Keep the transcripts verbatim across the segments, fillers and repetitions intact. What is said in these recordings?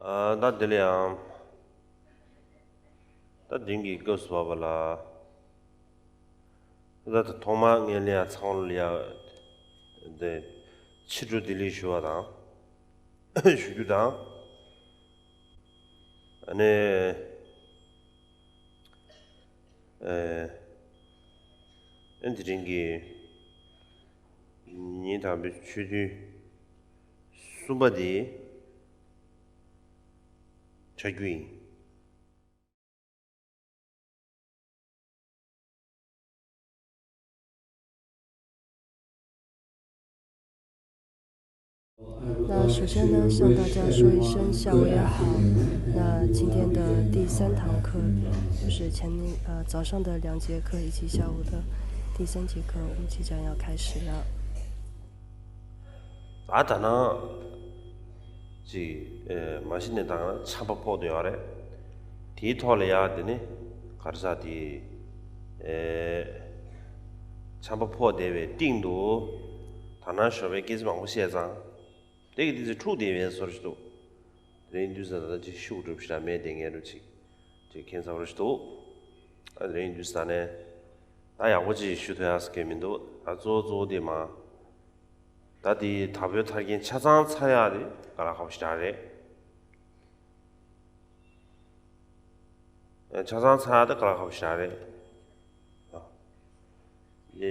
ཨ། ད་དེ་ལ་ཡང་། ད་དེང་གི་སྐབས་སུ་བབ་པ་ལ། ད་ད་ཐོག་མར་ངས་ལ་ཡ་ཚང་མ་ལ་ཡ་དེ་ཕྱི་དྲོ་བདེ་ལེགས་ཞུ་བ་དང་། ཞུ་རྒྱུ་དང་། ཨ་ནི། ཨེ། ཨེ་འདི་རིང་གི་ཉིན་དང་པོའི་ཆོས་ཐུན་གསུམ་པ་དེ་བྱ་རྒྱུ་ཡིན། 那首先呢，向大家说一声下午好。那今天的第三堂课，就是前面呃早上的两节课以及下午的第三节课，我们即将要开始了。 ད་ད་ནང་ཅིག་ཨེ་མ་གཞི་ནས་ད་ཆམ་པ་ཕོག་བསྡད་ཡོད་རེད། དེའི་ཐོག་ལ་ཡ་དེ་ནི་ག་རེ་ཟེར་དེ་ཨེ་ཆམ་པ་ཕོག་བསྡད་པའི་སྟེང་དུ་ད་ནང་ཞོགས་པའི་སྐད་ཆ་མང་པོ་བཤད་ཙང་། དེ་གི་དེ་ཚོ་འཁྲུག་བསྡད་པའི་བཟོ་འདྲ་ཞིག་འདུག་དེ་རིང་དུས་ཚོད་ད་ལྟ་ཅིག་ཤུགས་སྒྲུབ་ཞིག་ལ་མེད་དེ་ངས་འགྲོ་ཅིག་ཅིག་ཁྱད་མཚར་པོ་ཞིག་འདུག་ཨ་དེ་རིང་དུས་ཚོད་ནས་ད་ཡག་པོ་ཅིག་ཞུ་ཐུབ་ཡག་གི་མི་འདུག་ཨ་གཙོ་བོ་གཙོ་བོ་དེ་མ། ད་དེ་དྭགས་པོའི་ཐར་རྒྱན་ཆ་ཚང་ཚར་ཡག་དེ་དཀའ་ལས་ཁག་པོ་ཞེ་དྲག་རེད། ཆ་ཚང་ཚར་ཡག་དེ་དཀའ་ལས་ཁག་པོ་ཞེ་དྲག་རེད།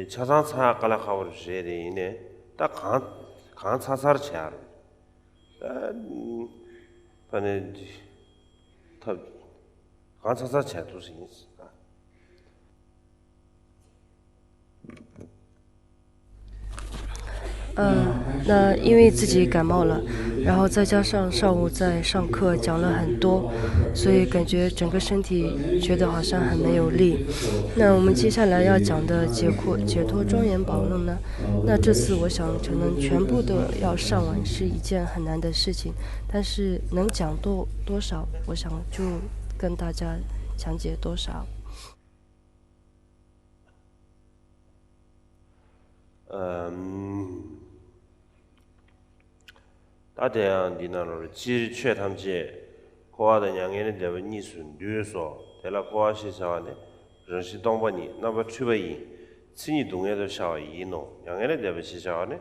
ཆ་ཚང་ཚར་ཡག་དཀའ་ལས་ཁག་པོ་རེད་དེ་ཡིན་ནའི་ད་གང་གང་ཚར་ཚར་བྱས་ཡག་རེད། ད་ད་ནི་ཐབས་གང་ཚར་ཚར་བྱས་ཐུབ་ཟིན། 嗯，那因为自己感冒了，然后再加上上午在上课讲了很多，所以感觉整个身体觉得好像很没有力。那我们接下来要讲的解脱解脱庄严宝论呢，那这次我想可能全部都要上完是一件很难的事情，但是能讲多多少，我想就跟大家讲解多少。 ཨམ། ད་དེ་ཡང་འདི་ན་རོ་སྤྱིར་ཆོས་ཐམས་ཅད་འཁོར་བ་དང་མྱ་ངན་ལས་འདས་པ་གཉིས་སུ་འདུས་སོ། དེ་ལ་འཁོར་བ་ཞེས་བྱ་བ་ནི་རང་བཞིན་སྟོང་པ་ཉིད་རྣམ་པར་འཁྲུལ་པ་ཡིན། མཚན་ཉིད་སྡུག་བསྔལ་དུ་ཤར་བ་ཡིན་ནོ། མྱ་ངན་ལས་འདས་པ་ཞེས་བྱ་བ་ནི་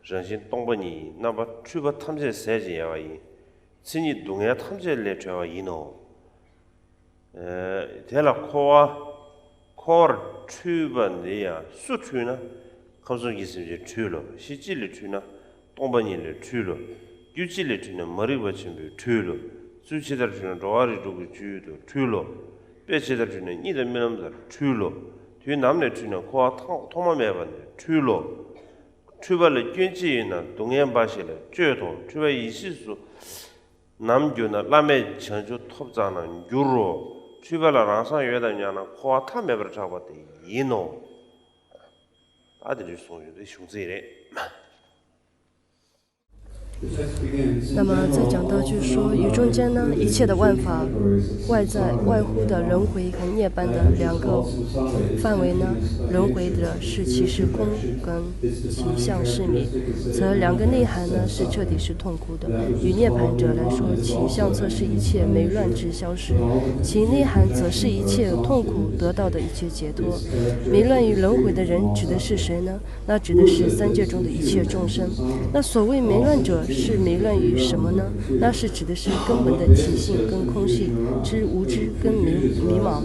རང་བཞིན་སྟོང་པ་ཉིད་ཡིན། རྣམ་པར་འཁྲུལ་པ་ཐམས་ཅད་ཟད་ཅིང་ཡལ་བ་ཡིན། མཚན་ཉིད་སྡུག་བསྔལ་ཐམས་ཅད་ལས་གྲོལ་བ་ཡིན་ནོ། དེ་ལ་འཁོར་བ་འཁོར་བར་འཁྲུལ་པ་འདི་ཡང་སུ་འཁྲུལ་ན། ཁམས་གསུམ་གྱི་སེམས་ཅན་འཁྲུལ་ལོ། གཞི་གཅིག་ལས་འཁྲུལ་ན་སྟོང་པ་ཉིད་ལས་འཁྲུལ་ལོ། རྒྱུ་གཅིག་ལས་འཁྲུལ་ན་མ་རིག་པ་ཆེན་པོས་འཁྲུལ་ལོ། ཚུལ་ཇི་ལྟར་འཁྲུལ་ན་འགྲོ་བ་རིགས་དྲུག་གི་རྒྱུད་དུ་འཁྲུལ་ལོ། དཔེ་ཇི་ལྟར་འཁྲུལ་ན་གཉིད་དང་རྨི་ལམ་ལྟར་འཁྲུལ་ལོ། དུས་ནམ་ནས་འཁྲུལ་ན་འཁོར་བ་ཐོག་ཐོག་མ་མེད་པ་ནས་འཁྲུལ་ལོ། འཁྲུལ་པ་ལ་སྐྱོན་ཅི་ཡོད་ན་སྡུག་བསྔལ་འབའ་ཞིག་ལ་སྤྱོད་དོ། འཁྲུལ་པ་ཡེ་ཤེས་སུ་ནམ་གྱུར་ན་བླ་མེད་བྱང་ཆུབ་ཐོབ་ཙམ་ན་འགྱུར་རོ། འཁྲུལ་པ་ལ་རང་སངས་ཡོད་དམ་སྙམ་ན་འཁོར་བ་མཐའ་མེད་པར་གྲགས་པ་དེ་ཡིན་ནོ། ད་དེ་འདྲའི་གསུངས་ཡོད་དེ་གཞུང་ཚིག་རེད། 那么再讲到就是说，宇宙间呢，一切的万法，外在外乎的轮回和涅槃的两个范围呢，轮回的是其是空跟其相是迷，则两个内涵呢是彻底是痛苦的。与涅槃者来说，其相则是一切迷乱之消失，其内涵则是一切痛苦得到的一切解脱。迷乱于轮回的人指的是谁呢？ 那指的是三界中的一切众生。那所谓迷乱者是迷乱于什么呢？那是指的是根本的体性跟空性之无知跟迷迷茫。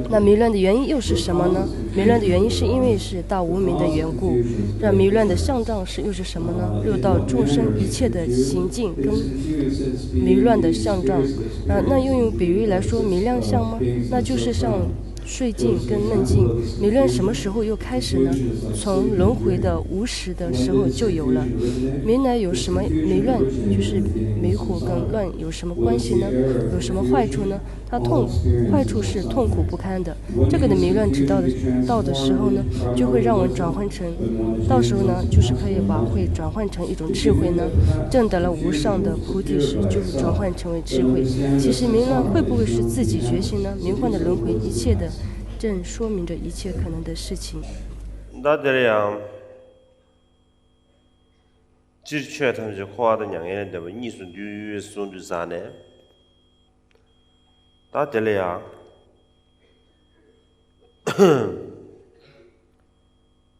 那迷乱的原因又是什么呢？迷乱的原因是因为是大无明的缘故，让迷乱的相状是又是什么呢？六道众生一切的行径跟迷乱的相状。那那又用比喻来说迷乱相吗？那就是像 睡境跟梦境，迷乱什么时候又开始呢？从轮回的无始的时候就有了。迷乱有什么迷乱？就是迷惑跟乱有什么关系呢？有什么坏处呢？它痛，坏处是痛苦不堪的。这个的迷乱直到的到的时候呢，就会让我们转换成，到时候呢，就是可以把会转换成一种智慧呢，证得了无上的菩提时，就会转换成为智慧。其实迷乱会不会是自己觉醒呢？迷幻的轮回，一切的 正说明着一切可能的事情。 ད་དེར་ཡང་། སྤྱིར་ཆོས་ཐམས་ཅད་འཁོར་བ་དང་མྱ་ངན་ལས་འདས་པ་གཉིས་སུ་འདུས་གསུངས་དུས་ཙ་ནས། ད་དེ་ལ་ཡང་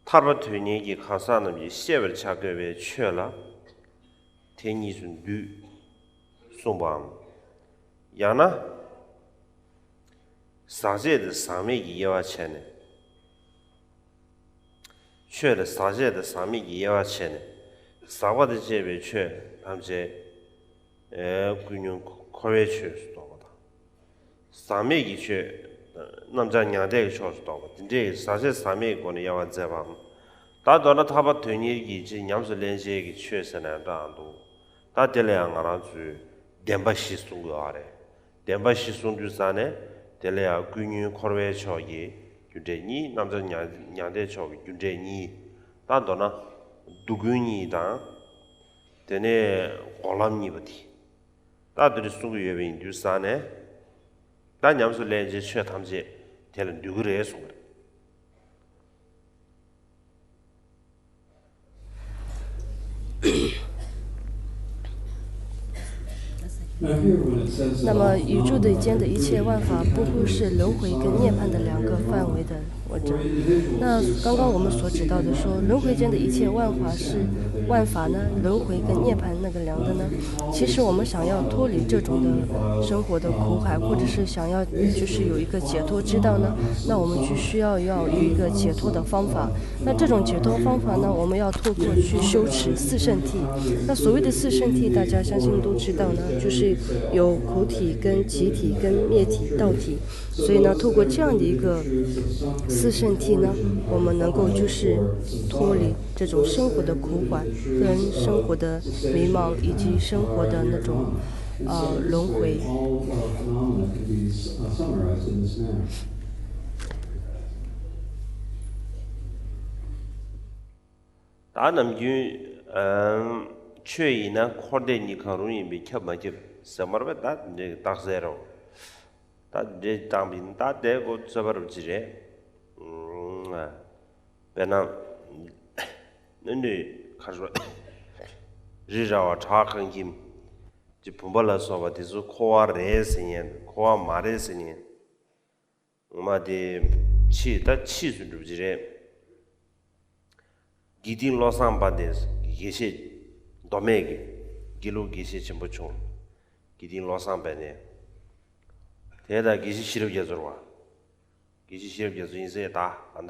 ཐར་པ་དོན་གཉེར་གྱི་གང་ཟག་རྣམས་ཀྱིས་ཤེས་པར་བྱ་དགོས་པའི་ཆོས་ལ་དེ་གཉིས་སུ་འདུས་གསུངས་པའམ། ཡང་ན་ཟག་བཅས་དང་ཟག་མེད་ཀྱི་དབྱེ་བ་ཕྱེ་ནས། ཆོས་ལ་ཟག་བཅས་དང་ཟག་མེད་ཀྱི་དབྱེ་བ་ཕྱེ་ནས། ཟག་པ་དང་བཅས་པའི་ཆོས་ཐམས་ཅད་ཀུན་ཉོན་འཁོར་བའི་ཆོས་སུ་གཏོགས་པ་དང་། ཟག་མེད་ཀྱི་ཆོས་རྣམ་གྲངས་མྱང་འདས་ཀྱི་ཕྱོགས་སུ་གཏོགས་པ། དེ་འདྲའི་ཟག་བཅས་ཟག་མེད་ཀྱི་སྒོ་ནས་དབྱེ་བ་མཛད་པའམ། ད་མདོར་ན་ཐར་པ་དོན་གཉེར་གྱི་ཕྱིར་ཉམས་སུ་ལེན་བྱེད་ཀྱི་ཆོས་ཟེར་ནའང་འདྲ་འདུག་ད་དེ་ལ་ཡང་ང་རང་ཚོས་བདེན་པ་བཞི་གསུང་དགོས་པ་རེད། བདེན་པ་བཞི་གསུང་དུས་ཙ་ནས་དེ་ལ་ཡང་ཀུན་ཉོན་འཁོར་བའི་ཕྱོགས་ཀྱི་རྒྱུ་འབྲས་གཉིས། རྣམ་གྲངས་མྱང་མྱང་འདས་ཕྱོགས་ཀྱི་རྒྱུ་འབྲས་གཉིས། ད་མདོར་ན་སྡུག་ཀུན་གཉིས་དང་། དེ་ནས་འགོག་ལམ་གཉིས་པ་དེ། ད་དེ་འདྲ་གསུང་གི་ཡོད་པ་ཡིན་དུས་ཙ་ནས། ད་ཉམས་སུ་ལེན་བྱའི་ཆོས་ཐམས་ཅད་དེ་ལ་འདུས་ཀྱི་རེད་གསུངས་པ་རེད། 那么宇宙的间的一切万法不过是轮回跟涅槃的两个范围的。 我知道。那刚刚我们所指到的说，轮回间的一切万法是万法呢，轮回跟涅槃那个两个呢？其实我们想要脱离这种的生活的苦海，或者是想要就是有一个解脱之道呢，那我们就需要要有一个解脱的方法。那这种解脱方法呢，我们要透过去修持四圣谛。那所谓的四圣谛，大家相信都知道呢，就是有苦体、跟集体、跟灭体、道体。 所以呢，透过这样的一个四圣谛呢，我们能够就是脱离这种生活的苦海跟生活的迷茫，以及生活的那种呃轮回。ད་ནམ་རྒྱུན་ཆོས་ཡིན་ན་འཁོར་འདས་གཉིས་གང་རུང་ཡིན་པས་ཁྱབ་མ་ཁྱབ་ཟེར་མར་བས་ད་འདི་རྟགས་གསལ་རོ། ད་འདྲེ་བཏང་བིན་ད་དེ་གོ་རྩོད་པ་རུ་ཅི་རེད། དཔེར་ན་ནི་ནི་ཁར་སོ་རི་ར་བ་བྲག་ཁང་ཁྱིམ་གྱི་བུམ་པ་ལ་སོགས་པ་དེ་ཚོ་འཁོར་བ་རེད་ཟེར་ཉན་འཁོར་བ་མ་རེད་ཟེར་ཉན་མ་དེ་ཕྱིས་ད་ཕྱིས་སུ་འགྲུབ་ཀྱི་རེད། དགེ་ལྡན་བློ་བཟང་དཔལ་ལྡན་དགེ་བཤེས་མདོ་སྨད་ཀྱི་དགེ་ལུགས་དགེ་བཤེས་ཆེན་པོ་བྱུང་། དགེ་ལྡན་བློ་བཟང་དཔལ་ལྡན། དེ་ལྟར་དགེ་བཤེས་ཤེས་རབ་རྒྱ་མཚོ་རེད་བ། དགེ་བཤེས་ཤེས་རབ་རྒྱ་མཚོ་ཡིན་ཟེར་ད་ཨ་ད་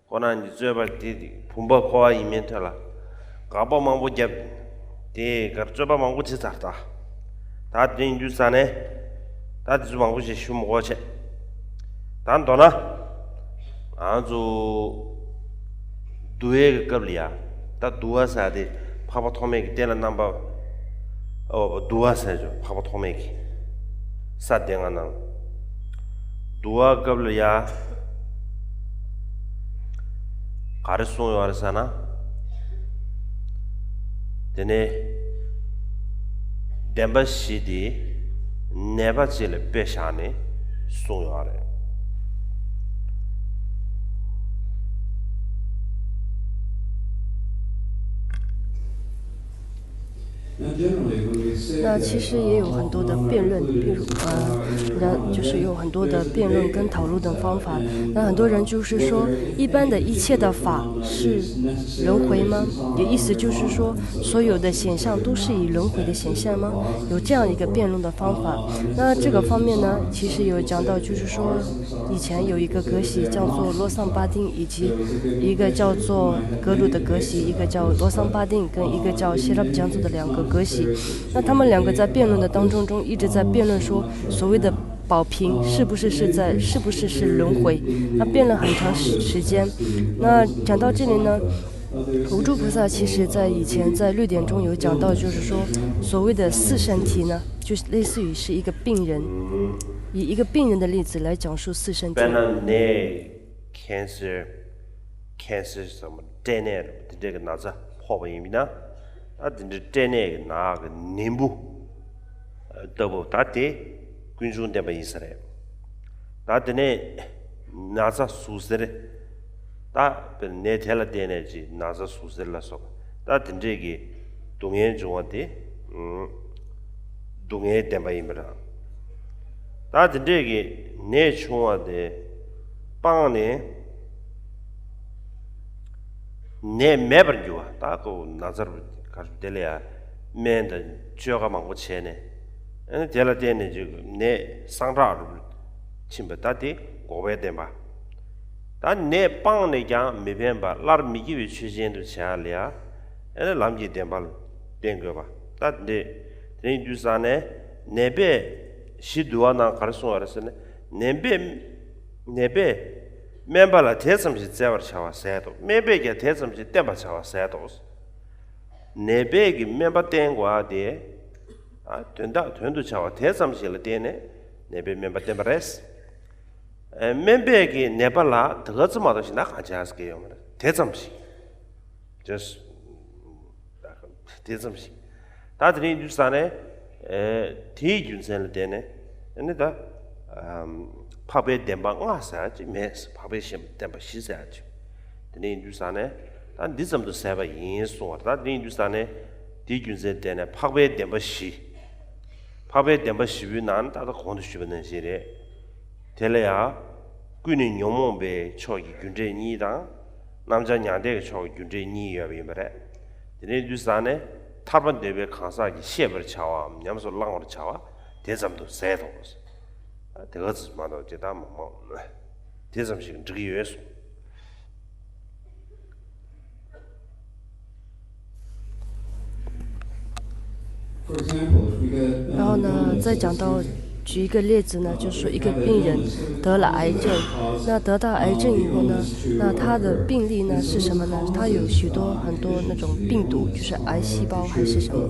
ཁོ་རང་གི་རྩོད་པ་དེ་བུམ་པ་འཁོར་བ་ཡིན་མིན་ཐད་ལ་དགག་པ་མང་པོ་བརྒྱབ། དེ་གར་རྩོད་པ་མང་པོ་བྱེད་ཚར་ད། ད་དེ་ཡིན་དུས་ས་ནས་ད་དེ་ཚོ་མང་པོ་ཞིག་ཞུ་མི་དགོས་བྱས། ད་མདོར་ན་ང་ཚོ་འདུལ་བའི་སྐབས་ལ་ཡ་ད་འདུལ་བ་ཟེར་དེ་འཕགས་པ་ཐོགས་མེད་ཀྱི་རྟེན་ལ་བསྣམས་པ། ཨོ་འདུལ་བ་ཟེར་ཆོག་འཕགས་པ་ཐོགས་མེད་ཀྱི་ས་སྡེ་ལྔ་ནང་འདུལ་བ་སྐབས་ལ་ཡ་ག་རེ་གསུངས་ཡོད་རེད་ཟེར་ན། དེ་ནས་བདེན་པ་བཞི་དེ་ནད་པ་གཅིག་ལ་དཔེ་བཞག་ནས་གསུངས་ཡོད་རེད། 那其实也有很多的辩论，比如呃，那就是有很多的辩论跟讨论的方法。那很多人就是说，一般的一切的法是轮回吗？也意思就是说，所有的显象都是以轮回的显现吗？有这样一个辩论的方法。那这个方面呢，其实有讲到，就是说，以前有一个格西叫做罗桑巴丁，以及一个叫做格鲁的格西，一个叫罗桑巴丁，跟一个叫谢拉布江族的两个格西。那他们两个在辩论的当中中一直在辩论说，所谓的宝瓶是不是是在是不是是轮回？那辩论很长时时间。那讲到这里呢，无著菩萨其实在以前在律典中有讲到，就是说所谓的四圣体呢，就类似于是一个病人，以一个病人的例子来讲述四圣体。 cancer, cancer ཟེར་བ་སྐྲན་ནད་རེད་དེ་འདྲས་ཀྱི་ན་ཚ་ཕོག་པ་ཡིན་ན། ད་དེ་འདྲའི་སྐྲན་ནད་ཀྱི་ནག་གི་ནད་འབུ་ལྟ་བུ་ད་དེ་ཀུན་འབྱུང་བདེན་པ་ཡིན་ས་རེད། ད་དེ་ནས་ན་ཚ་ཟུག་གཟེར། ད་དཔེར་ན་ནད་དེ་ལ་བརྟེན་ནས་ཀྱི་ན་ཚ་ཟུག་གཟེར་ལ་སོགས་པ་ད་དེ་འདྲས་ཀྱི་ སྡུག་བསྔལ་འབྱུང་བ་དེ། ཨུམ། སྡུག་བསྔལ་བདེན་པ་ཡིན་པ་རེད། ད་དེ་འདྲས་ཀྱི་ནད་བྱུང་བ་དེ་སྤངས་ནས། ནད་མེད་པར་འགྱུར་བ། ད་ཁོ་ན་ཚར་ག་དེ་ལ་ཡ་སྨན་དང་བཅོས་ཁ་མང་པོ་བྱས་ནས། ཨ་ནི་དེ་ལ་བརྟེན་ནས་ཅིག་ནད་སངས་དྲག་རུ་ཕྱིན་པ། ད་དེ་འགོག་པའི་བདེན་པ། ད་ནད་སྤངས་ནས་ཀྱང་མི་ཕན་པ། སླར་མི་སྐྱེ་བའི་ཆོས་ཅན་དུ་བྱ་ལ་ཡ། ཨ་ནི་ལམ་གྱི་བདེན་པ་ལ་བརྟེན་དགོས་པ། ད་འདི་དེ་རིང་དུས་སང་ནས་ནད་པས་ཞི་འདུལ་བ་ནང་ག་རེ་གསུངས་པ་རེད་ཟེར་ན། ནད་པས་ནད་པས་སྨན་པ་ལ་དེ་ཙམ་ཞིག་བཙལ་བར་བྱ་བ་ཟད་དོ། སྨན་པས་ཀྱང་དེ་ཙམ་ཞིག་བསྟེན་པར་བྱ་བ་ཟད་དོ། ནད་པས་ཀྱི་སྨན་པ་བསྟེན་དགོས་པ་དེ། ཨ་དོན་དག་དོན་དུ་བྱ་བ་དེ་ཙམ་ཞིག་ལ་བརྟེན་ནས་ནད་པས་སྨན་པ་བསྟེན་པ་རེད། ཨ་སྨན་པས་ཀྱི་ནད་པ་ལ་དེ་ག་ཙམ་མ་གཏོགས་གཞན་དག་གང་བྱ་ཟེར་གྱི་ཡོད་མ་རེད། དེ་ཙམ་ཞིག just དེ་ཙམ་ཞིག་ད་དེ་རིང་དུས་སང་ནས་ཨེ་དེའི་རྒྱུ་མཚན་ལ་བརྟེན་ནས། ཨ་ནི་ད་ཨམ་འཕགས་པའི་བདེན་པ་ལྔ་ཟེར་ཡ་ཅིག་མེད། འཕགས་པའི་བཤད་པ་བདེན་པ་བཞི་ཟེར་ཡ་ཅིག་དེ་རིང་དུས་སང་ནས་ད་འདི་ཙམ་དུ་ཟད་པ་ཡིན་གསུངས་པ་རེད། ད་དེ་རིང་དུས་སང་ནས་དེའི་རྒྱུ་མཚན་ལ་བརྟེན་ནས་འཕགས་པའི་བདེན་པ་བཞི། འཕགས་པའི་བདེན་པ་བཞི་པོའི་ནང་ནས་ད་ལྟ་གོང་དུ་ཞུས་པ་ནང་བཞིན་རེད། དེ་ལ་ཡང་ཀུན་ནས་ཉོན་མོངས་པའི་ཕྱོགས་ཀྱི་རྒྱུ་འབྲས་གཉིས་དང་། རྣམ་བྱང་མྱང་འདས་ཀྱི་ཕྱོགས་ཀྱི་རྒྱུ་འབྲས་གཉིས་ཡོད་པ་ཡིན་པ་རེད། དེ་ནས་དུས་སང་ནས་ཐར་པ་འདོད་པའི་གང་ཟག་གིས་ཤེས་པར་བྱ་བའམ་ཉམས་སུ་བླང་བར་བྱ་བ་དེ་ཙམ་དུ་ཟད་དོ། དེ་ག་ཙམ་མ་གཏོགས་ཇི་ལྟར་མང་མང་དེ་ཙམ་ཞིག་འགྲིག་གི་ཡོད་གསུངས། For example, if we get 然后呢，再讲到举一个例子呢，就是说一个病人得了癌症，那得到癌症以后呢，那他的病例呢是什么呢？他有许多很多那种病毒，就是癌细胞还是什么？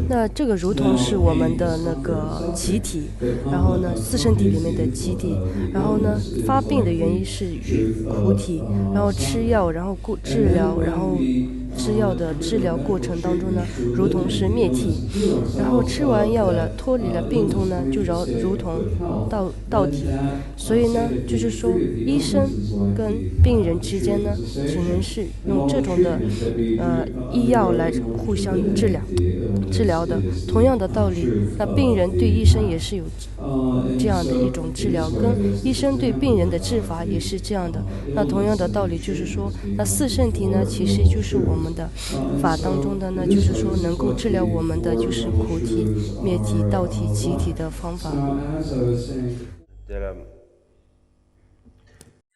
那这个如同是我们的那个集体，然后呢，四圣体里面的集体，然后呢，发病的原因是于菩提，然后吃药，然后过治疗，然后吃药的治疗过程当中呢，如同是灭体，然后吃完药了，脱离了病痛呢，就如如同道道体。所以呢，就是说，医生跟病人之间呢，只能是用这种的呃医药来互相治疗治疗的。同样的道理，那病人对医生也是有这样的一种治疗，跟医生对病人的治法也是这样的。那同样的道理，就是说，那四圣体呢，其实就是我们的法当中的呢，就是说能够治疗我们的就是苦体、灭体、道体、集体的方法。དེ་ལ་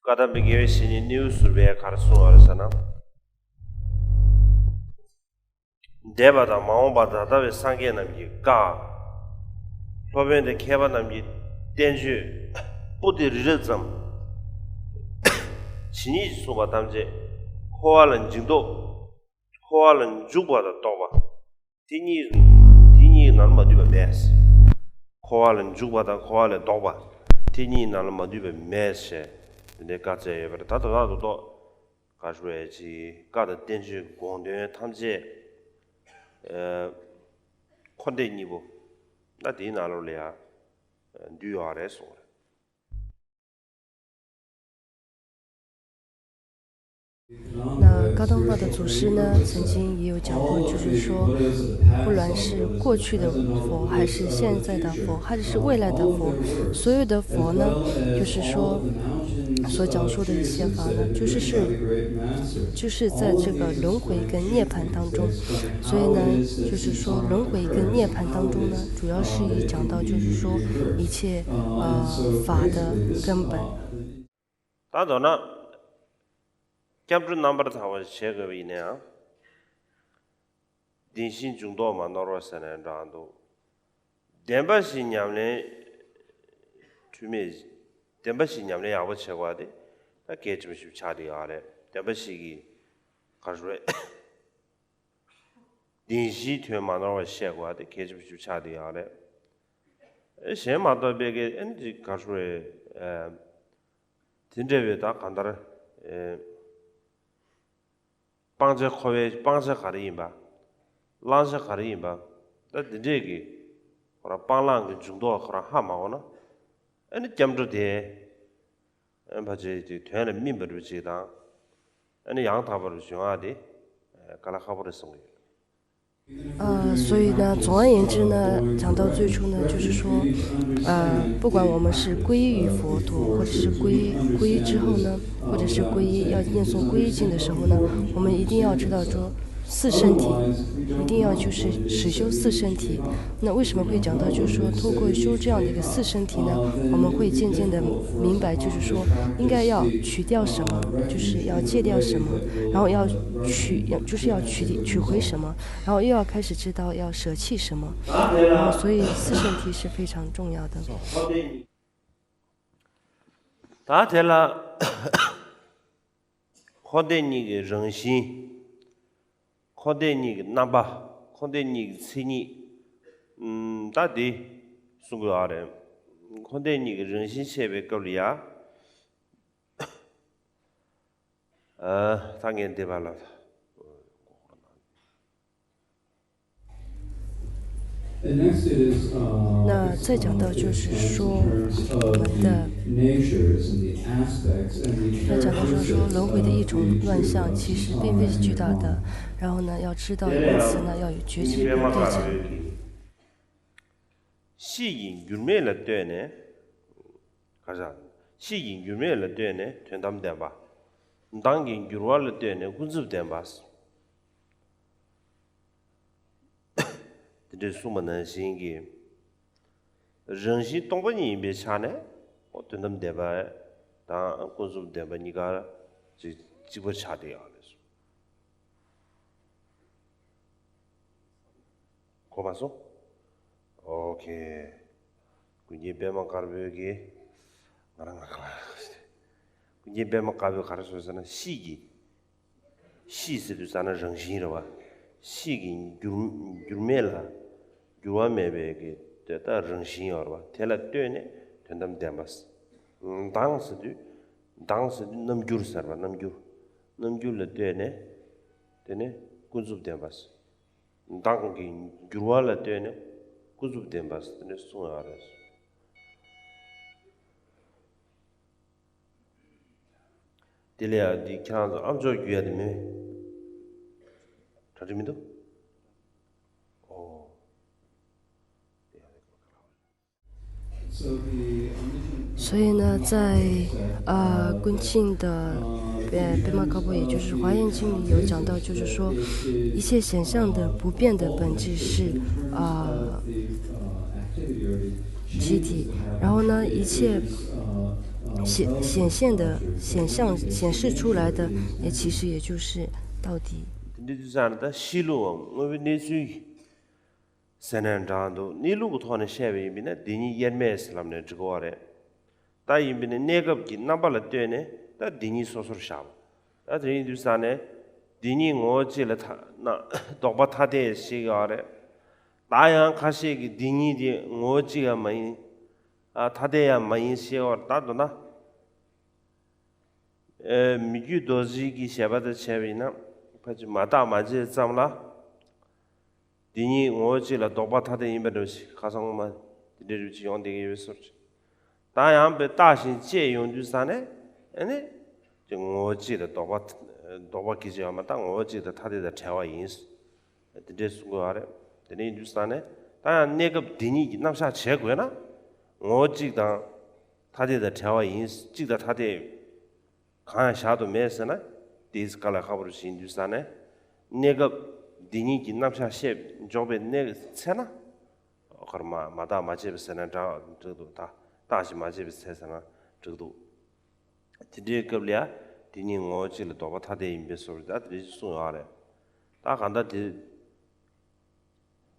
བཀའ་གདམས་པའི་དགེ་བའི་བཤེས་གཉེན་གནས་ཡུལ་ཟུར་པས་ག་རེ་གསུངས་པ་རེད་ཟེར་ན། འདས་པ་དང་མ་འོངས་པ་དང་ད་ལྟ་བའི་སངས་རྒྱས་རྣམས་ཀྱི་བཀའ། སློབ་དཔོན་དང་མཁས་པ་རྣམས་ཀྱི་བསྟན་བཅོས་པོ་ཏི་རི་རབ་ཙམ་ཇི་སྙེད་ཅིག་གསུངས་པ་ཐམས་ཅད་འཁོར་བ་ལ་འཇུག་ལྡོག་འཁོར་བ་ལ་འཇུག་པ་དང་ལྡོག་པ། དེ་གཉིས་དེ་གཉིས་ནང་ལ་མ་འདུས་པ་མེད། འཁོར་བ་ལ་འཇུག་པ་དང་འཁོར་བ་ལས་ལྡོག་པ། དེ་གཉིས་ནང་ལ་མ་འདུས་པ་མེད་ཞེས་དེ་འདྲའི་བཀའ་སྩལ་ཡོད་པ་རེད། ད་དོན་དག་ཏུ་གཏོགས། བཀའ་ཞུ་བའི་ཅིག་བཀའ་དང་བསྟན་བཅོས་དགོངས་དོན་ཐམས་ཅད་ཨ་འཁོར་འདས་གཉིས་པོ་ད་དེའི་ནང་ལོགས་ལ་ཡང་འདུས་ཡོད་རེད་གསུངས་པ་རེད། 那高端化的祖师呢，曾经也有讲过，就是说，不论是过去的佛，还是现在的佛，还是未来的佛，所有的佛呢，就是说，所讲述的一些法呢，就是是，就是在这个轮回跟涅槃当中。所以呢，就是说轮回跟涅槃当中呢，主要是以讲到就是说一切呃法的根本。 ད་མདོར་ན་སྐྱབས་འགྲོ་རྣམ་པར་དག་པ་ཞིག་བྱེད་དགོས་པ་ཡིན་ན་ཡང་། བདེན་བཞིའི་འཇུག་ལྡོག་མ་ནོར་བ་ཟེར་ནས་འདྲ་འདུག་བདེན་པ་བཞི་ཉམས་ལེན་འཁྲུལ་མེད། བདེན་པ་བཞི་ཉམས་ལེན་ཡག་པོ་བྱེད་དགོས་པ་དེ་ད་གལ་ཆེན་པོ་ཞིག་ཆགས་བསྡད་ཡོད་རེད། བདེན་པ་བཞི་གི་ག་རེ་ཟེར། བདེན་བཞིའི་དོན་མ་ནོར་བ་བཤད་དགོས་པ་དེ་གལ་ཆེན་པོ་ཞིག་ཆགས་བསྡད་ཡོད་རེད། ཨེ་གཞན་མ་གཏོགས་པའི་གི་ཨེ་འདི་ག་རེ་ཟེར། ཨེ་དེ་འདྲ་བའི་ད་གང་ལྟར་ཨེ་སྤང་བྱ་འཁོར་བའི་སྤང་བྱ་ག་རེ་ཡིན་པ། བླང་བྱ་ག་རེ་ཡིན་པ། ད་དེ་འདྲས་ཀྱི་ཁོ་རང་སྤང་བླང་གི་འཇུག་ལྡོག་ཁོ་རང་ཧ་མ་གོ་ན། ཨ་ནི་སྐྱབས་འགྲོ་དེ་ཨ་ནི་ཕལ་ཆེར་དེ་དོན་ལ་སྨིན་པ་རུ་ཅིག་དང་། ཨ་ནི་ཡང་དག་པ་རུ་བྱུང་བ་དེ་དཀའ་ལས་ཁག་པོ་རེད་བསམ་གྱི་ཡོད། 呃，所以呢，总而言之呢，讲到最初呢，就是说，呃，不管我们是皈依于佛陀，或者是皈依皈依之后呢，或者是皈依要念诵皈依经的时候呢，我们一定要知道说四圣体，一定要就是实修四圣体。那为什么会讲到就是说通过修这样的一个四圣体呢，我们会渐渐的明白，就是说应该要取掉什么，就是要戒掉什么，然后要取，要就是要取取回什么。然后又要开始知道要舍弃什么，然后所以四圣体是非常重要的。ད་དེ་ལ་འཁོར་འདས་གཉིས་ཀྱི་རང་བཞིན། འཁོར་འདས་གཉིས་ཀྱི་རྣམ་པ། འཁོར་འདས་གཉིས་ཀྱི་མཚན་ཉིད། ཨུམ། ད་དེ་གསུང་གི་ཡོད་རེད། འཁོར་འདས་གཉིས་ཀྱི་རང་བཞིན་བཤད་པའི་སྐབས་ལ་ཡ། ཨ། ད་ངས་འདི་བ་ལ། 那再讲到就是说我们的，要讲到就是说轮回的一种乱象，其实并非是巨大的。然后呢，要知道，因此呢，要有觉知跟对境。 ཤེས་ཀྱི་འགྱུར་མེད་ལ་ལྟོས་ནས། ག་རེ་ཟེར། ཤེས་ཀྱི་འགྱུར་མེད་ལ་ལྟོས་ནས་དོན་དམ་བདེན་པ། མདངས་ཀྱི་འགྱུར་བ་ལ་ལྟོས་ནས་ཀུན་རྫོབ་བདེན་པ། དེ་འདྲའི་གསུངས་པ་ནང་བཞིན་གྱི། རང་བཞིན་སྟོང་པ་ཉིད་ཡིན་པའི་ཆ་ནས། དོན་དམ་བདེན་པ་དང་ཀུན་རྫོབ་བདེན་པ་གཉིས་ཀ་ཅིག་གཅིག་པ་ཆགས་བསྡད་ཡོད་རེད། གོ་མ་སོང་། ཨོ་ཁེ། ཀུན་མཁྱེན་པད་མ་དཀར་པོའི་གི། ང་རང་ང་རང་ལ། ཀུན་མཁྱེན་པད་མ་དཀར་པོས་ག་རེ་གསུངས་ཟེར་ན། ཤེས་ཀྱི། ཤེས་ཟེར་དུས་ཙ་ན་རང་བཞིན་རེད་བ། ཤེས་ཀྱི་འགྱུར་འགྱུར་མེད་ལ། འགྱུར་བ་མེད་པའི་གི་དེ་ལྟར་རང་བཞིན་ཡོད་རེད་བ། དེ་ལ་ལྟོས་ནས་དོན་དམ་བདེན་པ། མདངས་ཟེར་དུས། མདངས་ཟེར་དུས་རྣམ་འགྱུར་ཟེར་བ། རྣམ་འགྱུར། རྣམ་འགྱུར་ལ་ལྟོས་ནས། དེ་ནས་ཀུན་རྫོབ་བདེན་པ། མདངས་ཀྱི་འགྱུར་བ་ལ་ལྟོས་ནས་ཀུན་རྫོབ་བདེན་པ་ཟེར་ནས་གསུངས་ཡོད་རེད། དེ་ལས་ཡང་འདི་ཁྱེད་རང་ཚོ་ཨམ་ཅོག་བརྒྱུད་ཡ་དེ་མེད། གྲ་སྒྲིག་མི་འདུག་ཨོ། 所以呢，在呃，昆庆的呃，白马高波，也就是华严经里有讲到，就是说，一切显象的不变的本质是啊、集体。然后呢，一切显显现的显象显示出来的，也其实也就是到底。 དེ་འདྲའི་དུས་ཙང་ནས་ད་ཤེས་ལུགས་དངོས་པོའི་གནས་ཚུལ་ཟེར་ནས་འདྲ་འདུག་གནས་ལུགས་ཀྱི་ཐོག་ནས་བཤད་པ་ཡིན་པས་ན་བདེན་གཉིས་དབྱེར་མེད་ཟེར་ལབ་ནས་འགྲིག་གི་རེད། ད་ཡིན་པས་ན་གནས་སྐབས་ཀྱི་རྣམ་པ་ལ་ལྟོས་ནས་ད་བདེན་གཉིས་སོ་སོར་བཞག་པ། ད་དེ་ཡིན་དུས་ཙང་ནས་བདེན་གཉིས་ངོ་བོ་གཅིག་ལ་ཐ་ན་ལྡོག་པ་ཐ་དད་ཞིག་ཡོད་རེད། ད་ཡང་ཁ་ཤས་ཀྱིས་བདེན་གཉིས་དེ་ངོ་བོ་གཅིག་ཡང་མ་ཡིན། ཨ། ཐ་དད་ཡང་མ་ཡིན་ཞེས་པ་ད་མདོར་ན། ཨེ། མི་བསྐྱོད་རྡོ་རྗེ་གི་བཞེད་པ་དང་བྱས་པ་ཡིན་ན། ཕལ་ཆེར་མ་བརྟགས་མ་དཔྱད་ཙམ་ལ། དེ་གཉིས་ངོ་བོ་གཅིག་ལ་ལྡོག་པ་ཐ་དད་ཡིན་པ་འདྲ་ཞིག་ཁ་སང་མ་དེ་འདྲའི་རིགས་ཅིག་ཡོང་བསྡད་ཀྱི་ཡོད་བཟོ་ཅིག་ད་ཡང་དཔེ་བརྟགས་ཤིང་དཔྱད་ཡོང་དུས་ཙ་ནས་ཨ་ནི། དེ་ངོ་བོ་གཅིག་ལ་ལྡོག་པ། ལྡོག་པ་སྐད་ཆ་ཡོད་མ་རེད། ད་ངོ་བོ་གཅིག་དང་ཐ་དད་དང་བྲལ་བ་ཡིན། དེ་འདྲའི་གསུང་གི་ཡོད་རེད། དེ་འདྲ་ཡིན་དུས་ཙ་ནས་ད་ཡང་གནས་སྐབས་དེ་གཉིས་ཀྱི་རྣམ་གཞག་བྱེད་དགོས་ན། ངོ་བོ་གཅིག་དང་ཐ་དད་དང་བྲལ་བ་ཡིན། གཅིག་དང་ཐ་དད། གང་ཡང་བཞག་ཏུ་མེད་ཟེར་ན། དེའི་དཀའ་ལས་ཁག་པོ་རུ་ཕྱིན་དུས་ཙ་ནས། གནས་སྐབས་འདི་ཉིད་ཀྱི་རྣམ་གཞག་བཤད་འཇོག་པའི་གནས་ཚེ་ན། ཁར་མ་མ་བརྟགས་མ་དཔྱད་པའི་ཚེ་ན་འདྲ་འགྲིག་འདུག་ད་བརྟགས་ཤིང་མ་དཔྱད་པའི་ཚེ་ཟེར་ན་འགྲིག་འདུག་དེ་འདྲའི་སྐབས་ལ་ཡ། དེ་ཉིད་ངོ་བོ་གཅིག་ལ་ལྡོག་པ་ཐ་དད་ཡིན་པའི་ཚུལ་ད་དེ་རེ་གསུངས་ཡོད་རེད། ད་གང་ལྟར་དེ།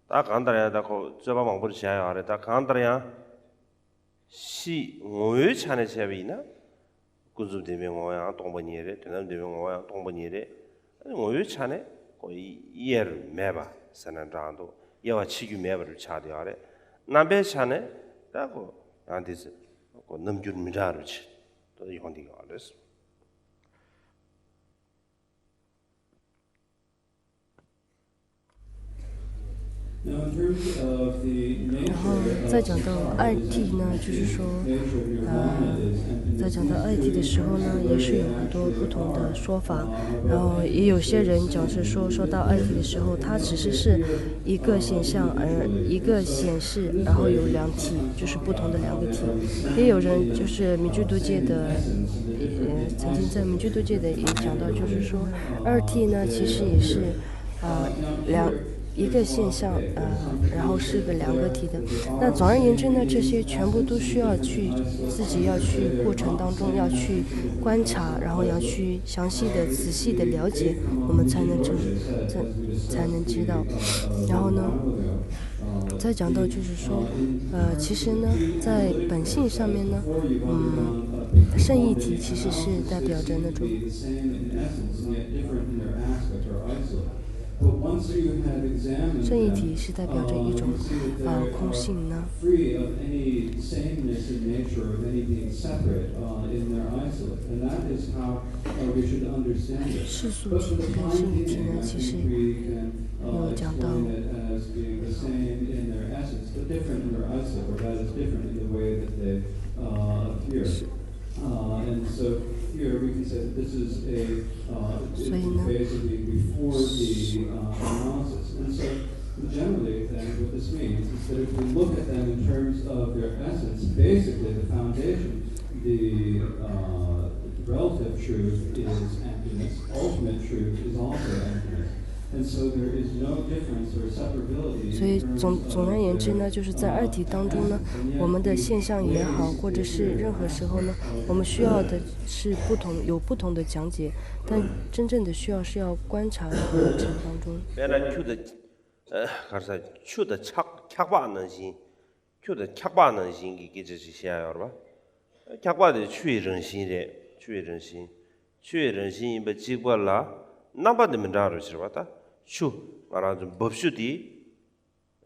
ད་གང་ལྟར་ཡང་ད་ཁོ་རྩོད་པ་མང་པོ་བྱས་ཡོད་རེད། ད་གང་ལྟར་ཡང་། ཤེས་ངོ་བོའི་ཆ་ནས་བྱས་པ་ཡིན་ན། ཀུན་རྫོབ་བདེན་པའི་ངོ་བོ་ཡང་སྟོང་པ་ཉིད་རེད། དོན་དམ་བདེན་པའི་ངོ་བོ་ཡང་སྟོང་པ་ཉིད་རེད། ངོ་བོའི་ཆ་ནས་ཁོ་དབྱེར་མེད་པ་ཟེར་ན་འདྲ་འདུག་དབྱེ་བ་ཕྱེ་རྒྱུ་མེད་པ་རུ་ཆགས་བསྡད་ཡོད་རེད། རྣམ་པའི་ཆ་ནས་ད་ཁོ་ཡང་དེ་ཚོ་ཁོ་རྣམ་འགྱུར་མི་འདྲ་རུ་ཆགས་ཡོང་བསྡད་ཡོད་རེད། 然后再讲到二体呢，就是说，呃，在讲到二体的时候呢，也是有很多不同的说法。然后也有些人讲是说，说到二体的时候，它其实是一个现象，而一个显示，然后有两体，就是不同的两个体。也有人就是米居多介的，呃，曾经在米居多介的也讲到，就是说二体呢，其实也是，呃，两一个现象，呃，然后是个两个体的。那总而言之呢，这些全部都需要去自己要去过程当中要去观察，然后要去详细的、仔细的了解，我们才能知，才才能知道。然后呢，再讲到就是说，呃，其实呢，在本性上面呢，嗯，圣一体其实是代表着那种 圣一体是代表着一种，呃，空性呢。世俗体跟圣一体呢，其实有讲到。是。 Uh, and so here we can say that this is a, uh, it's So you know. basically before the uh, analysis. And so generally then what this means is that if we look at them in terms of their essence, basically the foundation, the uh, relative truth is emptiness, ultimate truth is also emptiness. And so there is no difference or separability 所以 in terms 总 of 总而言之 their 呢，就是在二体当中呢，我们的现象也好，或者是任何时候呢，我们需要的是不同，有不同的讲解，但真正的需要是要观察过程当中。 དཔེར་ན་ཆུ་དང་ག་རེ་ཟ། ཆུ་དང་འཁྱག་འཁྱག་པ་ནང་བཞིན། ཆུ་དང་འཁྱག་པ་ནང་བཞིན་གྱི་སྐད་ཆ་ཞིག་བཤད་ཡོད་རེད་པ། འཁྱག་པ་དེ་ཆུ་ཡི་རང་བཞིན་རེད། ཆུ་ཡི་རང་བཞིན། ཆུ་ཡི་རང་བཞིན་ཡིན་པ་གཅིག་པ་ལ་རྣམ་པ་དེ་མི་འདྲ་བ་རེད་ཟེར་བ། ད་ཆུ་ང་རང་ཚོ་འབབ་ཆུ་དེ་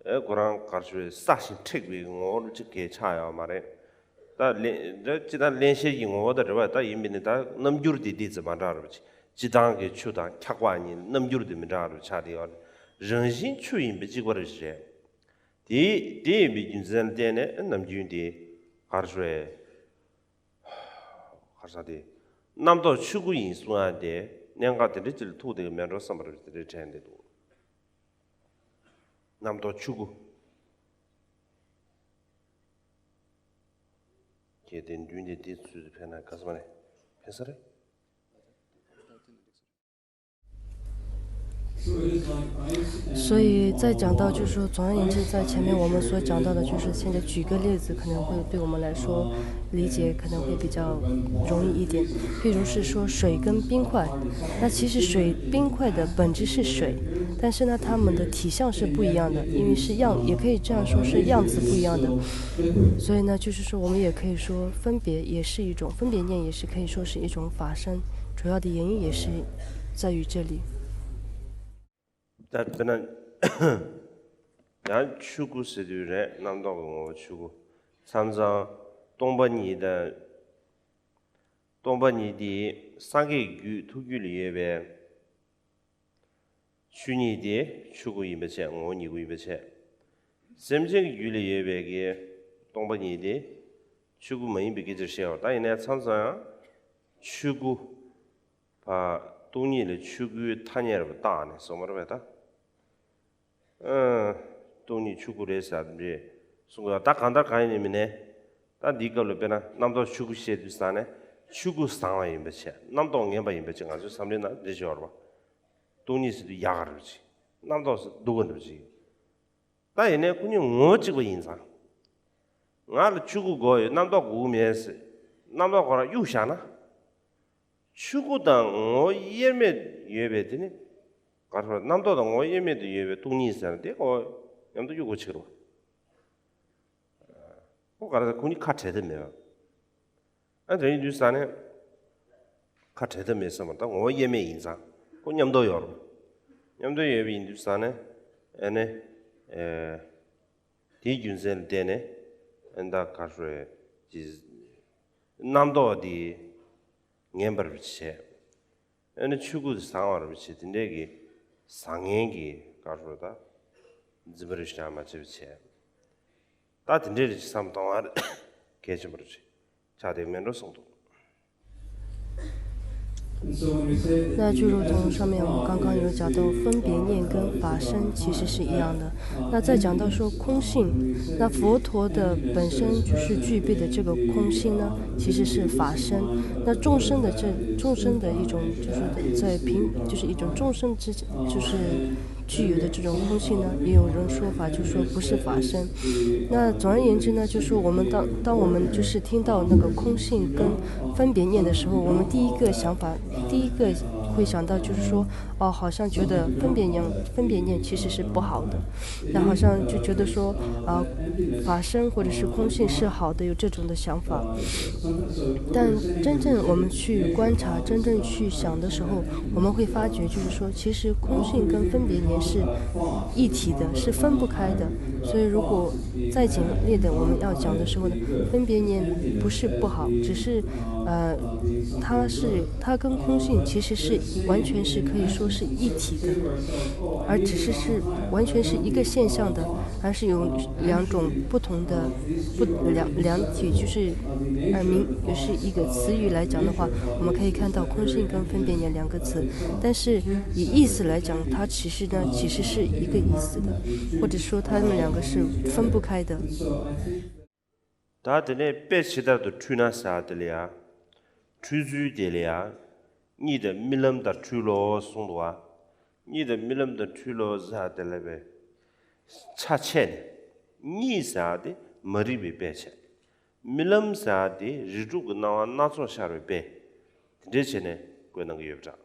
ཨེ་ཁོ་རང་ག་རེ་ཟེར། སྲ་ཞིང་མཁྲེགས་པའི་ངོ་བོ་གཅིག་གི་ཆགས་ཡོད་མ་རེད། ད་ལེན་ད་སྤྱིར་བཏང་བརླན་གཤེར་གྱི་ངོ་བོ་ད་རེད་པ། ད་ཡིན་པས་ནི་ད་རྣམ་འགྱུར་དེ་ཏོག་ཙམ་མ་འདྲ་བ་རེད་པ། སྤྱིར་བཏང་གི་ཆུ་དང་འཁྱག་པ་གཉིས་རྣམ་འགྱུར་དེ་མི་འདྲ་བ་རེད་པ། ཆགས་བསྡད་ཡོད་རེད། རང་བཞིན་ཆུ་ཡིན་པ་གཅིག་པ་རེད་ཟེར། དེ་དེ་ཡིན་པའི་རྒྱུ་མཚན་ལ་བརྟེན་ནས་ནམ་རྒྱུན་དེ་ག་རེ་ཟེར། ག་རེ་ཟེར། དེ་རྣམ་རྟོག་ཆོས་སྐུ་ཡིན་གསུང་ཡ་དེ་གནད་འགག་དེ་འདྲ་ཅིག་ལ་ཐུག་བསྡད་ཀྱི་མེད་འགྲོ་བསམ་པ་རེད། དེ་འདྲ་དྲན་བསྡད་འདུག་རྣམ་རྟོག་ཆོས་སྐུ། གལ་ཏེ་མདུན་དེ་འདི་ཚུལ་དུ་ཕེབས་ན་དགའ་ས་མ་རེད། ཕེབས་ས་རེད། 所以再讲到，就是说，总而言之，在前面我们所讲到的，就是现在举个例子，可能会对我们来说理解可能会比较容易一点。譬如是说水跟冰块，那其实水冰块的本质是水，但是呢，它们的体相是不一样的，因为是样，也可以这样说是样子不一样的。所以呢，就是说，我们也可以说分别也是一种分别念，也是可以说是一种法身，主要的原因也是在于这里。 ད་དཔེར་ན་ཡང་ཆོས་སྐུ་ཟེར་དུས་རེད། རྣམ་རྟོག་གི་ངོ་བོ་ཆོས་སྐུ། མཚམས་མཚམས་སྟོང་པ་ཉིད་དང་། སྟོང་པ་ཉིད་དེ་སངས་རྒྱས་རྒྱུད་ཐུགས་རྒྱུད་ལ་ཡོད་པའི་ཆོས་ཉིད་དེ་ཆོས་སྐུ་ཡིན་པ་བྱས། ངོ་བོ་ཉིད་སྐུ་ཡིན་པ་བྱས། སེམས་ཅན་གྱི་རྒྱུད་ལ་ཡོད་པའི་གི་སྟོང་པ་ཉིད་དེ་ཆོས་སྐུ་མ་ཡིན་པའི་སྐད་ཆ་བཤད་པ། ད་ཡིན་ནའི་མཚམས་མཚམས་ཡང་ཆོས་སྐུ། ཕ། སྟོང་ཉིད་ལ་ཆོས་སྐུའི་ཐ་སྙད་རེ་བཏགས་ནས་སོང་བ་རེད་པས་ད། ཨ། སྟོང་ཉིད་ཆོས་སྐུ་རེད་ཟེར་རེད་གསུང་གི་ཡོད། ད་གང་ལྟར་གང་ཡིན་ནའི་མིན་ནའི། ད་འདིའི་སྐབས་ལ་དཔེར་ན་རྣམ་རྟོག་ཆོས་སྐུ་བཤད་དུས་ཙང་ནས་ཆོས་སྐུ་བཟང་བ་ཡིན་པ་བྱས། རྣམ་རྟོག་ངན་པ་ཡིན་པ་བྱས། ང་ཚོའི་བསམ་བློའི་ནང་འདི་བྱས་པ་རེད་པ། སྟོང་ཉིད་ཟེར་དུས་ཡག་ག་རེད་པ་ཅིག་རྣམ་རྟོག་ཟེར་སྡུག་ག་འདྲ་པོ་ཅིག་ད་ཡིན་ནའི་ཁོ་གཉིས་ངོ་བོ་གཅིག་པ་ཡིན་ཙང་། ང་ལ་ཆོས་སྐུ་དགོས་ཡོད། རྣམ་རྟོག་དགོས་མེད་ཟེར། རྣམ་རྟོག་ཁོ་རང་གཡུག་བཞག་ན། ཆོས་སྐུ་དང་ངོ་བོ་དབྱེར་མེད་ཡོད་པའི་དེ་ནི། ག་རེ་ཟེར། རྣམ་རྟོག་དང་ངོ་བོ་དབྱེར་མེད་དུ་ཡོད་པའི་སྟོང་ཉིད་ཟེར་ན་དེ་ཁོ་མཉམ་དུ་གཡུག་དགོས་ཆེ་རུ། ཁོ་ག་རེ་ཟེར། ཁོ་གཉིས་ཁ་བྲལ་ཐབས་མེད་པ། ཨ། དེ་ཡིན་དུས་ཙང་ནས་ཁ་བྲལ་ཐབས་མེད་བསམ་པ། ད་ངོ་བོ་དབྱེར་མེད་ཡིན་ཙང་ཁོ་མཉམ་དུ་ཡོད་རེད། མཉམ་དུ་ཡོད་པ་ཡིན་དུས་ཙང་ནས་ཨ་ནི། ཨེ། དེའི་རྒྱུ་མཚན་ལ་བརྟེན་ནས་ཨ་ནི་ད་ག་རེ་ཟེར། ཅིག་རྣམ་རྟོག་དེ་ངན་པར་བྱས། ཨ་ནི་ཆོས་སྐུ་དེ་བཟང་བར་བྱས། དེ་འདྲའི་གི་བཟང་ངན་གྱི་ག་རེ་ཟེར། ད་ འཛིན་པ་རེ་ཞིག་ཀྱང་མ་བྱེད་པ་བྱས། ད་དེ་འདྲའི་རེ་ཞིག་བསམ་གཏོང་བ་གལ་ཆེན་པོ་རེ་ཞིག་ཆགས་བསྡད་མེད་འགྲོ་གསུངས་འདུག། 那就如同上面我们刚刚有讲到，分别念跟法身其实是一样的。那再讲到说空性，那佛陀的本身就是具备的这个空性呢，其实是法身。那众生的这众生的一种，就是在平，就是一种众生之，就是具有的这种空性呢，也有人说法就是说不是法身。那总而言之呢，就是说我们当当我们就是听到那个空性跟分别念的时候，我们第一个想法，第一个会想到就是说，哦，好像觉得分别念分别念其实是不好的，那好像就觉得说，啊、法身或者是空性是好的，有这种的想法。但真正我们去观察，真正去想的时候，我们会发觉，就是说，其实空性跟分别念是一体的，是分不开的。所以，如果再简略的我们要讲的时候呢，分别念不是不好，只是，呃，它是它跟空性其实是完全是可以说是一体的，而只是是完全是一个现象的，而是有两种不同的不两两体，就是耳名也是一个词语来讲的话，我们可以看到空性跟分别念两个词，但是以意思来讲，它其实呢其实是一个意思的，或者说它们两个是分不开的。 ད་དེ་ནས་དཔེ་ཇི་ལྟར་དུ་འཁྲུལ་ན་ཟེར་དེ་ལ་ཡ། འཁྲུལ་ཚུལ་དེ་ལ་ཡ། གཉིད་དང་རྨི་ལམ་དང་འཁྲུལ་ལོ་གསུངས་འདུག་བ། གཉིད་དང་རྨི་ལམ་དང་འཁྲུལ་ལོ་ཟེར་དེ་ལ་བའི་ཆ་ཆད་ནས། གཉིད་ཟེར་དེ་མ་རིག་པའི་དཔེ་བྱས། རྨི་ལམ་ཟེར་དེ་རིགས་དྲུག་གི་སྣང་བ་སྣ་ཚོགས་ཤར་བའི་དཔེ། དེ་འདྲས་བྱས་ནས་བཀོད་གནང་གི་ཡོད་པ་འདྲ།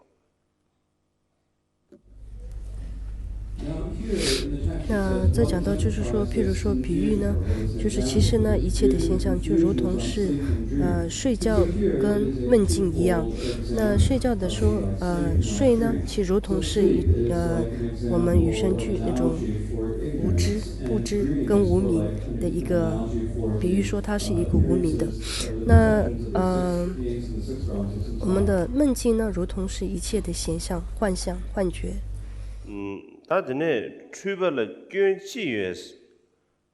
那再讲到就是说，譬如说比喻呢，就是其实呢，一切的现象就如同是，呃，睡觉跟梦境一样。那睡觉的时候，呃，睡呢，其实如同是一呃，我们与生俱那种无知、不知跟无明的一个比喻，说它是一个无明的。那呃，我们的梦境呢，如同是一切的显象、幻象、幻觉。 ད་དེ་ནས་འཁྲུལ་པ་ལ་སྐྱོན་ཅི་ཡོད།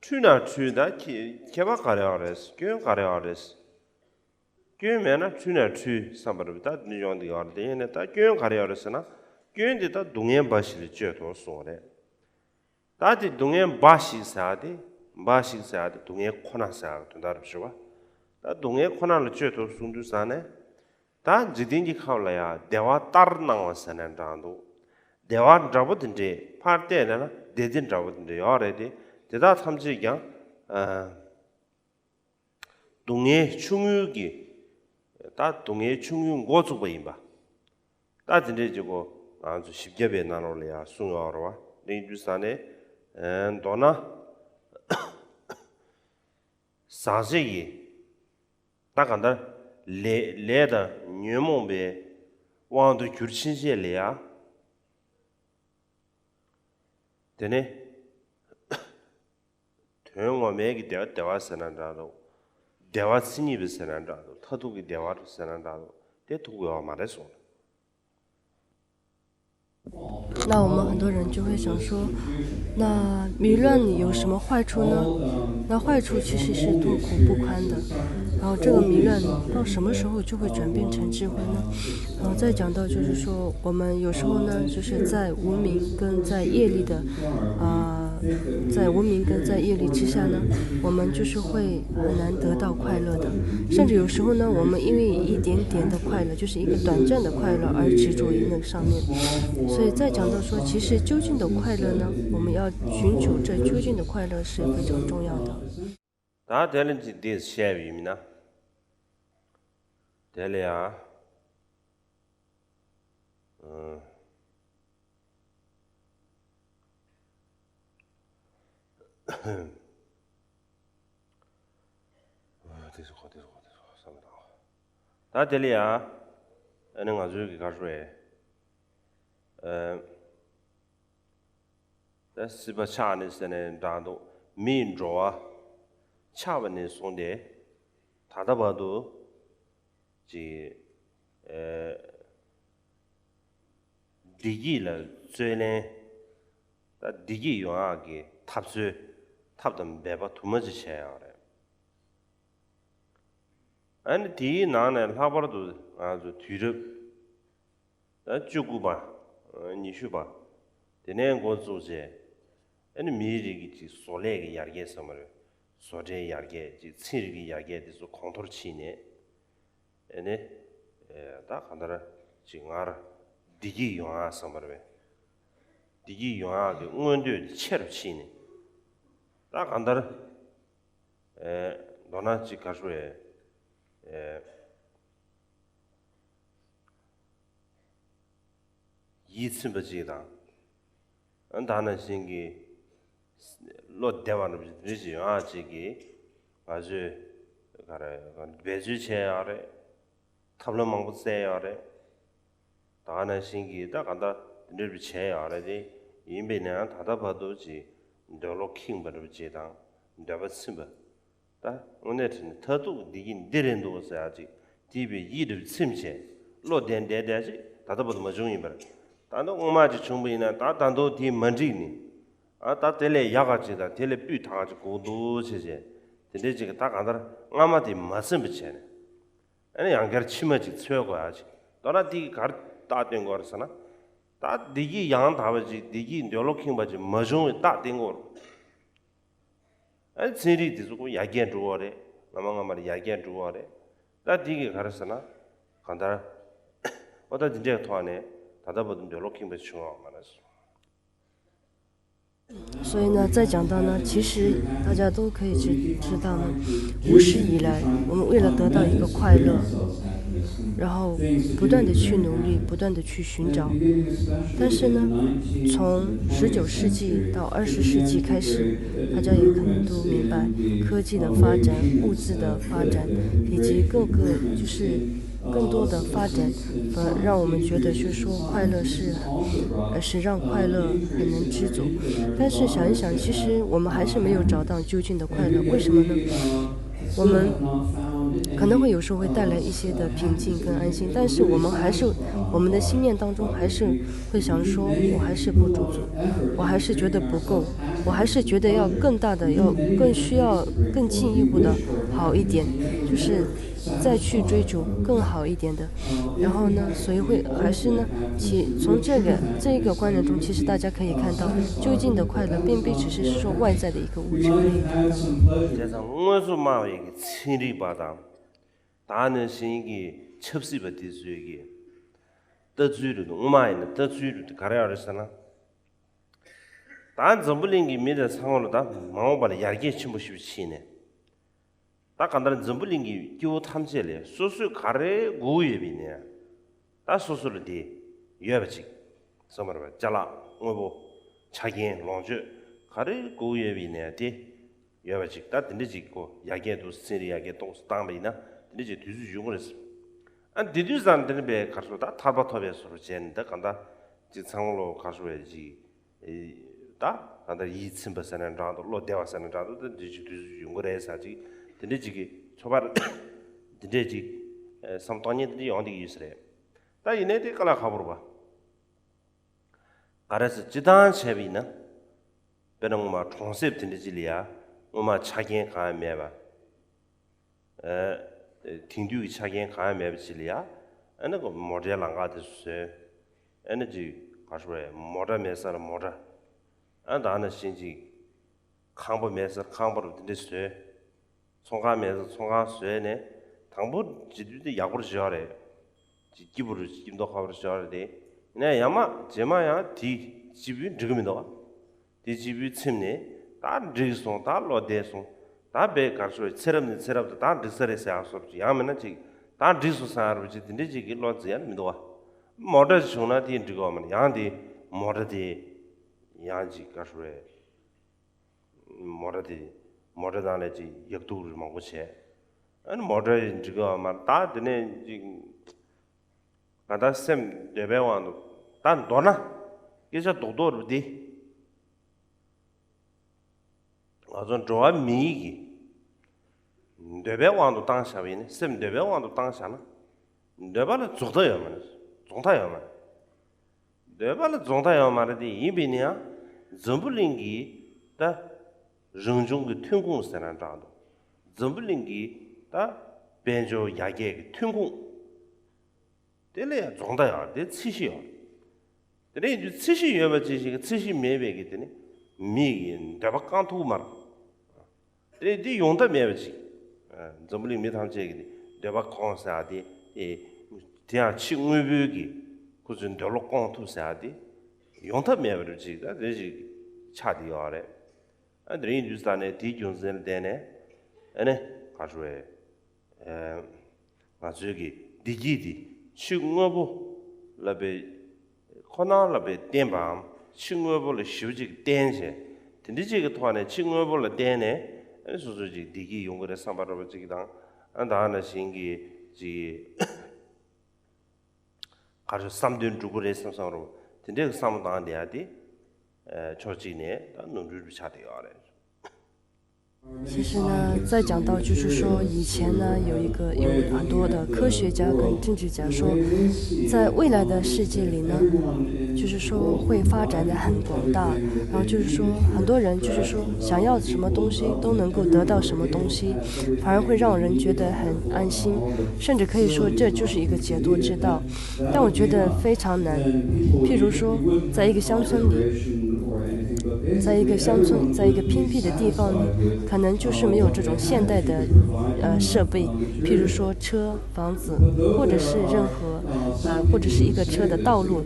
འཁྲུལ་ན་འཁྲུལ་ད་ཁྱད་པར་ག་རེ་ཡོད་རེད། སྐྱོན་ག་རེ་ཡོད་རེད། སྐྱོན་མེད་ན་འཁྲུལ་ན་འཁྲུལ་བསམ་པ་རེད། ད་འདི་ཡོང་འདི་ཡོད་རེད། དེ་ཡིན་ན་ད་སྐྱོན་ག་རེ་ཡོད་རེད་ཟེར་ན། སྐྱོན་འདི་ད་སྡུག་བསྔལ་འབའ་ཞིག་ལ་སྤྱོད་དོ་གསུངས་རེད། ད་དེ་སྡུག་བསྔལ་འབའ་ཞིག་ཟེར་ཏེ། འབའ་ཞིག་ཟེར་ཏེ་སྡུག་བསྔལ་ཁོ་ན་ཟེར་དོན་དག་རེད་ཞུ་བ། ད་སྡུག་བསྔལ་ཁོ་ན་ལ་སྤྱོད་དོ་གསུང་དུས་ཙང་ནས། ད་འཇིག་རྟེན་གྱི་ཁམས་ལ་ཡང་བདེ་བ་ལྟར་སྣང་བ་ཟེར་ན་འདྲ་འདུག། བདེ་བ་འདྲ་པོ་དེ་འདྲས་ཕར་བལྟས་ན་ན་བདེ་བདེ་འདྲ་པོ་དེ་འདྲས་ཡོད་རེད་དེ། དེ་དག་ཐམས་ཅད་ཀྱང་ཨ་སྡུག་བསྔལ་ཆུང་ངུའི་གི། ད་སྡུག་བསྔལ་ཆུང་ངུའི་འགོ་བཙུགས་པ་ཡིན་པ། ད་དེ་འདྲས་ཀྱི་གོ་ང་ཚོ་བཞི་བརྒྱ་པའི་ནང་ལོགས་ལ་ཡང་གསུངས་ཡོད་རེད་བ། དེ་ཡིན་དུས་ཙང་ནས་ཨ་མདོར་ན། ཟག་བཅས་ཀྱི། ད་གང་ལྟར་ལས་ལས་དང་ཉོན་མོངས་པའི་དབང་དུ་གྱུར་ཕྱིན་ཆད་ལ་ཡང་། དེ་ནས་དོན་ངོ་མའི་གི་བདེ་བ་བདེ་བ་ཟེར་ན་འདྲ་འདུག། བདེ་བ་མཚན་ཉིད་པའི་ཟེར་ན་འདྲ་འདུག། མཐར་ཐུག་གི་བདེ་བ་ཟེར་ན་འདྲ་འདུག། དེ་ཐུག་དགོས་པ་མ་རེད་གསུངས། 那我们很多人就会想说，那迷乱有什么坏处呢？那坏处其实是痛苦不堪的。然后这个迷乱到什么时候就会转变成智慧呢？然后再讲到就是说，我们有时候呢，就是在无明跟在业力的，啊、在无明跟在业力之下呢，我们就是会很难得到快乐的。甚至有时候呢，我们因为一点点的快乐，就是一个短暂的快乐而执着于那个上面。所以再讲到说，其实究竟的快乐呢，我们要寻求这究竟的快乐是非常重要的。 ད་དེ་ལ་འདི་འདི་བཤད་པ་ཡིན་ན། དེ་ལ་ཡང་། ཨ། དེ་སོ་དེ་སོ་དེ་སོ་བསམ་བློ་བཏང་། ད་དེ་ལ་ཡང་། ཨ་ནི་ང་ཚོའི་གི་ག་རེ་རེད། ཨ། ད་སྲིད་པ་ཆགས་ནས་ཟེར་ནས་འདྲ་འདུག། མིའི་འགྲོ་བ་ཆགས་པ་ནས་བཟུང་སྟེ་ད་ལྟ་བར་དུ་ཅིག། ཨ། བདེ་སྐྱིད་ལ་རྩོད་ལེན། ད་བདེ་སྐྱིད་ཡོང་ཡག་གི་ འཐབ་རྩོད་འཐབ་དང་འབད་པ་དུ་མ་ཅིག་བྱས་ཡོད་རེད། ཨ་ནི་དེའི་ནང་ནས་ལྷག་པར་དུ་ང་ཚོ་དུས་རབས་ད་བཅུ་དགུ་པ། ཉི་ཤུ་པ། དེ་ནས་འགོ་བཙུགས་བྱས། ཨ་ནི་མིའི་རིགས་ཀྱི་ཅིག་བཟོ་ལས་ཀྱི་ཡར་རྒྱས་ཟེར་མ་རེད། བཟོ་གྲྭའི་ཡར་རྒྱས་ཅིག་ཚན་རིག་གི་ཡར་རྒྱས་དེ་ཚོ་གོང་མཐོར་ཕྱིན་ནས། ཨ་ནི་ད་གང་ལྟར་ཅིག་སྔར་བདེ་སྐྱིད་ཡོང་ཡག་ཟེར་མ་རེད་པས། བདེ་སྐྱིད་ཡོང་ཡག་གི་མངོན་འདོད་ཆེ་རུ་ཕྱིན་ནས། ད་གང་ལྟར། ཨེ། མདོར་ན་ཅིག་ག་རེ་ཞུ་དགོས་རེད། ཨེ། ཡིད་ཚིམ་པ་ཅིག་དང་། ཨ། ད་ནང་བཞིན་གྱི་བློ་བདེ་བ་འདྲ་པོ་ཅིག་རེ་ཞིག་ཡོང་ཡག་ཅིག་གིས་ང་ཚོས་ག་རེ་འབད་རྩོལ་བྱས་ཡོད་རེད། ཐབས་ལམ་མང་པོ་བཙལ་ཡོད་རེད། ད་ནང་བཞིན་གྱི་ད་ག་འདྲ་འདི་འདྲ་བྱས་ཡོད་རེད་དེ། ཡིན་པས་ན་ད་ལྟ་བར་དུ་ཅིག་འདོད་བློ་ཁེངས་པ་འདྲ་པོ་ཅིག་དང་། འདོད་པ་ཚིམ་པ། ད་དངོས་གནས་དྲན་ནས་མཐར་ཐུག་བདེ་སྐྱིད་འདི་རེད་འདུག་ཟེར་ཡག་ཅིག་དེ་བས་ཡིད་འདྲ་པོ་ཚིམ་བྱས། བློ་བདེ་བདེ་བདེ་ཅིག་ད་ལྟ་བར་དུ་མ་བྱུང་ཡིན་པར། ད་ལྟ་སྔོན་མ་ཅིག་བྱུང་པ་ཡིན་ན་ད་ད་དུང་དེ་མ་འགྲིག་ནས། ཨ། ད་དེ་ལས་ཡག་ག་ཅིག་དང་དེ་ལས་སྤུས་དག་ག་ཅིག་དགོས་འདུག་བྱས་བྱས། དེ་འདྲའི་ཅིག་ད་གང་ལྟར་སྔ་མ་དེ་མ་ཟིན་པ་བྱས་ནས། ཨ་ནི་ཡང་བསྐྱར་ཕྱི་མ་ཅིག་འཚོལ་དགོས་ཡག་ཅིག་མདོར་ན་དེ་ག་རེ་རྟགས་སྟོན་དགོས་རེད་ཟེར་ན། ད་བདེ་སྐྱིད་ཡང་དག་པ་ཅིག་བདེ་སྐྱིད་འདོད་བློ་ཁེངས་པ་ཅིག་མ་བྱུང་བའི་རྟགས་སྟོན་དགོས་རེད། ཨ་ནི་ཚན་རིག་དེ་ཚོ་ཁོ་ཡར་རྒྱས་འགྲོ་བ་རེད། སྔ་མ་སྔ་མ་ལས་ཡར་རྒྱས་འགྲོ་བ་རེད། ད་དེ་གིས་ག་རེ་ཟེར་ན། གང་ལྟར། ཨོ། ད་དེ་འདྲའི་ཐོག་ནས་ད་ལྟ་བར་དུ་འདོད་བློ་ཁེངས་པ་བྱུང་བ་མ་རེད། 所以呢，再讲到呢，其实大家都可以知知道呢，无始以来，我们为了得到一个快乐，然后不断的去努力，不断的去寻找。但是呢，从十九世纪到二十世纪开始，大家也可能都明白，科技的发展、物质的发展，以及各个就是更多的发展，呃，让我们觉得就是说快乐是，呃，是让快乐很能知足。但是想一想，其实我们还是没有找到究竟的快乐。为什么呢？我们可能会有时候会带来一些的平静跟安心，但是我们还是，我们的心念当中还是会想说，我还是不知足，我还是觉得不够，我还是觉得要更大的，要更需要更进一步的好一点，就是再去追求更好一点的。然后呢，所以会还是呢，其从这个这一个观点中，其实大家可以看到，究竟的快乐并不只是说外在的一个物质可以达到。 བྱས་ཙང་དངོས་སུ་སྨྲ་བའི་ཚན་རིག་པ་དང་། ད་ནང་བཞིན་གྱི་ཆབ་སྲིད་པ་དེ་ཚོའི་གི་ལྟ་ཚུལ་རེད་འདུག་སྔོན་མ་ཡིན་ན་ལྟ་ཚུལ་རེད་འདུག་ག་རེ་ཡོད་རེད་ཟེར་ན། ད་འཛམ་བུ་གླིང་གི་མི་དེ་ཚང་མ་ལ་ད་མ་འོངས་པ་ལ་ཡར་རྒྱས་ཆེན་པོ་ཞིག་ཕྱིན་ནས། ད་གང་ལྟར་འཛམ་བུ་གླིང་གི་སྐྱེ་བོ་ཐམས་ཅད་ལ་སོ་སོས་ག་རེ་དགོས་ཡོད་པ་ཡིན་ནའང་། ད་སོ་སོ་ལ་དེ་ཡོད་པ་ཅིག་ཟེར་བ་རེད་པ། ཅ་ལག་དངོས་པོ། ཆ་རྐྱེན། ལོངས་སྤྱོད་ག་རེ་དགོས་ཡོད་པ་ཡིན་ནའང་དེ་ཡོད་པ་ཅིག་ད་དེ་འདྲ་ཅིག་གོ་ཡར་རྒྱས་འདུག་ཚན་རིག་ཡར་རྒྱས་ཏོག་ཙམ་བཏང་པ་ཡིན་ན་དེ་འདྲ་ཅིག་དུས་ཚོད་ཡོང་གི་རེད། ཨ། དེ་དུས་ཙང་དེ་འདྲ་པའི་ག་རེ་ཟེར། ད་ཐར་པ་ཐོབ་པའི་བཟོ་འདྲ་བྱས་ནས་ད་གང་ལྟར་ཅིག་ཚང་མ་ལོ་ག་རེ་ཟེར་བའི་ཅིག་ད་གང་ལྟར་ཡིད་ཚིམ་པ་ཟེར་ན་འདྲ་འདུག་བློ་བདེ་བ་ཟེར་ན་འདྲ་འདུག་ད་འདི་ཅིག་དུས་ཚོད་ཡོང་གི་རེད་ཟེར་ཅིག་དེ་འདྲ་ཅིག་གི་ཚོར་བ་དེ་འདྲ་ཅིག་བསམ་སྟོང་ཉིད་དེ་འདྲ་ཡོང་བསྡད་ཀྱི་ཡོད་ས་རེད། ད་ཡིན་ནའི་དེ་དཀའ་ལས་ཁག་པོ་རེད་པ། ག་རེ་ཟེར། སྤྱིར་བཏང་བྱས་པ་ཡིན་ན། དཔེར་ན་སྔོན་མ་གྲོང་གསེབ་དེ་འདྲ་ཅིག་ལ་ཡ་སྔོན་མ་ཆ་རྐྱེན་གང་ཡང་མེད་པ། ཨ། དེང་དུས་ཀྱི་ཆ་རྐྱེན་གང་ཡང་མེད་པ་ཅིག་ལ་ཡ། ཨ་ནི་མོ་ཊའི་ལམ་ཁ་དེ་བཟོས། ཨ་ནི་ཅིག་ག་རེ་ཟེར་བས། མོ་ཊ་མེད་ས་ལ་མོ་ཊ། ཨ། ད་ནང་བཞིན་ཅིག་ཁང་པ་མེད་ས་ལ་ཁང་པ་རུ་དེ་འདྲ་བཟོས། ཚོང་ཁང་མེད་ས་ཚོང་ཁང་བཟོས་ནས། དང་པོ་བྱེད་དུས་དེ་ཡག་པོ་བྱས་པ་རེད། ཅིག་སྐྱིད་པོ་རུ་སྐྱིད་མདོག་ཁ་པོ་རུ་བྱས་པ་རེད་དེ། ཡིན་ན་ཡང་མ་རྗེས་མ་ཡང་དེ་སྐྱིད་པོས་འགྲིག་གི་མི་འདུག་ག་དེ་སྐྱིད་པོས་ཚིམ་ནས་ད་འགྲིག་སོང་། ད་བློ་བདེ་སོང་། ད་དཔེ་ག་རེ་ཟེར། ཚེ་རབས་ནས་ཚེ་རབས་དུ་ད་འགྲིག་ས་རེད་ཟེར་ཡག་བཟོ་འདྲ་ཅིག་ཡང་མིན་ན་ཅིག་ད་འགྲིག་སོང་ཟེར་ཡག་རུ་ཅིག་དེ་འདྲ་ཅིག་གི་བློ་འཛིན་ཡག་མི་འདུག་ག་མོ་ཊ་ཅིག་བྱུང་ན་དེ་འགྲིག་གི་ཡོད་མ་རེད། ཡང་དེ་མོ་ཊ་དེ་ཡང་ཅིག་ག་རེ་ཟེར། མོ་ཊ་དེ་མོ་ཊ་ནང་ལ་ཅིག་ཡག་སྡུག་རུ་མང་པོ་བྱས། ཨ་ནི་མོ་ཊ་ཡིན་འགྲིག་གི་ཡོད་མ་རེད། ད་དེ་ནས་ཅིག་ང་ད་སེམས་འདོད་པའི་དབང་དུ། ད་མདོར་ན་སྐད་ཆ་རྡོག་རྡོག་རུ་དེ། ང་ཚོ་འགྲོ་བ་མིའི་གི་འདོད་པའི་དབང་དུ་བཏང་བཞག་པ་ཡིན་ན། སེམས་འདོད་པའི་དབང་དུ་བཏང་བཞག་ན། འདོད་པ་ལ་རྫོགས་མཐའ་ཡོད་མ་རེད། རྫོགས་མཐའ་ཡོད་མ་རེད། འདོད་པ་ལ་རྫོགས་མཐའ་ཡོད་མ་རེད་དེ། ཡིན་པས་ན་ཡང་འཛམ་བུ་གླིང་གི་ ད་རང་བྱུང་གི་ཐོན་ཁུངས་ཟེར་ན་འདྲ་འདུག་འཛམ་བུ་གླིང་གི་ད་དཔལ་འབྱོར་ཡར་རྒྱས་ཀྱི་ཐོན་ཁུངས་དེ་ལ་ཡང་རྫོགས་མཐའ་ཡོད་རེད། དེ་ཚད་གཞི་ཡོད་རེད། དེ་འདྲ་ཡིན་དུས་ཚད་གཞི་ཡོད་པ་ཅིག་ཞིག་གི་ཚད་གཞི་མེད་པའི་གི་དེ་ནི་མི་གི་འདོད་པ་བསྐང་ཐུབ་མ་རེད། དེ་འདི་ཡོང་ཐབས་མེད་པ་ཅིག་འཛམ་བུ་གླིང་མི་ཐམས་ཅད་ཀྱི་འདོད་པ་སྐོང་ཟེར་ཡ་དེ། དེ་དེ་ཡང་ཕྱི་དངོས་པོའི་གི་ཁོ་ཚོའི་འདོད་བློ་སྐོང་ཐུབ་ཟེར་ཡ་དེ་ཡོང་ཐབས་མེད་པ་རེད་ཅིག་ད་དེ་ཞིག་ཆགས་བསྡད་ཡོད་རེད། ཨ་དེ་ཡིན་དུས་ད་ནས་དེའི་རྒྱུ་མཚན་ལ་བརྟེན་ནས་ཨ་ནི་ག་རེ་ཟེར་བས། ང་ཚོའི་གི་བདེ་སྐྱིད་དེ་ཕྱི་དངོས་པོ་ལ་བའི་ཁོ་ན་ལ་བའི་བརྟེན་པའམ་ཕྱི་དངོས་པོ་ལ་ཞེ་པོ་ཅིག་བརྟེན་བྱས། དེ་འདྲ་ཅིག་གི་ཐོག་ནས་ཕྱི་དངོས་པོ་ལ་བརྟེན་ནས་ཨ་ནི་སོ་སོ་ཅིག་བདེ་སྐྱིད་ཡོང་གི་རེད་བསམ་པ་འདྲ་པོ་ཅིག་དང་། ཨ་ད་ནང་བཞིན་གྱི་ཅིག་ག་རེ་བསམ་དོན་འགྲུབ་ཀྱི་རེད་བསམ་བསམ་རོ། དེ་འདྲའི་བསམ་བློ་བཏང་བསྡད་ཡ་དེ་ཕྱོགས་གཅིག་ནས་ད་ནོར་འཁྲུལ་ཆགས་བསྡད་ཡོད་རེད། 其实呢，再讲到就是说，以前呢，有一个有很多的科学家跟政治家说，在未来的世界里呢，就是说会发展的很广大，然后就是说很多人就是说想要什么东西都能够得到什么东西，反而会让人觉得很安心，甚至可以说这就是一个解脱之道。但我觉得非常难。譬如说，在一个乡村里，在一个乡村，在一个偏僻的地方里，可能就是没有这种现代的呃设备，譬如说车、房子，或者是任何呃或者是一个车的道路。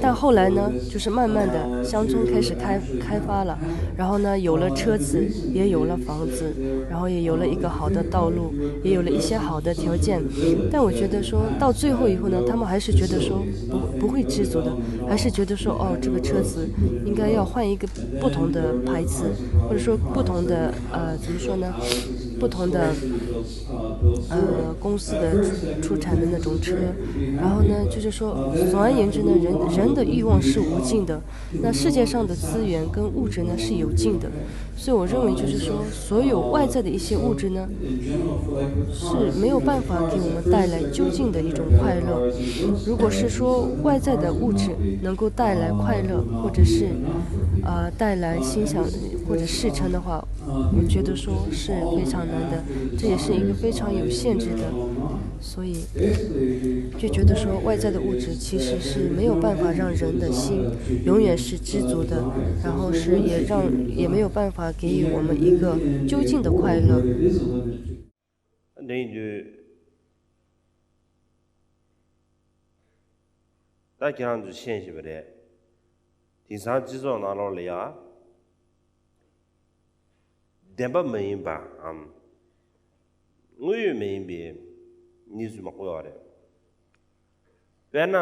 但后来呢，就是慢慢的乡村开始开开发了，然后呢，有了车子，也有了房子，然后也有了一个好的道路，也有了一些好的条件。但我觉得说到最后以后呢，他们还是觉得说不不会知足的，还是觉得说哦，这个车子应该要换一个不同的牌子，或者说不同的呃怎么说呢，不同的呃公司的出产的那种车。然后呢，就是说，总而言之呢，人人的欲望是无尽的。那世界上的资源跟物质呢是有尽的，所以我认为就是说，所有外在的一些物质呢是没有办法给我们带来究竟的一种快乐。如果是说外在的物质能够带来快乐，或者是呃带来欣赏或者事成的话，我觉得说是非常难的，这也是一个非常有限制的，所以就觉得说外在的物质其实是没有办法让人的心永远是知足的，然后是也让也没有办法给予我们一个究竟的快乐。 འདི་ཡིན་དུས་ད་ཁྱེད་རང་ཚོས་ཤེས་བཞིན་པ་རེད། དེང་སང་སྤྱི་ཚོགས་ནང་ལོགས་ལ་ཡ། བདེན་པ་མ་ཡིན་པའམ་དངོས་ཡོད་མ་ཡིན་པའི་གནས་ཚུལ་མང་པོ་ཡོད་རེད། དཔེར་ན་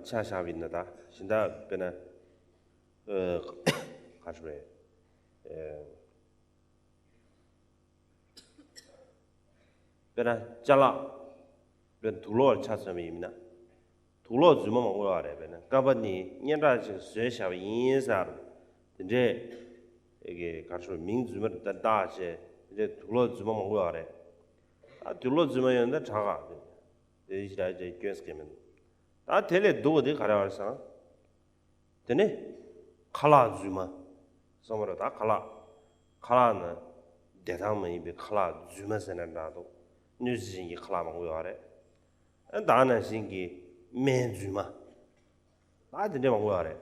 ཆ་བཞག་པ་ཡིན་ན་ད་གཞན་དག་དཔེར་ན་ཨ་ག་རེ་རེད། ཨ་དཔེར་ན་ཅ་ལག་དཔེར་ན་དུག་ལོག་ལ་ཆ་མཚོན་པ་ཡིན་ན། དུག་ལོག་རྫུན་མ་མང་པོ་ཡོད་རེད། དཔེར་ན་རྐང་པ་ནི་སྙན་གྲགས་ཅིག་བཟོས་བཞག་པ་ཡིན་ཟེར། དེ་འདྲས་ཀྱི་ག་རེ་ཞུ་མིང་རྫུན་མ་རེ་བཏགས་བྱས་དེ་འདྲས་དུག་ལོག་རྫུན་མ་མང་པོ་ཡོད་རེད། ཨ་དུག་ལོག་རྫུན་མ་ཡོད་ན་དྲག་ག་དེ་ཞིག་ར་ཅིག་སྐྱོན་ཟེར་གི་མིན། ད་དེ་ལས་སྡུག་པ་དེ་ག་རེ་ཡོད་རེད་ཟེར་ན། དེ་ནས་ཁ་ལག་རྫུན་མ། སོང་བ་རེད། ད་ཁ་ལག་ཁ་ལག་ནི་བདེ་ཐང་མ་ཡིན་པའི་ཁ་ལག་རྫུན་མ་ཟེར་ན་འདྲ་འདུག་སྣོད་བཅུད་ཅན་གྱི་ཁ་ལག་མང་པོ་ཡོད་རེད། ཨ་ད་ནང་བཞིན་གྱི་སྨན་རྫུན་མ། ད་དེ་འདྲ་མང་པོ་ཡོད་རེད།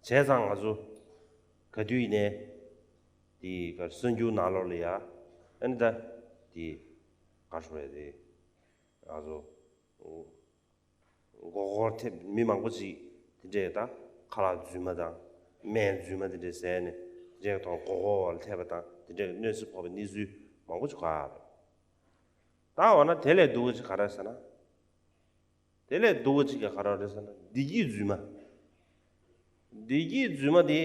བྱས་ཙང་ང་ཚོ་ག་དུས་ཡིན་ནའི་དེ་ག་གསར་འགྱུར་ནང་ལོགས་ལ་ཡ། ཨ་ནི་ད་དེ་ག་རེ་ཞུ་རེད་དེ། ང་ཚོ་མགོ་སྐོར་ཐེབས་མི་མང་པོ་ཅིག་དེ་འདྲས་ད་ཁ་ལག་རྫུན་མ་དང་སྨན་རྫུན་མ་དེ་འདྲས་ཟས་ནས་དེ་འདྲས་དང་མགོ་སྐོར་བ་ལ་ཐེབས་པ་དང་དེ་འདྲས་གནོད་འཚེ་ཕོག་པའི་གནས་ཚུལ་མང་པོ་ཅིག་གོ་ཡ་རེད། ད་འོ་ན་དེ་ལས་སྡུག་པ་ཅིག་ག་རེ་ཟེར་ན། དེ་ལས་སྡུག་པ་ཅིག་ག་རེ་རེད་ཟེར་ན་བདེ་སྐྱིད་རྫུན་མ། བདེ་སྐྱིད་རྫུན་མ་དེ།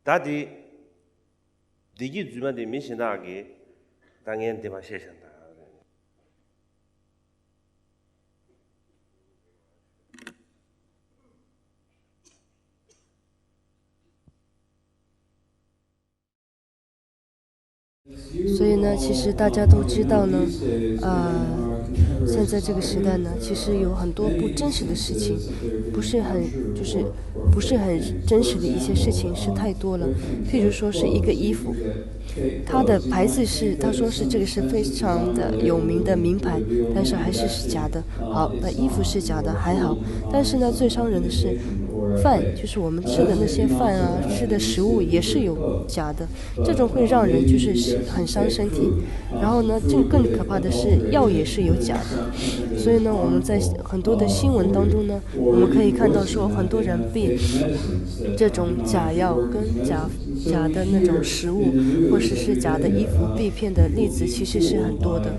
ད་དེ། བདེ་སྐྱིད་རྫུན་མ་དེ་མི་གཞན་དག་གིས་ད་ངས་འདི་མ་བཤད་བཞག་ད། 现在这个时代呢，其实有很多不真实的事情，不是很就是不是很真实的一些事情是太多了。譬如说是一个衣服，它的牌子是他说是这个是非常的有名的名牌，但是还是是假的。好，那衣服是假的还好，但是呢，最伤人的是饭，就是我们吃的那些饭啊，吃的食物也是有假的。这种会让人就是很伤身体。然后呢，更更可怕的是药也是有假的，所以呢，我们在很多的新闻当中呢，我们可以看到说很多人被这种假药跟假假的那种食物，或者是假的衣服被骗的例子其实是很多的。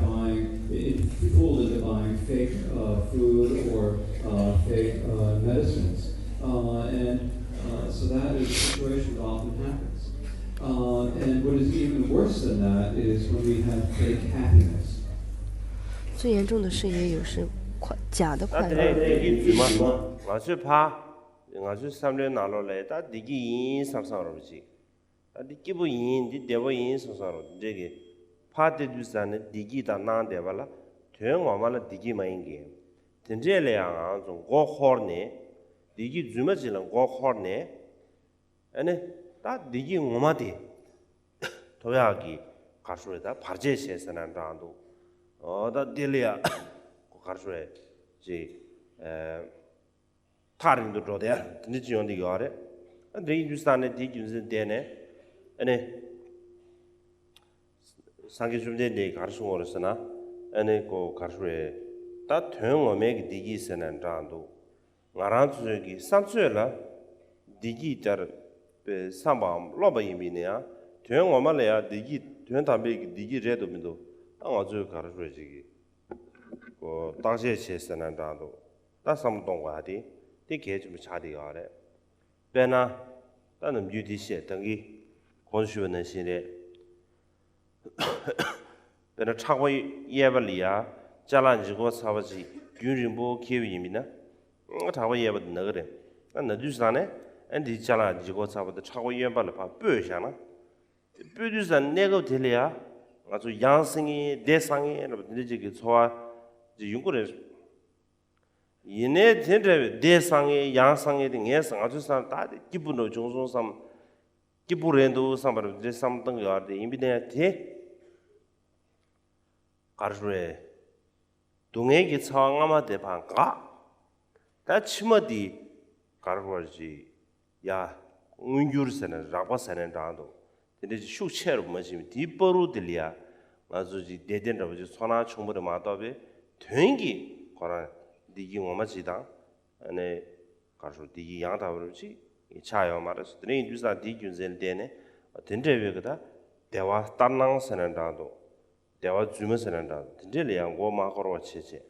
Fooled into buying fake uh, food or uh, fake uh, medicines. Uh, and uh, so that is a situation that often happens. Uh, and what is even worse than that is when we have fake happiness. 最严重的是也有是快假的快乐。ད་དེ་རིང་བདེ་སྐྱིད་རྫུན་མ། ང་ཚོའི་ཕ། ང་ཚོའི་བསམ་བློའི་ནང་ལོགས་ལ་ད་བདེ་སྐྱིད་ཡིན་བསམ་བསམ་རོགས་ཅིག་ད་འདི་སྐྱིད་པོ་ཡིན། འདི་བདེ་པོ་ཡིན་བསམ་བསམ་རོགས་འདི་འདྲས་ཀྱི་ཕ་དེ་དུས་ས་ནས་བདེ་སྐྱིད་དང་སྣང་བསྡད་པ་ལ་དོན་ངོ་མ་ལ་བདེ་སྐྱིད་མ་ཡིན་གྱི། དེ་འདྲས་ལ་ཡང་ང་ཚོ་མགོ་འཁོར་ནས་བདེ་སྐྱིད་རྫུན་མ་ཅིག་ལ་མགོ་འཁོར་ནས། ཨ་ནི་ད་བདེ་སྐྱིད་ངོ་མ་དེ་ཐོབ་ཡག་གི་ག་རེ་ཞུ་རེད། ད་བར་ཆད་བྱས་ཟེར་ན་འདྲ་འདུག་ཨོ་ད་དེ་ལ་ཡ་ག་རེ་ཞུ་རེད་ཅིག་ཨ། ཐག་རིང་དུ་འགྲོ་བསྡད་དེ་འདྲ་ཅིག་ཡོང་བསྡད་ཡོད་རེད། ཨ་དེ་ཡིན་དུས་ས་ནས་དེའི་རྒྱུ་མཚན་བལྟས་ནས་ཨ་ནི་སངས་རྒྱས་བཅོམ་ལྡན་འདས་ག་རེ་གསུངས་པ་རེད་ཟེར་ན། ཨ་ནི་ཀོ་ག་རེ་ཞུ་རེད། ད་དོན་ངོ་མའི་གི་བདེ་སྐྱིད་ཟེར་ནས་འདྲ་འདུག་ང་རང་ཚོའི་གི་བསམ་ཚོད་ལ་བདེ་སྐྱིད་ལྟར་བསམ་པའམ་རློམ་པ་ཡིན་པ་ཡིན་ན་ཡང་དོན་ངོ་མ་ལ་ཡང་བདེ་སྐྱིད་དོན་དམ་པའི་གི་བདེ་སྐྱིད་རེད་འདུག་མི་འདུག་ད་ང་ཚོས་ག་རེ་ཞུ་རེད་ཅིག་གི་ཀོ་བརྟག་དཔྱད་བྱས་ཟེར་ནས་འདྲ་འདུག་ད་བསམ་བློ་གཏོང་དགོས་ཡ་དེ་དེ་གལ་ཆེན་པོ་ཆགས་བསྡད་ཡོད་རེད། དཔེར་ན། ད་ནམ་རྒྱུན་དེ་བཤད་ད་གིན་གོང་དུ་ཞུས་པ་ནང་བཞིན་རེད། དཔེར་ན་ཕྲག་པ་གཡས་པ་ལ་ཡ་ཅ་ལག་ལྗིད་ཁོག་ཚ་བ་ཅིག་རྒྱུན་རིང་པོ་འཁྱེར་བ་ཡིན་པ་ཡིན་ན། ཕྲག་པ་གཡས་པ་དེ་ན་གི་རེད། ཨ་ན་དུས་ཙང་ནས་ཨ་འདིའི་ཅ་ལག་ལྗིད་ཁོག་ཚ་བ་དེ་ཕྲག་པ་གཡོན་པ་ལ་ཕར་སྤོས་བཞག་ན། དེ་སྤོས་དུས་ཙང་གནས་སྐབས་དེ་ལ་ཡ་ང་ཚོ་ཡང་སེང་ངེ་བསྡད་སང་ངེ་ལབ་དེ་འདྲ་ཅིག་གི་ཚོར་བ་ཅིག་ཡོང་གི་རེད། ཡིན་ནའི་དེ་འདྲ་བའི་བསྡད་སང་ངེ་ཡང་སང་ངེ་དེ་ངས་ང་ཚོའི་སང་ད་དེ་སྐྱིད་པོ་འདྲ་བྱུང་སོང་བསམ། སྐྱིད་པོ་རེད་འདུག་བསམ་པར་འདྲ་བསམ་བཏང་གི་ཡོད་རེད། ཡིན་པ་ནའི་དེ་ག་རེ་རེད། སྡུག་བསྔལ་གྱི་ཚ་བ་སྔ་མ་དེ་ཕར་འགག་ད་ཕྱི་མ་དེ་ག་རེ་རེད་ཅིག་ཡ། མངོན་འགྱུར་ཟེར་ན་རགས་པ་ཟེར་ན་འདྲ་འདུག་དེ་འདྲ་ཅིག་ཤུགས་ཆེ་རུ་མ་ཕྱིན་པའི་དེའི་བར་དུ་དེ་ལ་ཡ། ང་ཚོ་ཅིག་བདེ་བདེ་འདྲ་པོ་ཅིག་ཚོར་སྣང་བྱུང་བ་རེད་མ་གཏོགས་པའི་དོན་གྱིས་ཁོ་རང་བདེ་སྐྱིད་ངོ་མ་ཅིག་དང་། ཨ་ནི་ག་རེ་ཞུ་བདེ་སྐྱིད་ཡང་དག་པ་རུ་ཅིག་ཆགས་ཡོད་མ་རེད། དེ་འདྲ་ཡིན་དུས་ཙང་དེའི་རྒྱུ་མཚན་ལ་བརྟེན་ནས་དེ་འདྲ་བའི་གི་ད་བདེ་བ་ལྟར་སྣང་ཟེར་ན་འདྲ་འདུག་བདེ་བ་རྫུན་མ་ཟེར་ན་འདྲ་འདུག་དེ་འདྲ་ལ་ཡང་མགོ་མ་འཁོར་བ་བྱེད་བྱེད།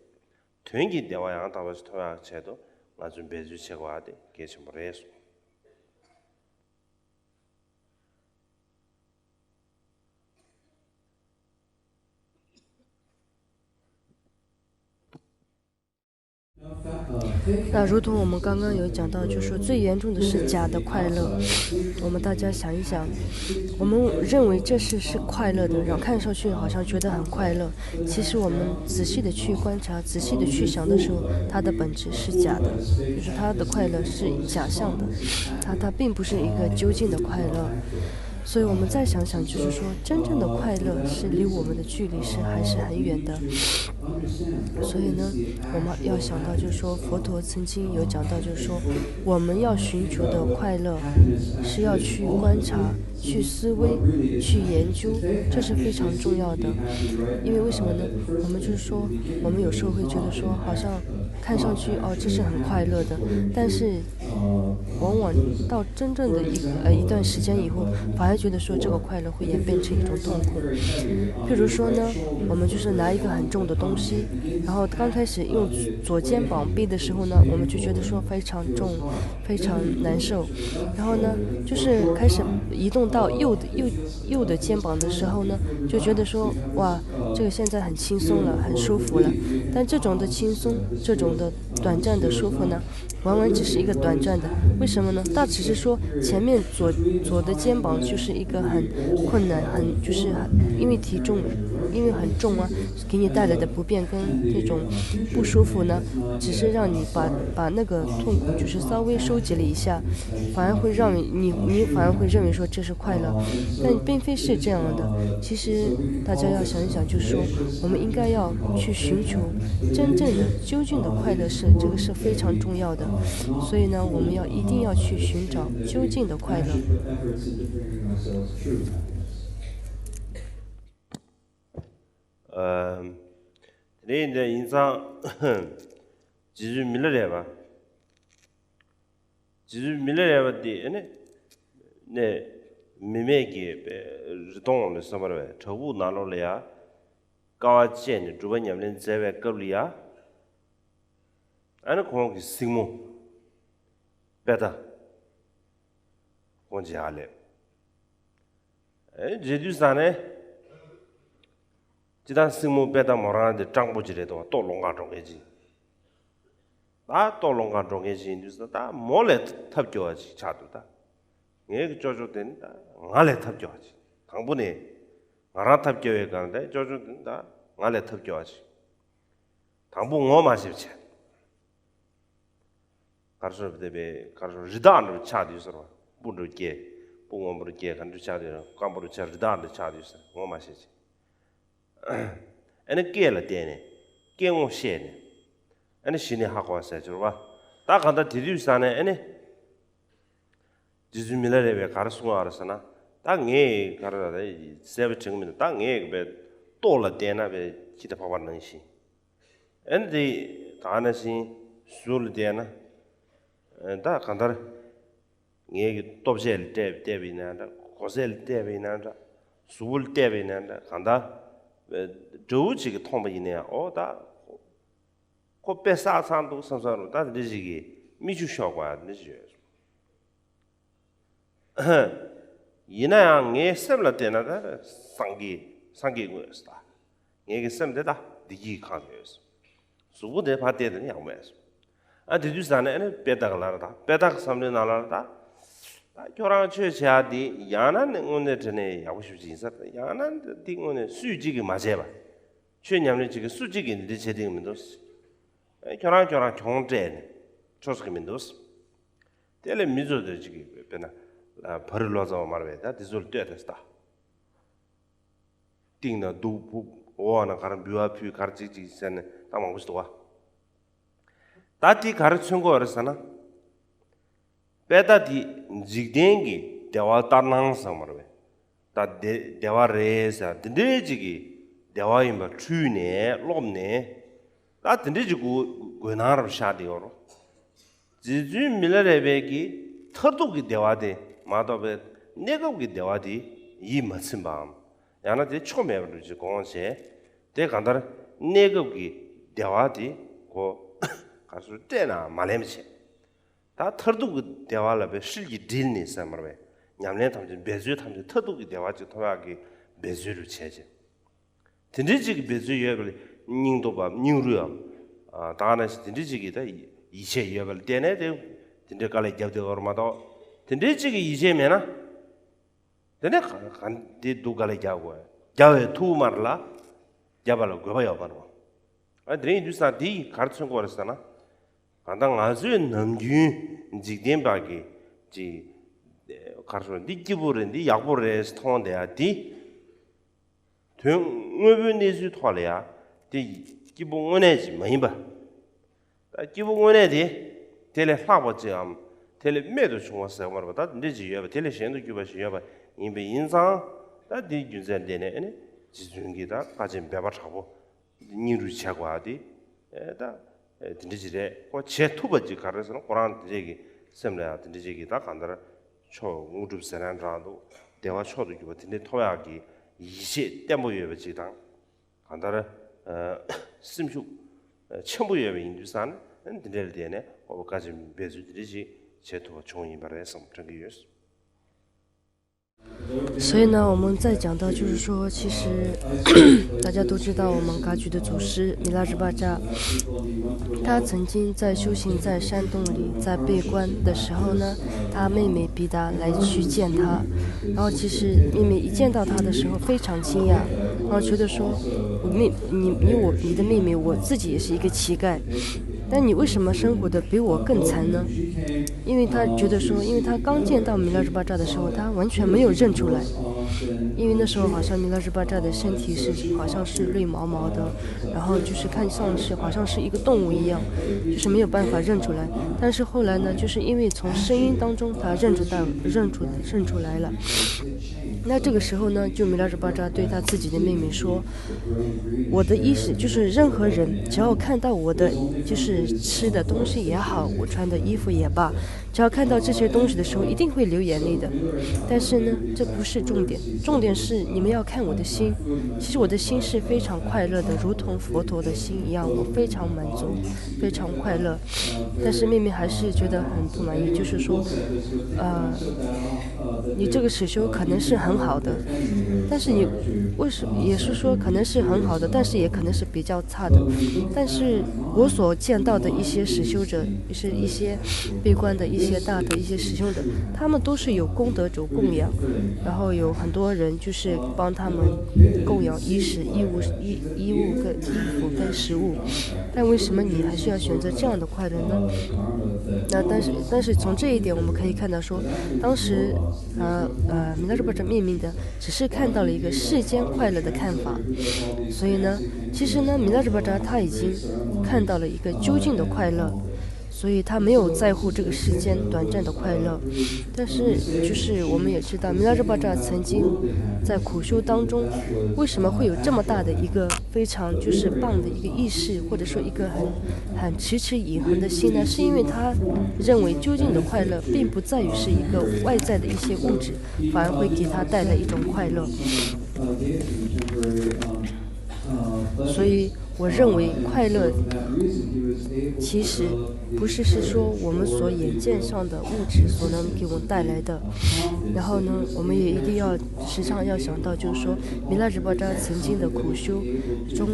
དོན་གྱི་བདེ་བ་ཡང་དག་པ་ཞིག་ཐོབ་ཡག་ཆེད་དུ་ང་ཚོས་འབད་རྩོལ་བྱེད་དགོས་པ་དེ་གལ་ཆེན་པོ་རེད་གསུངས།那如同我们刚刚有讲到，就是说最严重的是假的快乐。我们大家想一想，我们认为这是是快乐的，然后看上去好像觉得很快乐，其实我们仔细的去观察，仔细的去想的时候，它的本质是假的，就是它的快乐是假象的，它它并不是一个究竟的快乐。所以我们再想想，就是说真正的快乐是离我们的距离是还是很远的。所以呢，我们要想到，就是说佛陀曾经有讲到，就是说我们要寻求的快乐是要去观察、去思维、去研究，这是非常重要的。因为为什么呢？我们就是说，我们有时候会觉得说，好像看上去哦，这是很快乐的，但是往往到真正的一呃一段时间以后，反而觉得说这个快乐会演变成一种痛苦。譬如说呢，我们就是拿一个很重的东西，然后刚开始用左肩膀背的时候呢，我们就觉得说非常重，非常难受。然后呢，就是开始移动到右的右右的肩膀的时候呢，就觉得说哇，这个现在很轻松了，很舒服了。但这种的轻松，这种的短暂的舒服呢，完完只是一个短暂的，为什么呢？他只是说前面左左的肩膀就是一个很困难，很就是很因为体重，因为很重啊，给你带来的不便跟这种不舒服呢，只是让你把把那个痛苦就是稍微收集了一下，反而会让你你你反而会认为说这是快乐，但并非是这样的。其实大家要想一想，就是说我们应该要去寻求真正的究竟的快乐是这个是非常重要的。所以呢，我们要一定要去寻找究竟的快乐。ཨ། དེ་འདྲ་ཡིན་ཙང་རྗེ་བཙུན་མི་ལ་རས་པ། རྗེ་བཙུན་མི་ལ་རས་པ་འདི་ཨ་ནི་ནས་མི་མེད་ཀྱི་རི་དོང་ལ་སོང་བར་བའི་བྲག་ཕུག་ནང་ལོགས་ལ་ཡ། དཀའ་བ་སྤྱད་ནས་སྒྲུབ་པ་ཉམས་ལེན་མཛད་པའི་སྐབས་ལ་ཡ། ཨ་ནི་ཁོང་གི་སྲིང་མོ་པེ་ཏ་ཁོང་ཅིག་ཡར་སླེབས། ཨེ་མཇལ་དུས་ཙང་ནས་སྤྱིར་བཏང་སྲིང་མོ་པེ་ཏ་མོ་རང་དེ་སྤྲང་པོ་ཅིག་རེད་འདུག་ལྟོ་སློང་གར་འགྲོ་མཁན་ཅིག་ད་ལྟོ་སློང་གར་འགྲོ་མཁན་ཅིག་ཡིན་དུས་ཙང་ད་མོ་ལས་ཐབས་སྐྱོ་བ་ཅིག་ཆགས་འདུག་ད་ངའི་གི་ཅོ་ཅོ་དེ་ནི་ད་ང་ལས་ཐབས་སྐྱོ་བ་ཅིག་དང་པོ་ནས་ང་རང་ཐབས་སྐྱོ་བའི་སྒང་ད་ཅོ་ཅོ་དེ་ནི་ད་ང་ལས་ཐབས་སྐྱོ་བ་ཅིག་དང་པོ་ངོ་མ་ཤེས་བྱས། གར་སོར་བསྡད་པའི་གར་སོར་རི་དྭགས་འདྲ་ཆགས་དུས་ཟེར་བ། སྤུ་འདྲ་སྐྱེ། སྤུ་སྔོན་པོ་འདྲ་སྐྱེ་ག་འདྲ་ཆགས་དུས་སྐམ་པོ་འདྲ་ཆགས་རི་དྭགས་འདྲ་ཆགས་དུས་ཟེར་ངོ་མ་ཤེས་ཅིག་ཨ་ནི་སྐད་ལ་བལྟས་ནས་སྐད་ངོ་ཤེས་ནས་ཨ་ནི་གཞི་ནས་ཧ་གོ་བ་ཟེར་གྱུར་བ། ད་གང་ལྟར་དེ་དུས་ས་ནས་ཨ་ནི། རྗེ་བཙུན་མི་ལ་རས་པས་ག་རེ་གསུང་བ་རེད་ཟེར་ན། ད་ངས་ག་རེ་ཟེར་ན་གསལ་པོ་དྲན་གྱི་མི་འདུག་ད་ངས་བས་ལྟོ་ལ་བལྟས་ན་བས་ཁྱི་དེ་ཕག་པ་ནང་བཞིན། ཨ་ནི་དེ་ད་ནང་བཞིན་གཟུགས་ལ་བལྟས་ན། ད་གང་ལྟར་ངས་ཀྱི་ལྟོ་ཆས་ལ་བལྟས་བལྟས་པ་ཡིན་ན་འདྲ་གོས་ལ་བལྟས་པ་ཡིན་ན་འདྲ་གཟུགས་པོ་ལ་བལྟས་པ་ཡིན་ན་འདྲ་གང་ལྟར་འདྲ་བོ་ཅིག་གིས་མཐོང་པ་ཡིན་ན་ཡང་ཨོ་ད། ཁོ་དཔེ་བསགས་ཚར་འདུག་བསམ་བསམ་རུང་ད་འདི་ཞིག་གིས་མིག་ཆུ་ཤོར་བ་འདི་ཞིག་ཡོད། ཡིན་ན་ཡང་ངའི་སེམས་ལ་བལྟས་ན་ད་སངས་རྒྱས་སངས་རྒྱས་དངོས་སུ་ད་ངའི་གི་སེམས་དེ་ད་བདེ་སྐྱིད་ཁང་དུ་ཡོད། གཟུགས་པོ་དེ་ཕར་བལྟས་ན་ཡག་མེད། ཨ་དེ་དུས་ཙང་ནས་ཨ་ནི་དཔེ་དག་ལ་ར་ད་དཔེ་དག་བསམ་བློའི་ནང་ལ་ར་ད་ད་ཁྱོད་རང་ཆོས་བྱེད་ཡ་དེ་ཡང་ན་ནི་དངོས་གནས་དྲན་ནས་ཡག་པོ་ཞུ་ཅིག་ཡིན་ས་ཡང་ན་འདི་དངོས་གནས་སུས་གཅིག་གིས་མ་བྱས་པ། ཆོས་ཉམས་ལེན་བྱེད་མཁན་སུ་གཅིག་གིས་འདི་བྱེད་ཐུབ་ཀྱི་མི་འདུག་ཁྱོད་རང་ཁྱོད་རང་གྱོང་སྤྲད་ནས་ཆོག་ས་གི་མི་འདུག་དེ་ལས་མི་ཚོ་དེ་གཅིག་གིས་དཔེར་ན་བ་རི་ལོ་ཙཱ་བ་མར་བས་ད་དེ་ཚོར་ལྟོས་དང་ད། སྟེང་ན་གདུགས་ཕུབ་འོག་ན་གར་འབུལ་བ་ཕུལ་གར་གཅིག་གཅིག་ཟེར་ནས་ད་མང་པོ་ཞིག་འདུག་བ། ད་དེ་ག་རེ་མཚོན་གོ་རེད་ཟེར་ན། དཔེ་ལྟ་དེ་འཇིག་རྟེན་གྱི་བདེ་བ་ལྟར་སྣང་ཟེར་མ་རེད་པས། ད་བདེ་བདེ་བ་རེད་ཟེར་དེ་འདྲའི་ཅིག་གི་བདེ་བ་ཡིན་པ་འཁྲུལ་ནས་རློམ་ནས་ད་དེ་འདྲའི་ཅིག་གི་དགོས་སྣང་རབ་ཤར་བསྡད་ཡོད་རོ། རྗེ་བཙུན་མི་ལ་རས་པས་ཀྱི་མཐར་ཐུག་གི་བདེ་བ་དེ་མ་གཏོགས་པའི་གནས་སྐབས་ཀྱི་བདེ་བ་དེ་ཡིད་མ་ཚིམ་པའམ་ཡང་ན་དེ་ཆོ་མེད་པ་འདྲ་ཅིག་དགོངས་བྱས་དེ་གང་ལྟར་གནས་སྐབས་ཀྱི་བདེ་བ་དེ་གོ་ག་ཚོད་སྤྲད་ན་མ་ལེན་པ་བྱས། ད་མཐར་ཐུག་གི་བདེ་བ་ལ་བའི་ཧྲིལ་གྱིས་དྲིལ་ནས་ཟེར་མར་བའི་ཉམས་ལེན་ཐམས་ཅད་འབད་རྩོལ་ཐམས་ཅད་མཐར་ཐུག་གི་བདེ་བ་ཅིག་ཐོབ་ཡག་གི་འབད་རྩོལ་རུ་བྱས་རྗེས། དེ་འདྲའི་ཅིག་གི་འབད་རྩོལ་ཡོད་པ་ལས་སྙིང་སྟོབས་བམ་སྙིང་རུས་བམ། ད་ནང་བཞིན་དེ་འདྲའི་ཅིག་གི་ད་ཡིད་ཆེས་ཡོད་པ་ལ་བརྟེན་ནས་དེ་དེ་འདྲའི་དཀའ་ལས་བརྒྱབ་བསྡད་ཡོད་རེད་མ་གཏོགས། དེ་འདྲའི་ཅིག་གི་ཡིད་ཆེས་མེད་ན། དེ་ནས་ག་ག་འདི་སྡུག་ག་ལས་རྒྱག་དགོས། རྒྱག་པའི་ཐུགས་མར་ལ་རྒྱབ་པ་ལ་དགོས་པ་ཡོད་མ་རེད་བ། ཨ་དེ་རིང་ཡིན་དུས་ས་འདི་གར་མཚོན་དགོས་རེད་ཟེར་ན། གང་ལྟར་ང་ཚོའི་ནམ་རྒྱུན་འཇིག་རྟེན་པ་གི་ཅིག་གར་སོང་འདི་སྐྱིད་པོ་རེད་འདི་ཡག་པོ་རེད་མཐོང་བསྡད་ཡ་འདི། དོན་དངོས་པོའི་གནས་ཚུལ་ཐོག་ལ་ཡ་དེ་སྐྱིད་པོ་དངོས་གནས་ཅིག་མ་ཡིན་པ། ད་སྐྱིད་པོ་དངོས་གནས་དེ་དེ་ལས་ལྷག་པ་ཅིག་འམ་དེ་ལས་རྨད་དུ་བྱུང་བ་ཟེར་བ་མ་རེད་པ། ད་འདི་འདྲ་ཅིག་ཡོད་པ་དེ་ལས་གཞན་དུ་གྱུར་པ་ཞིག་ཡོད་པ་ཡིན་པས་ཡིན་ཙང་ད་འདིའི་རྒྱུ་མཚན་འདི་ནས་ཨ་ནི་རྗེ་བཙུན་གྱིས་ད་དཀའ་སྤྱད་འབད་པ་དྲག་པོ་སྙིང་རུས་བྱས་དགོས་པ་དེ་ད་དེ་འདྲ་ཅིག་རེད། ཁོ་བྱེད་ཐུབ་པ་ཅིག་ག་རེ་ཟེར་ན་ཁོ་རང་དེ་འདྲས་ཀྱི་སེམས་ལ་ཡང་དེ་འདྲ་ཅིག་གིས་ད་གང་ལྟར་མཆོག་དངོས་གྲུབ་ཟེར་ན་འདྲ་འདུག་བདེ་བ་མཆོག་ཏུ་གྱུར་པ་དེ་འདྲས་ཐོབ་ཡག་གི་ཡིད་ཆེས་བརྟན་པོ་ཡོད་པ་ཅིག་དང་། གང་ལྟར་སེམས་ཤུགས་ཆེན་པོ་ཡོད་པ་ཡིན་དུས་ཙང་ནས་འདི་འདྲ་ལ་བརྟེན་ནས་ཁོ་བོ་དཀའ་སྤྱད་འབད་རྩོལ་འདི་འདྲ་ཞིག་བྱེད་ཐུབ་པ་བྱུང་ཡིན་པ་རེད་བསམ་དྲན་གྱི་ཡོད། 所以呢，我们再讲到，就是说，其实大家都知道，我们噶举的祖师米拉日巴扎，他曾经在修行在山洞里，在闭关的时候呢，他妹妹比达来去见他，然后其实妹妹一见到他的时候非常惊讶，然后觉得说，我妹你你我你的妹妹，我自己也是一个乞丐，但你为什么生活的比我更惨呢？因为他觉得说，因为他刚见到米拉日巴扎的时候，他完全没有认出来，因为那时候好像米拉日巴扎的身体是好像是绿毛毛的，然后就是看上去好像是一个动物一样，就是没有办法认出来。但是后来呢，就是因为从声音当中他认出到认出认出来了。那这个时候呢，就米拉日巴扎对他自己的妹妹说，我的意思就是任何人只要看到我的就是吃的东西也好，我穿的衣服也罢，只要看到这些东西的时候，一定会流眼泪的。但是呢，这不是重点，重点是你们要看我的心。其实我的心是非常快乐的，如同佛陀的心一样，我非常满足，非常快乐。但是妹妹还是觉得很不满意，就是说，呃，你这个实修可能是很好的，但是你为什么也是说可能是很好的，但是也可能是比较差的。但是我所见到的一些实修者，就是一些闭关的一些大的一些实修者，他们都是有功德主供养，然后有很多人就是帮他们供养衣食衣物衣衣物跟衣服跟食物。但为什么你还是要选择这样的快乐呢？那但是但是从这一点我们可以看到说，当时呃呃 Milarepa 这面面的只是看到了一个世间快乐的看法，所以呢，其实呢，Milarepa 他已经看到了一个究竟的快乐。所以他没有在乎这个世间短暂的快乐，但是就是我们也知道，Milarepa 曾经在苦修当中，为什么会有这么大的一个非常就是棒的一个意识，或者说一个很很持之以恒的心呢？是因为他认为究竟的快乐并不在于是一个外在的一些物质，反而会给他带来一种快乐。所以我认为快乐其实不是是说我们所眼见上的物质所能给我们带来的。然后呢，我们也一定要时常要想到，就是说 Milarepa 曾经的苦修中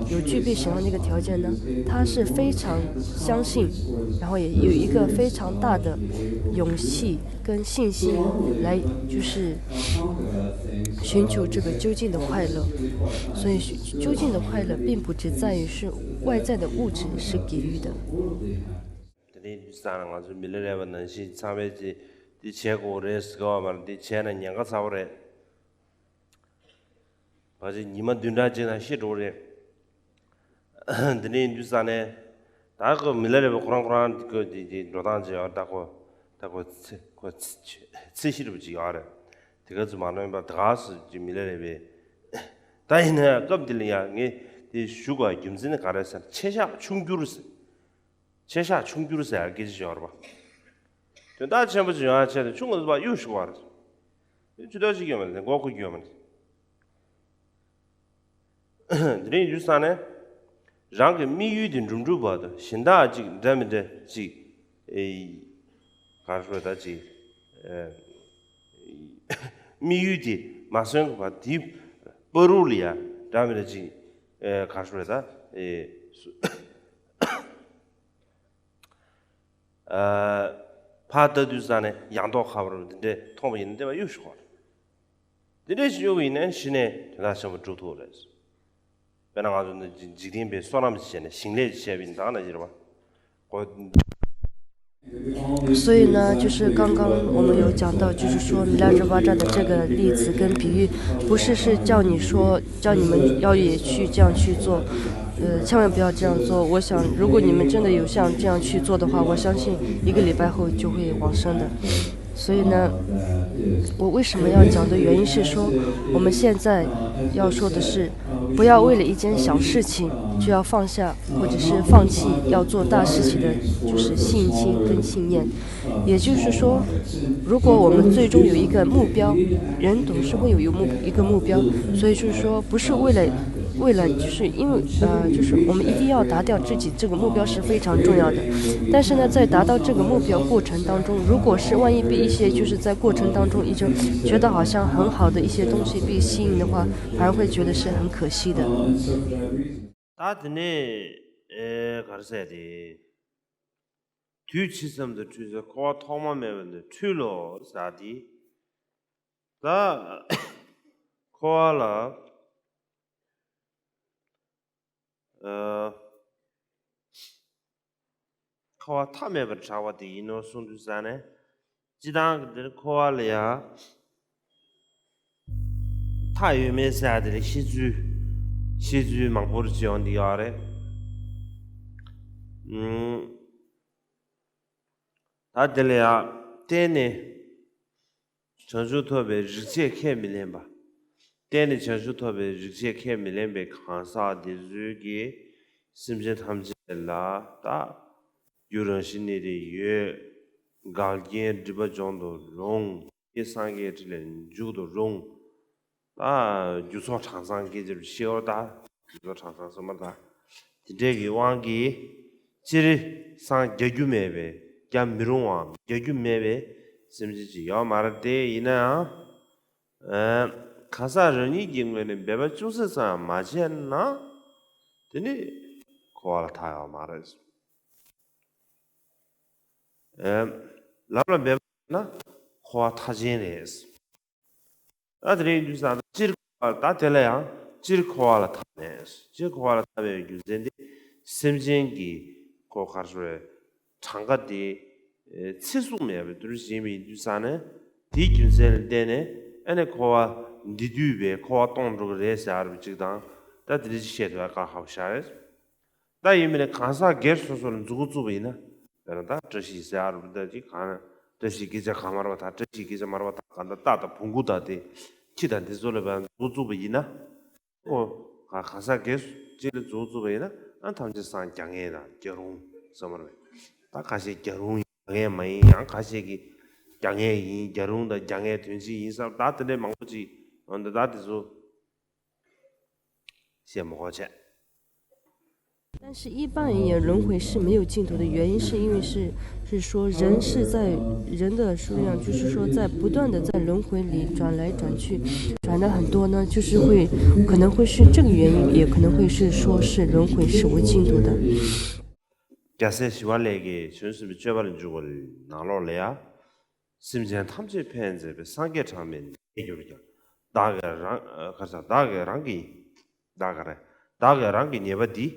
有具备什么样的一个条件呢？他是非常相信，然后也有一个非常大的勇气跟信心来就是寻求这个究竟的快乐。所以究竟的快乐并不只在于是外在的物质是给予的。 དེ་རིང་དུས་སང་ང་ཚོ་མི་ལ་རས་པ་ནང་བཞིན་ཚང་མས་ཀྱི་འདི་བྱེད་དགོས་རེད་ཟེར་གི་བ་མ་རེད། འདི་བྱས་ན་ཉེན་ཁ་ཚ་བོ་རེད། ཕལ་ཆེར་ཉི་མ་བདུན་ཕྲག་གཅིག་ནང་ཤི་འགྲོ་གི་རེད། དེ་རིང་དུས་སང་ནས་ད་ཁོ་མི་ལ་རས་པ་ཁོ་རང་ཁོ་རང་ཁོ་དེ་དེ་འགྲོ་སྟངས་ཅིག་ཡོད་རེད། ད་ཁོ་ད་ཁོ་ཚེ་ཁོ་ཚེ་ཤི་རུ་ཅིག་ཡོད་རེད། དེ་ག་ཚོད་མ་ནོན་པ་ད་ག་སུ་ཅིག་མི་ལ་རས་པས་ད་ཡིན་ན་ཡང་སྐབས་འདི་ལ་ཡང་ངས་དེ་ཞུ་དགོས་རྒྱུ་མཚན་ནི་ག་རེ་ཟེར་ན་ཆེ་བཞག་ཆུང་འགྱུར་ཟེར། ཆེ་བཞག་ཆུང་འགྱུར་ཟེར་ཡ་སྐད་ཆ་ཞིག་ཡོད་རེད་པ། དོན་དག་ཆེན་པོ་ཅིག་ཡོང་ཡ་ཆེད་དུ་ཆུང་ངུ་ཟིག་པ་གཡུག་ཞུ་བ་རེད། དེ་ཇུས་གཏོགས་ཅིག་ཡོད་མ་རེད། མགོ་ཁུག་རྒྱུ་ཡོད་མ་རེད། དེ་རིང་ཡུལ་ས་ནས་རང་གི་དམིགས་ཡུལ་དེ་འགྲུབ་འགྲུབ་བར་དུ་གཞན་དག་ཅིག་འདྲ་མི་འདྲ་ཅིག་ཨེ་ག་རེ་ཞུ་ད་ཅིག་ཨེ་དམིགས་ཡུལ་དེ་མ་སོན་པ་དེའི་བར་དུ་ལ་ཡ་འདྲ་མི་འདྲ་ཅིག་ཨེ་ག་རེ་ཞུ་ད་ཨེ། ཕར་ལྟ་དུས་ཙང་ནས་ཡང་ཐོག་ཁ་བར་འདི་འདྲས་མཐོང་བ་ཡིན་ན་བདེ་བ་གཡུག་ཞོག་རེད། འདི་འདྲས་ཞིག་གཡུག་པ་ཡིན་ན་གཞི་ནས་དོན་དག་ཆེན་པོ་འགྲུབ་ཐུབ་རེད། དཔེར་ན་ང་ཚོ་འདི་འཇིག་རྟེན་པའི་བསོད་ནམས་ཀྱི་ཆེད་ནས་ཞིང་ལས་ཀྱི་བྱས་པ་ཡིན་ད་ན་ཡིན་རེད་བ། གོ། 所以呢，就是刚刚我们有讲到，就是说米拉日巴扎的这个例子跟比喻，不是是叫你说叫你们要也去这样去做，呃，千万不要这样做。我想，如果你们真的有像这样去做的话，我相信一个礼拜后就会往生的。所以呢，我为什么要讲的原因是说，我们现在要说的是，不要为了一件小事情就要放下，或者是放弃要做大事情的，就是信心跟信念。也就是说，如果我们最终有一个目标，人总是会有一个目一个目标，所以就是说，不是为了为了就是因为呃，就是我们一定要达到自己这个目标是非常重要的，但是呢，在达到这个目标过程当中，如果是万一被一些就是在过程当中已经觉得好像很好的一些东西被吸引的话，反而会觉得是很可惜的。 ད་དེ་ནས་ཨེ་ག་རེ་ཟེར་དེ། དུས་ཕྱི་ཙམ་དུ་འཁྲུལ་ཟེར། འཁོར་བ་ཐོག་མ་མེད་པ་ནས་འཁྲུལ་ལོ་ཟེར་དེ། ད་འཁོར་བ་ལ་ཨ། འཁོར་བ་མཐའ་མེད་པར་གྲགས་པ་དེ་ཡིན་ནོ་གསུངས་དུས་ཙ་ནས། སྤྱི་བཏང་གི་འདིར་འཁོར་བ་ལ་ཡང་མཐའ་ཡོད་མེད་ཟེར་ཡ་དེ་ལ་བཤད་ཚུལ་བཤད་ཚུལ་མང་པོ་རེ་བྱས་ཡོང་འདི་ཡོད་རེད། ཨུམ། ད་དེ་ལ་ཡང་བརྟེན་ནས་བྱང་ཆུབ་ཐོབ་པའི་རིགས་ཆད་ཁས་མི་ལེན་པ། བརྟེན་ནས་བྱང་ཆུབ་ཐོབ་པའི་རིགས་ཆད་ཁས་མི་ལེན་པའི་གང་ཟག་འདི་ཚོའི་གིས་སེམས་ཅན་ཐམས་ཅད་ལ་ད་རྒྱུ་རང་བཞིན་གནས་དེ་ཡོད། འགལ་རྐྱེན་སྒྲིབ་པ་སྦྱོང་དུ་རུང་། སངས་རྒྱས་ཁྲི་ལ་འཇུག་ཏུ་རུང་། ད་རྒྱུ་ཚོགས་གྲངས་ཚང་སྐད་ཅིག་ཤེས་པར་ད། རྒྱུ་ཚོགས་གྲངས་ཚང་སོ་མ་ད། དེ་འདྲའི་གི་དབང་གིས་སྤྱིར་སངས་རྒྱ་རྒྱུ་མེད་པའི་རྒྱ་མི་རུང་བའམ་རྒྱ་རྒྱུ་མེད་པའི་སེམས་ཅན་ཅིག་ཡོད་མ་རེད་དེ། ཡིན་ནའང་ཨ། གང་ཟག་རང་ཉིད་ཀྱི་ངོས་ནས་འབད་པ་ཅུང་ཟད་ཙམ་མ་བྱས་ན་དེ་ནི་འཁོར་བ་ལ་ཐར་ཡོད་མ་རེད། ཨ། ལམ་ལ་འབད་པ་ན་འཁོར་བ་མཐའ་ཅན་རེད། ད་དེ་རིང་དུས་སང་སྤྱིར་འཁོར་བ་ད་དེ་ལ་ཡང་སྤྱིར་འཁོར་བ་ལ་ཐར་མེད། སྤྱིར་འཁོར་བ་ལ་ཐར་བའི་རྒྱུ་མཚན་དེ་སེམས་ཅན་གྱི་ཁོ་གར་སོ་བའི་གྲངས་ཀ་དེ་ཚེ་གཟུང་མེད་པའི་དུས་རུ་བཞིན་པའི་དུས་སང་ནས་དེའི་རྒྱུ་མཚན་ལ་བརྟེན་ནས་ཨ་ནི་འཁོར་བ་འདི་དུས་པའི་འཁོར་བ་སྟོང་འགྲོ་གི་རེད་ཟེར་བ་ཅིག་དང་། ད་དེ་འདྲ་ཅིག་བཤད་ཐུབ་ཡ་དཀའ་ཁག་པོ་ཞིག་རེད། ད་ཡིན་མིན་ནས་གང་ཟག་སྒེར་སོ་སོ་ལ་མཛུབ་གུ་བཙུགས་པ་ཡིན་ན། དཔེར་ན་ད་བཀྲ་ཤིས་ཟེར་ཨ་རུ་ད་ཅིག་གང་ན་བཀྲ་ཤིས་སྐད་ཆ་གང་མ་ར་བ་ད་བཀྲ་ཤིས་སྐད་ཆ་མ་ར་བ་ད་གང་ད་རྟ་དང་བོང་གུ་ད་དེ་ཁྱི་དང་དེ་ཚོ་ལ་བ་མཛུབ་གུ་བཙུགས་པ་ཡིན་ན། ཨོ། ག་གང་ཟག་སྒེར་སུ་གཅིག་ལ་མཛུབ་གུ་བཙུགས་པ་ཡིན་ན་ཨ་ཐམས་ཅད་སངས་རྒྱ་ངེས་དང་རྒྱ་རུང་ཟེར་མ་རེད། ད་ཁ་ཤས་རྒྱ་རུང་ཡིན་རྒྱ་ངེས་མ་ཡིན་ཡང་ཁ་ཤས་ཀྱིས་རྒྱ་ངེས་ཡིན་རྒྱ་རུང་དང་རྒྱ་ངེས་དོན་གཅིག་ཡིན་བསམ་ད་དེ་འདྲའི་མང་པོ་ཅིག་འོ་ད་ད་དེ་ཚོ། 谢谢，没关系。但是，一般而言，轮回是没有尽头的，原因是因为是是说人是在人的数量，就是说在不断的在轮回里转来转去，转的很多呢，就是会可能会是这个原因，也可能会是说是轮回是无尽头的。 རྒྱལ་སྲས་ཞི་བ་ལྷས་ཀྱིས་བྱང་ཆུབ་སེམས་དཔའི་སྤྱོད་པ་ལ་འཇུག་པ་ནང་ལོགས་ལ་ཡ། སེམས་ཅན་ཐམས་ཅད་ཕན་མཛད་པའི་སངས་རྒྱས་གྲངས་མེད་ནས་གྱུར་ཀྱང་། བདག་གིས་རང་ཨ་ག་རེ་ཟེར་བདག་གིས་རང་གི་བདག་ག་རེ་བདག་གིས་རང་གི་ཉེས་པ་འདི་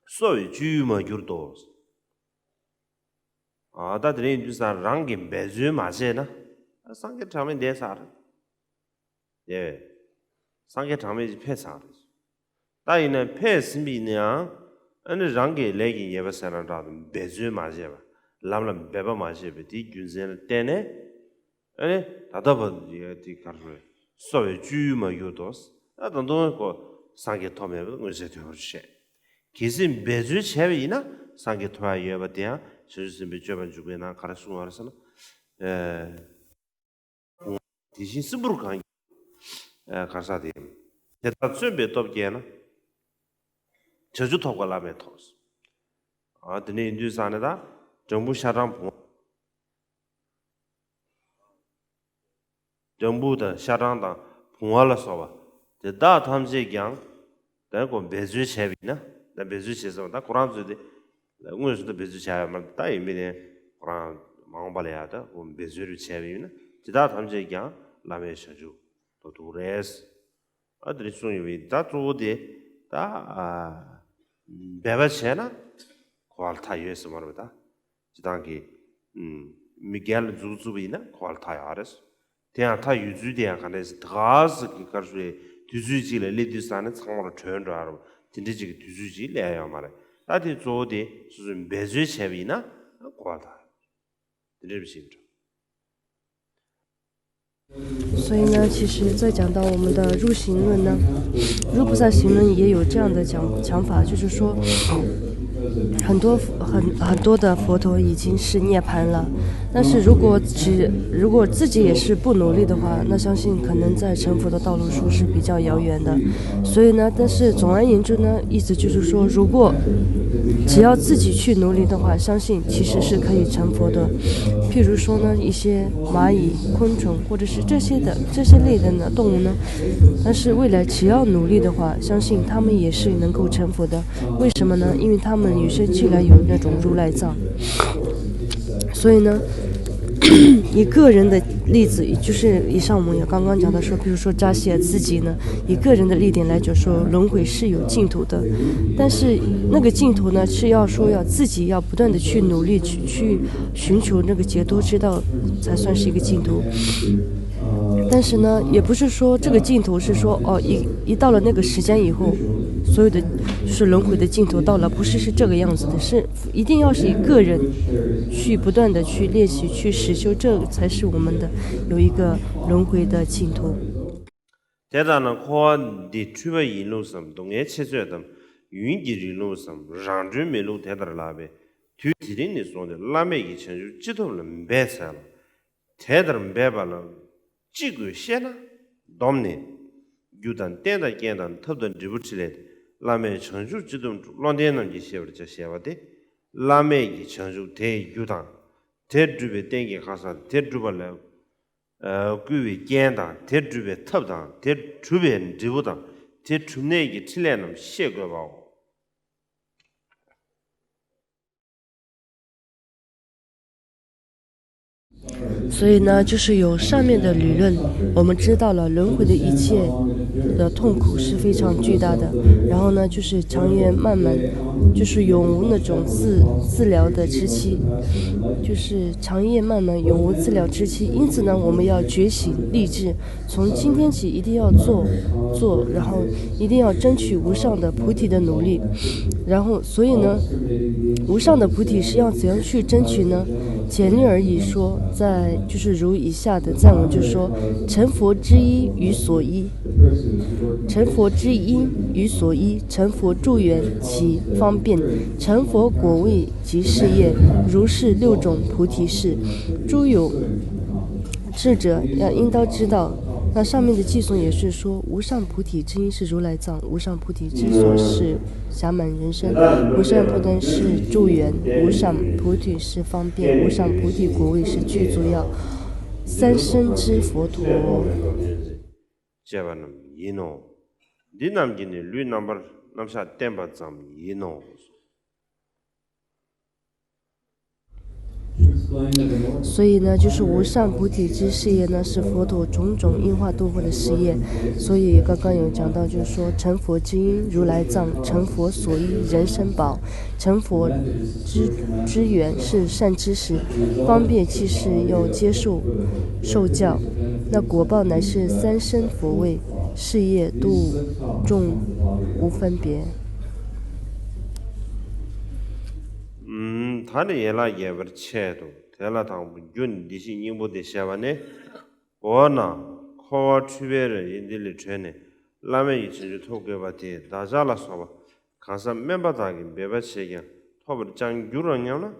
གསོ་བའི་སྤྱོད་ཡུལ་མ་གྱུར་ཏོ། ཨ་ད་དེ་རིང་དུས་སང་རང་གིས་འབད་རྩོལ་མ་བྱས་ན་ཨ་སངས་རྒྱས་གྲངས་མེད་འདས་ཚར་རེད། དེ་བས་སངས་རྒྱས་གྲངས་མེད་ཅིག་ཕེབས་ཚར་རེད། ད་ཡིན་ན་ཕེབས་ཟིན་པ་ཡིན་ན་ཡང་ཨ་ནི་རང་གི་ལས་ཀྱི་ཉེས་པ་སེལ་ན་འདྲ་དང་འབད་རྩོལ་མ་བྱས་པ་ལམ་ལ་འབད་པ་མ་བྱས་པའི་དེའི་རྒྱུ་མཚན་ལ་བརྟེན་ནས་ཨ་ནི་ད་ལྟ་བར་དུ་ཡང་དེ་གར་རེད་གསོ་བའི་སྤྱོད་ཡུལ་མ་གྱུར་ཏོ། ད་ད་དུང་ཁོ་སངས་རྒྱས་ཐོབ་མེད་པ་མངོན་གསལ་དོད་པོར་བཤད། གལ་སྲིད་འབད་རྩོལ་བྱས་པ་ཡིན་ན་སངས་རྒྱས་ཐོབ་ཡ་ཡོད་པ་དེ་ཡང་བྱང་ཆུབ་སེམས་དཔའི་སྤྱོད་པ་འཇུག་པའི་ནང་ག་རེ་གསུངས་པ་རེད་ཟེར་ན། ཨེ། དེ་བཞིན་སྲིན་པོར་གང་གིས་ཨ་གར་ས་དེ། དེ་དག་བརྩོན་པའི་སྟོབས་བསྐྱེད་ན། བྱང་ཆུབ་ཐོབ་དཀའ་བླ་མེད་ཐོབ། ཨ་དེ་ནས་ཡིན་དུས་ཙང་ནས་ད་སྦྲང་བུ་ཤ་སྦྲང་བུང་བ། སྦྲང་བུ་དང་ཤ་སྦྲང་དང་བུང་བ་ལ་སོགས་པ་དེ་དག་ཐམས་ཅད་ཀྱང་ད་ཁོ་འབད་རྩོལ་བྱས་པ་ཡིན་ན་ད་འབད་རྩོལ་བྱས་ཙང་ད་ཁོ་རང་ཚོས་དེ། དངོས་སུ་ད་འབད་རྩོལ་བྱ་ཡ་མ་ད་ཡིན་མིན་ནས་ཁོ་རང་མ་འོངས་པ་ལ་ཡ་ད་འོ་འབད་རྩོལ་རུ་བྱས་པ་ཡིན་ན་དེ་དག་ཐམས་ཅད་ཀྱང་བླ་མེད་བྱང་ཆུབ་ཏུ་འདུག་རེད། ཨ་དེ་རིང་གསུངས་ཡོད་པའི་ད་གཙོ་བོ་དེ་ད་ཨ་འབད་པ་བྱས་ན་འཁོར་བ་ལ་ཐར་ཡོད་ཟེར་མ་རེད་པ་ད། སྤྱིར་བཏང་གི་ཨུམ་མི་སྒེར་ལ་མཛུབ་བཙུགས་པ་ཡིན་ན་འཁོར་བ་ལ་ཐར་ཡོད་རེད། དེ་ཡང་ཐག་ཡོད་ཚུལ་དེ་ཡང་ག་འདྲ་ཟེར་ད་ག་ཟེར་གི་སྐར་ཚོའི་དུས་ཚོད་གཅིག་ལ་སླེབས་དུས་ཙང་ནས་ཚང་མ་ལ་གྲོལ་འགྲོ་ཡ་རེད། དེ་འདྲ་ཅིག་གི་དུས་ཚོད་ཅིག་སླེབས་ཡོད་མ་རེད། ད་དེ་གཙོ་བོ་དེ་སོ་སོས་འབད་རྩོལ་བྱས་པ་ཡིན་ན་གོ་བ་ད་དེ་འདྲ་བཞིན་འགྲོ། 所以呢，其实，在讲到我们的入行论呢，入菩萨行论也有这样的讲讲法，就是说，很多很很多的佛陀已经是涅槃了，但是如果只如果自己也是不努力的话，那相信可能在成佛的道路上是比较遥远的。所以呢，但是总而言之呢，意思就是说，如果只要自己去努力的话，相信其实是可以成佛的。譬如说呢，一些蚂蚁、昆虫或者是这些的这些类的呢动物呢，但是未来只要努力的话，相信他们也是能够成佛的。为什么呢？因为他们与生俱来有那种如来藏。所以呢，以个人的例子，就是以上我们也刚刚讲到说，比如说扎西尔自己呢，以个人的例点来讲说，轮回是有尽头的，但是那个尽头呢，是要说要自己要不断的去努力去去寻求那个解脱之道，才算是一个尽头。但是呢，也不是说这个尽头是说哦，一一到了那个时间以后，所有的就是轮回的尽头到了，不是是这个样子的，是一定要是以个人去不断的去练习、去实修，这才是我们的有一个轮回的尽头。 དེ་ལྟར་ན་འཁོར་བ་འདི་འཁྲུལ་པ་ཡིན་ལུགས་སམ། སྡུག་བསྔལ་ཆེ་ཚོད་དམ། ཡུན་གྱི་རིང་ལུགས་སམ། རང་གྲོལ་མེད་ལུགས་དེ་ལྟར་ལགས་པས། དུས་དེ་རིང་ནས་བཟུང་སྟེ་བླ་མེད་ཀྱི་བྱང་ཆུབ་ཅི་ཐོབ་ལ་འབད་འཚལ་ལོ། དེ་ལྟར་འབད་པ་ལ་ཅི་དགོས་ཤེ་ན། བསྡོམས་ནས། རྒྱུ་དང་རྟེན་དང་རྐྱེན་དང་ཐབས་དང་འབྲས་བུ་འཕྲིན་ལས་ཏེ། བླ་མེད་བྱང་ཆུབ་ཅི་ཐོབ་འགྲུབ། བློ་ལྡན་རྣམས་ཀྱིས་ཤེས་པར་བྱ། ཞེས་པ་སྟེ། བླ་མེད་ཀྱི་བྱང་ཆུབ་དེའི་རྒྱུ་དང་། དེ་སྒྲུབ་པའི་རྟེན་གྱི་ཁ་གསང་། དེ་སྒྲུབ་པ་ལ་བསྐུལ་བའི་རྐྱེན་དང་། དེ་སྒྲུབ་པའི་ཐབས་དང་། དེ་སྒྲུབ་པའི་འབྲས་བུ་དང་། དེ་སྒྲུབ་གནས་ཀྱི་འཕྲིན་ལས་རྣམས་ཤེས་དགོས་པའོ། 所以呢，就是有上面的理论，我们知道了轮回的一切的痛苦是非常巨大的。然后呢，就是长夜漫漫，就是永无那种自自了的之期，就是长夜漫漫，永无自了之期。因此呢，我们要觉醒立志，从今天起一定要做做，然后一定要争取无上的菩提的努力。然后，所以呢，无上的菩提是要怎样去争取呢？简略而已说，在就是如以下的赞文，就是说，成佛之因与所依，成佛之因与所依，成佛助缘其方便，成佛果位及事业，如是六种菩提事。诸有 智者要应当知道。那上面的偈颂也是说，无上菩提之因是如来藏，无上菩提之所是暇满人身，无上菩提是助缘，无上菩提是方便，无上菩提果位是具足要，三身之佛陀。 ཅེས་པ་རྣམས་ཡིན་ནོ། འདི་རྣམས་ཀྱིས་ནི་ལུས་རྣམ་པར་རྣམ་གཞག་བསྟན་པ་ཙམ་ཡིན་ནོ། 所以呢，就是无上菩提之事业呢，是佛陀种种应化度化的事业。所以刚刚有讲到，就是说成佛之因如来藏，成佛所依人身宝，成佛之之缘是善知识，方便即是要接受受教，那果报乃是三身佛位，事业度众无分别。 ད་ནི་ཡན་ལག་བརྒྱད་པར་འཆད་དོ། དེ་ལ་དང་པོ་རྒྱུ་ནི་བདེ་གཤེགས་སྙིང་པོ་སྟེ་ཞེས་པ་ནས། འོ་ན་འཁོར་བ་འཁྲུལ་པའི་རི་འདི་ལས་གྲོལ་ནས་བླ་མེད་ཀྱི་བྱང་ཆུབ་ཐོབ་དགོས་པ་དེ་བདག་ཅག་ལ་སོགས་པ་གང་ཟག་དམན་པ་དག་གིས་འབད་པ་བྱས་ཀྱང་ཐོབ་པར་ཅང་འགྱུར་རོ་སྙམ་ན།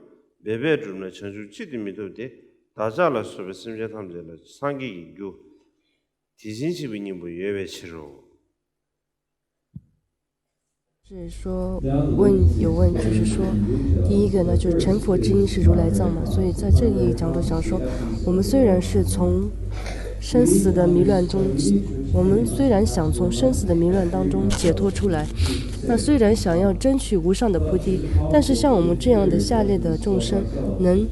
འབད་པས་བསྒྲུབས་ན་བྱང་ཆུབ་གཅིག་ཏུ་མི་ཐོབ་སྟེ། བདག་ཅག་ལ་སོགས་པའི་སེམས་ཅན་ཐམས་ཅད་ལ་སངས་རྒྱས་ཀྱི་རྒྱུ་དེ་བཞིན་གཤེགས་པའི་སྙིང་པོ་ཡོད་པའི་ཕྱིར་རོ། 是说问有问，就是说，第一个呢，就是成佛之因是如来藏嘛，所以在这里讲到讲说，我们虽然是从生死的迷乱中，我们虽然想从生死的迷乱当中解脱出来，那虽然想要争取无上的菩提，但是像我们这样的下列的众生，能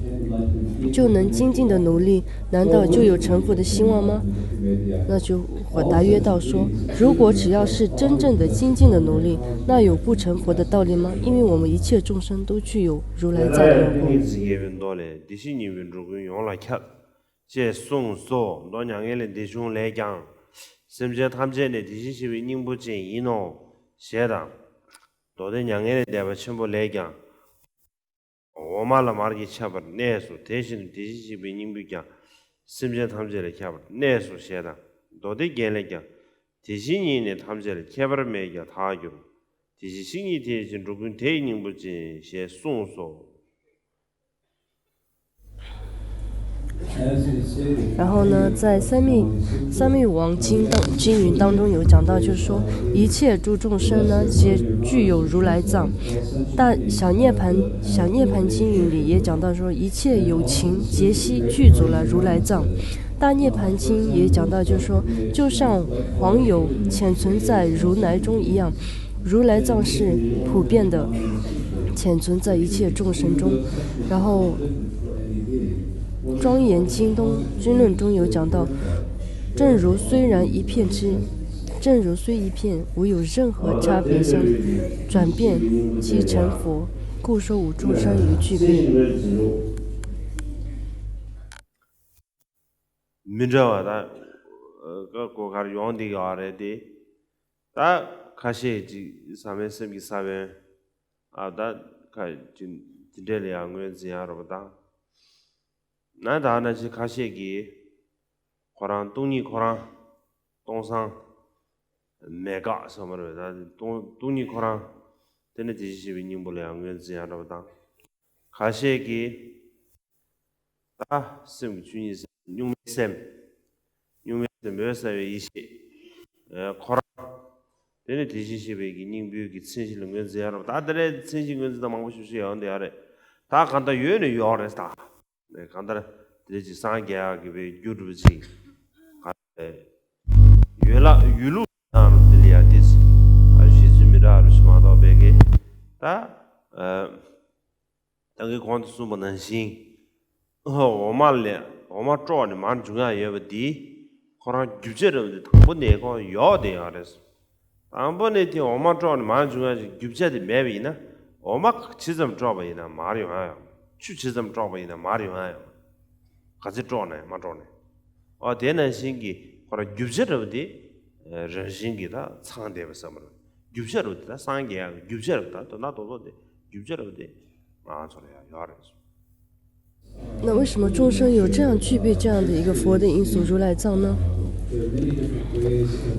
就能精进的努力，难道就有成佛的希望吗？那就回答曰道说，如果只要是真正的精进的努力，那有不成佛的道理吗？因为我们一切众生都具有如来藏的因果。 ཀུན་གཟིགས་རྒྱལ་པོའི་མདོ་ལས། བདེ་གཤེགས་སྙིང་པོས་འགྲོ་ཀུན་ཡོངས་ལ་ཁྱབ། ཅེས་གསུངས་སོ། མདོ་མྱ་ངན་ལས་འདས་བྱུང་ལས་ཀྱང་། སེམས་ཅན་ཐམས་ཅད་ནི་དེ་བཞིན་གཤེགས་པའི་སྙིང་པོ་ཅན་ཡིན་ནོ། ཞེས་དང་། མདོ་སྡེ་མྱ་ངན་ལས་འདས་པ་ཆེན་པོ་ལས་ཀྱང་། འོ་མ་ལ་མར་གྱིས་ཁྱབ་པར་གནས་སོ། དེ་བཞིན་དུ་དེ་བཞིན་གཤེགས་པའི་སྙིང་པོས་ཀྱང་། སེམས་ཅན་ཐམས་ཅད་ལ་ཁྱབ་པར་གནས་སོ་ཞེས་དང་། མདོ་སྡེ་རྒྱན་ལས་ཀྱང་། དེ་བཞིན་ཉིད་ནི་ཐམས་ཅད་ལ་ཁྱད་པར་མེད་ཀྱང་དག་གྱུར། དེ་བཞིན་གཤེགས་སྙིང་ཐིག་ཅན་འགྲོ་ཀུན་དེ་ཡི་སྙིང་པོ་ཅན་ཞེས་གསུངས་སོ། 然后呢，在三昧三昧王经当经云当中有讲到，就是说一切诸众生呢，皆具有如来藏。大小涅槃小涅槃经云里也讲到说，一切有情皆悉具足了如来藏。大涅槃经也讲到，就是说，就像黄油浅存在如来中一样，如来藏是普遍的，浅存在一切众生中。然后庄严经中经论中有讲到，正如虽然一片之，正如虽一片，无有任何差别相转变即成佛，故说无众生于具备。མི་འདྲ་བ་ད་ཀ་གོ་གར་ཡོང་འདི་ཡོད་རེད་དེ། ད་ཁ་ཤས་ཅིག་ས་མེད་སེམས་ཀྱི་ས་བོན། ཨ་ད་ཁ་ཅིག་དེ་འདྲས་ལ་ཡང་ངོས་འཛིན་ཡ་རོགས་དང་། ན་ད་ན་ཅིག་ཁ་ཤས་ཀྱིས་ཁོ་རང་སྟོང་ཉིད་ཁོ་རང་སྟོང་སང་མེད་དགག་བསམ་པ་རེད། ད་སྟོང་སྟོང་ཉིད་ཁོ་རང་དེ་ནི་དེ་བཞིན་གཤེགས་པའི་སྙིང་པོ་ལ་ཡང་ངོས་འཛིན་ཡ་རོགས་དང་། ཁ་ཤས་ཀྱིས་ད་སེམས་ཀྱི་ཆོས་ཉིད་སེམས་གཉུག་མའི་སེམས། གཉུག་མའི་སེམས་འོད་གསལ་བའི་ཡེ་ཤེས། ཨེ་ཁོ་རང་། དེ་ནི་དེ་བཞིན་གཤེགས་པའི་གི་སྙིང་པོའི་གི་མཚན་གཞི་ལ་ངོས་འཛིན་ཡ་རེད། ད་དེ་འདྲའི་མཚན་གཞི་ངོས་འཛིན་ད་མང་པོ་ཞིག་ཞིག་ཡོང་བསྡད་ཡ་རེད། ད་གང་ལྟར་ཡོད་ནི་ཡོད་རེད་ད། ཨེ་གང་ལྟར་དེ་ཅིག་སངས་རྒྱས་ཡག་གི་བའི་རྒྱུ་འགྲུབ་ཅིག་ཡོད་ལ་ཡོད་ལུགས་ནང་རུ་དེ་ལ་ཡ་དེ་ཨ་ཞེ་ཚུལ་མི་འདྲ་རུ་ཞིག་མ་གཏོགས་པའི་གི་ད། ད་གིན་གོང་དུ་གསུངས་པ་ནང་བཞིན། འོ་མ་ལས་འོ་མ་དཀྲོགས་ནས་མར་འབྱུང་ཡ་ཡོད་པ་འདི། ཁོ་རང་རྒྱུ་ཆ་རབ་འདི་དང་པོ་ནས་ཁོ་ཡོག་དེ་ཡང་རེད། དང་པོ་ནས་དེ་འོ་མ་དཀྲོགས་ནས་མར་འབྱུང་ཡ་ཞིག་རྒྱུ་ཆ་དེ་མེད་པ་ཡིན་ན། འོ་མ་ཇི་ཙམ་དཀྲོགས་པ་ཡིན་ན་མར་ཡོང་ཡ་ཡོད། ཆུ་ཇི་ཙམ་དཀྲོགས་པ་ཡིན་ན་མར་ཡོང་ཡ་ཡོད། ག་ཚོད་དཀྲོགས་ནས་མ་དཀྲོགས་ནས། ཨོ་དེ་ནང་བཞིན་གྱི་ཁོ་རང་རྒྱུ་ཆ་རབ་དེ་རང་བཞིན་གྱིས་ད་ཚང་བསྡད་པ་བསམ་པ་རེད། རྒྱུ་ཆ་རབ་དེ་ད་སངས་རྒྱས་ཡག་གི་རྒྱུ་ཆ་རབ་ད་དོན་དག་རྡོག་རྡོག་དེ་རྒྱུ་ཆ་རབ་དེ་ང་ཚོ་ལ་ཡང་ཡོད་རེད། 那为什么众生有这样具备这样的一个佛的因素如来藏呢？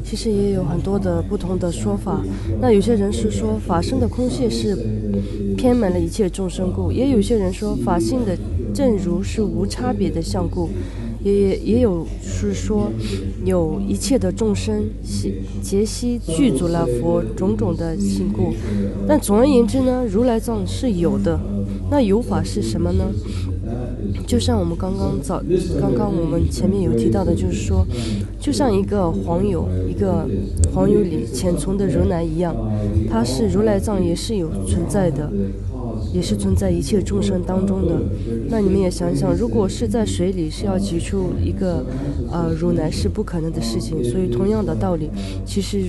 其实也有很多的不同的说法。那有些人是说法身的空性是遍满了一切众生故，也有些人说法性的正如是无差别的相故，也也有是说有一切的众生悉皆悉具足了佛种种的性故。但总而言之呢，如来藏是有的。那有法是什么呢？就像我们刚刚早刚刚我们前面有提到的，就是说，就像一个黄油，一个黄油里浅层的如来一样，它是如来藏也是有存在的，也是存在一切众生当中的。那你们也想想，如果是在水里是要挤出一个呃如来是不可能的事情，所以同样的道理，其实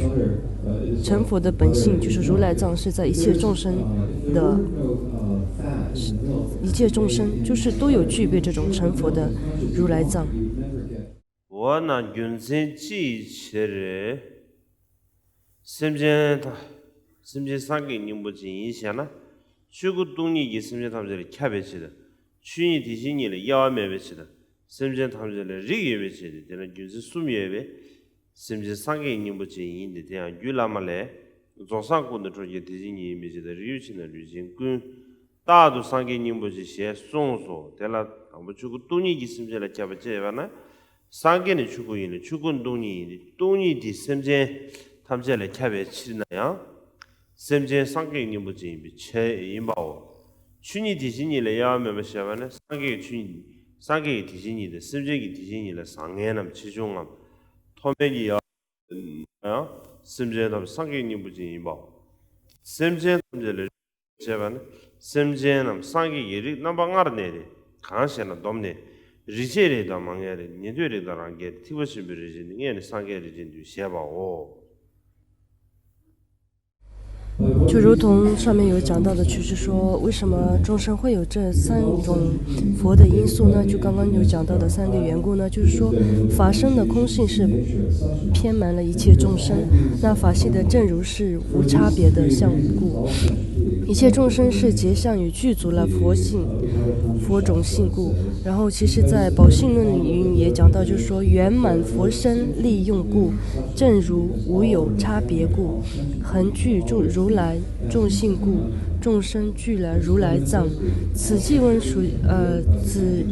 成佛的本性就是如来藏是在一切众生的，一切众生就是都有具备这种成佛的如来藏。 འོ་ན་རྒྱུ་མཚན་ཅི་ཡི་ཕྱིར། སེམས་ཅན་ཐ་སེམས་ཅན་སངས་རྒྱས་སྙིང་པོ་ཅན་ཡིན་ཞེ་ན། ཆོས་སྐུ་སྟོང་ཉིད་ཀྱིས་སེམས་ཅན་ཐམས་ཅད་ལ་ཁྱབ་པའི་ཕྱིར་དང་། ཆོས་ཉིད་དེ་བཞིན་ཉིད་ལ་དབྱེ་བ་མེད་པའི་ཕྱིར་དང་། སེམས་ཅན་ཐམས་ཅད་ལ་རིགས་ཡོད་པའི་ཕྱིར་ཏེ། དེ་ལ་རྒྱུ་མཚན་གསུམ་ཡོད་པས། སེམས་ཅན་སངས་རྒྱས་སྙིང་པོ་ཅན་ཡིན་ཏེ། དེ་ཡང་རྒྱུད་བླ་མ་ལས། རྫོགས་སངས་སྐུ་ནི་ཁྲོ་རྒྱལ་དེ་བཞིན་ཉིད་ཡིན་པའི་ཕྱིར་དང་། རིགས་ཡོད་ཕྱིར་ན་ལུས་ཅན་ཀུན། རྟག་ཏུ་སངས་རྒྱས་སྙིང་པོ་ཅན་ཞེས་གསུངས་སོ། དེ་ལ་དང་པོ་ཆོས་སྐུ་སྟོང་ཉིད་ཀྱིས་སེམས་ཅན་ལ་ཁྱབ་པ་ཅེས་པ་ན། སངས་རྒྱས་ནི་ཆོས་སྐུ་ཡིན་ལ་ཆོས་སྐུ་སྟོང་ཉིད་ཡིན་ཏེ། སྟོང་ཉིད་དེ་སེམས་ཅན་ཐམས་ཅད་ལ་ཁྱབ་པའི་ཕྱིར་ན་ཡང་། སེམས་ཅན་སངས་རྒྱས་སྙིང་པོ་ཅན་ཡིན་པའི་ཕྱིར་ཡིན་པའོ། ཆོས་ཉིད་དེ་བཞིན་ཉིད་ལ་དབྱེ་བ་མེད་པ་ཞེས་པ་ནི་སངས་རྒྱས་ཀྱི་ཆོས་ཉིད། སངས་རྒྱས་ཀྱི་དེ་བཞིན་ཉིད་དང་སེམས་ཅན་གྱི་དེ་བཞིན་ཉིད་ལ་བཟང་ངན་ནམ་ཆེ་ཆུང་ངམ་མཐོ་དམན་གྱི་དབྱེ་བ། ཡང་སེམས་ཅན་ཐམས་ཅད་སངས་རྒྱས་སྙིང་པོ་ཅན་ཡིན་པའོ། སེམས་ཅན་ཐམས་ཅད་ལ་རིགས་ཞེས་པ་ནི། སེམས་ཅན་རྣམས་སངས་རྒྱས་ཀྱི་རིགས་རྣམ་པ་ལྔར་གནས་ཏེ། གང་ཞེ་ན། བསྡོམས་ནས། རིགས་ཆད་རིགས་དང་མ་ངེས་རིགས། ཉན་ཐོས་རིགས་དང་རང་རྒྱལ་རིགས། ཐེག་པ་ཆེན་པོའི་རིགས་ཅན་ཏེ། ལྔས་ནི་སངས་རྒྱས་རིགས་ཅན་བསྡུས་ཞེས་པའོ། 就如同上面有讲到的，就是说，为什么众生会有这三种佛的因素呢？就刚刚有讲到的三个缘故呢，就是说，法身的空性是遍满了一切众生，那法性的正如是无差别的相故。一切众生是结相与具足了佛性、佛种性故。然后，其实，在《宝性论》里也讲到，就是说，圆满佛身利用故，正如无有差别故，恒具众如来众性故，众生具了如来藏。此即问属呃，此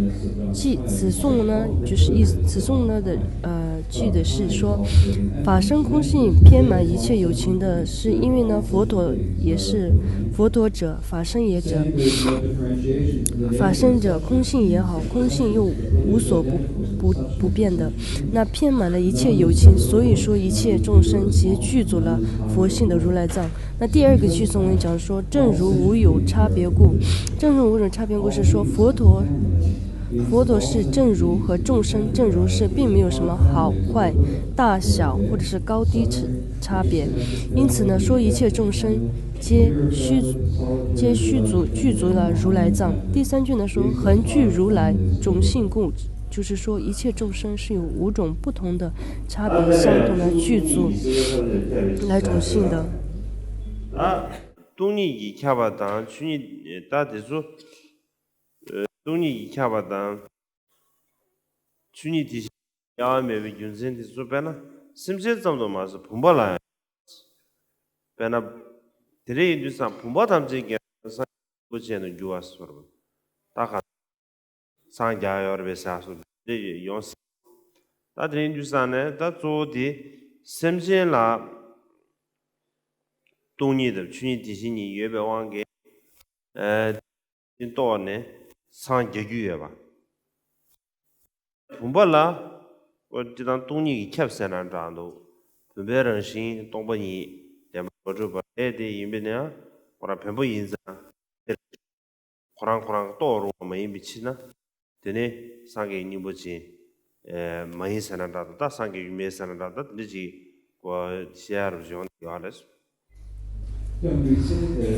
即此颂呢，就是意思，此颂呢的呃，句的是说，法身空性遍满一切有情的，是因为呢，佛陀也是佛陀者，法身也者，法身者空性也好，空性又无所不不不变的，那遍满了一切有情，所以说一切众生皆具足了佛性的如来藏。那第二个句颂文讲说，正如无有差别故，正如无有差别故是说佛陀。佛陀是正如和众生正如是并没有什么好坏、大小或者是高低之差别，因此呢，说一切众生皆虚皆虚足具足了如来藏。第三句呢说，恒具如来种性故，就是说一切众生是由五种不同的差别相同的具足来种性的。ད་སྟོང་ཉིད་ཀྱིས་ཁྱབ་པ་དང་ཆོས་ཉིད་ད་དེ་ཚོ། སྟོང་ཉིད་ཀྱིས་ཁྱབ་པ་དང་། ཆོས་ཉིད་དེ་བཞིན་དབྱེ་བ་མེད་པའི་རྒྱུ་མཚན་དེ་ཚོ་དཔེར་ན་སེམས་ཅན་ཙམ་དུ་མ་ཟད་བུམ་པ་ལ་ཡང་། དཔེར་ན། དེ་འདྲ་ཡིན་དུས་ཙང་བུམ་པ་ཐམས་ཅད་ཀྱང་སངས་རྒྱས་པོ་ཅན་དུ་འགྱུར་བ་སོགས་པ། ད་ག་སངས་རྒྱས་ཡོད་རེད་པས་ཟེར་སོགས་དེ་ཡོང་སྲིད། ད་དེ་འདྲ་ཡིན་དུས་ཙང་ནས་ད་གཙོ་བོ་དེ་སེམས་ཅན་ལ་སྟོང་ཉིད་དང་ཆོས་ཉིད་དེ་བཞིན་ཉིད་ཡོད་པའི་དབང་གིས། ཨ། ཉིད་རྟོགས་ནས་སངས་རྒྱ་རྒྱུ་ཡོད་པ། བུམ་པ་ལ་ཨོ་སྤྱི་དང་སྟོང་ཉིད་ཀྱིས་ཁྱབ་ཟེར་ན་འདྲ་འདུག་བུམ་པའི་རང་བཞིན་སྟོང་པ་ཉིད་བདེན་པར་མ་གྲུབ་པ་རེད་དེ་ཡིན་པས་ན་ཁོ་རང་བེམ་པོ་ཡིན་ཙང་དེ་ཁོ་རང་ཁོ་རང་གི་རྟོགས་རུང་བ་མ་ཡིན་པའི་ཕྱིར་ན། དེ་ནི་སངས་རྒྱས་སྙིང་པོ་ཅན་མ་ཡིན་ཟེར་ན་འདྲ་འདུག་ད་སངས་རྒྱས་ཡུལ་མེད་ཟེར་ན་འདྲ་འདུག་དེ་འདྲ་ཅིག་གོ་བཤད་ཡ་རུ་ཡོང་ཡོད་རེད།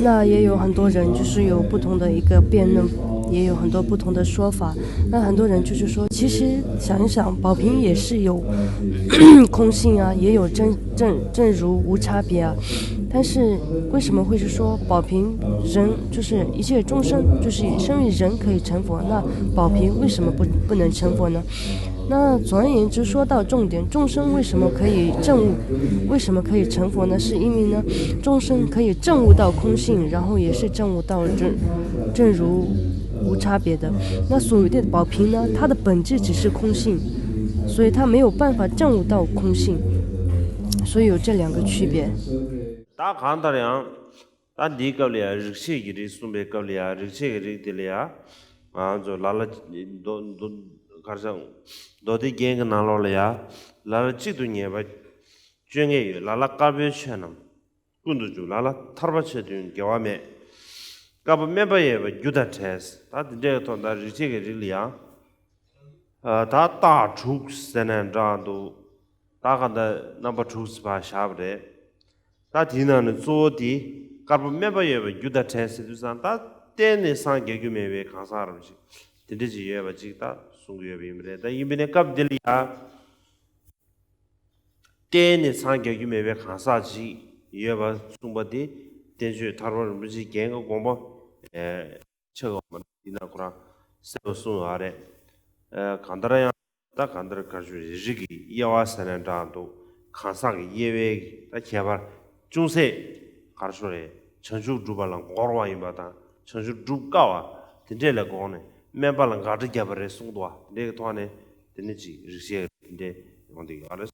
那也有很多人就是有不同的一个辩论，也有很多不同的说法。那很多人就是说，其实想一想，宝瓶也是有空性啊，也有正正正如无差别啊。但是为什么会是说宝瓶人就是一切众生就是身为人可以成佛，那宝瓶为什么不不能成佛呢？那总而言之，说到重点，众生为什么可以证悟？为什么可以成佛呢？是因为呢，众生可以证悟到空性，然后也是证悟到正正如无差别的。那所谓的宝瓶呢，它的本质只是空性，所以它没有办法证悟到空性，所以有这两个区别。 ད་གང་ལྟར་ཡང་། ད་འདིའི་སྐབས་ལ་ཡང་རིགས་ཆད་ཀྱི་རིགས་གསུངས་པའི་སྐབས་ལ་ཡང་རིགས་ཆད་ཀྱི་རིགས་དེ་ལ་ཡང་། ང་ཚོ་ལ་ལ་མདོ་མདོ་གར་སང་མདོ་སྡེ་རྒྱན་གྱི་ནང་ལོགས་ལ་ཡང་ལ་ལ་གཅིག་ཏུ་ངེས་པ་སྤྱོད་ངེས་ཡོད། ལ་ལ་དཀར་པོའི་ཆོས་རྣམས་ཀུན་ཏུ་འཇུག་ལ་ལ་ཐར་པ་ཆོས་དོན་འགལ་བ་མེད། བསྐལ་པ་དམན་པ་ཡོད་པ་རྒྱུ་དང་བྲལ། ད་འདི་འདྲའི་ཐོག་ད་རིགས་ཆད་ཀྱི་རིགས་ལ་ཡང་། ད་རྟགས་དྲུག་ཟེར་ནས་འདྲ་འདུག་ད་ག་ད་རྣམ་པ་དྲུག་ཙམ་བཞག་པ་རེད། ད་དེའི་ནང་ནས་གཙོ་བོ་དེ་བསྐལ་པ་དམན་པ་ཡོད་པའི་རྒྱུ་དང་བྲལ་ཟེར་དུས་ཙང་ད་གཏན་ནས་སངས་རྒྱ་རྒྱུ་མེད་པའི་གང་ཟག་རང་ཞིག་དེ་འདྲ་ཅིག་ཡོད་པ་ཅིག་ད་གསུང་གི་ཡོད་པ་ཡིན་པ་རེད། ད་ཡིན་པ་ནས་སྐབས་འདི་ལ་ཡང་གཏན་ནས་སངས་རྒྱ་རྒྱུ་མེད་པའི་གང་ཟག་ཅིག་ཡོད་པ་གསུངས་པ་དེ་བསྟན་བཅོས་ཐར་པ་རིན་པོ་ཆེའི་རྒྱན་གྱི་དགོངས་པ། ཆགས་འོང་བ་འདི་ན་ཁོ་རང་གསལ་པོ་གསུངས་ཡོད་རེད། གང་ལྟར་ཡང་ད་གང་ལྟར་གར་ཞུ་རེ་རིགས་ཀྱི་དབྱེ་བ་ཟེར་ན་འདྲ་འདུག་གང་ཟག་གི་དབྱེ་བའི་ད་ཁྱད་པར་ཅུང་ཟད་གར་ཞུ་རེད། བྱང་ཆུབ་སྒྲུབ་པ་ལ་འགོར་བ་ཡིན་པ་དང་བྱང་ཆུབ་སྒྲུབ་དཀའ་བ་དེ་འདྲས་ལ་དགོངས་ནས་དམན་པ་ལ་དགག་སྒྲ་བརྒྱབ་པ་རེད་གསུངས་འདུག་བ། དེ་འདྲས་ཀྱི་ཐོག་ནས་དེ་ནི་ཅིག་རིགས་ཤེས་དེ་འདྲས་ཡོང་བསྡད་ཡོད་རེད།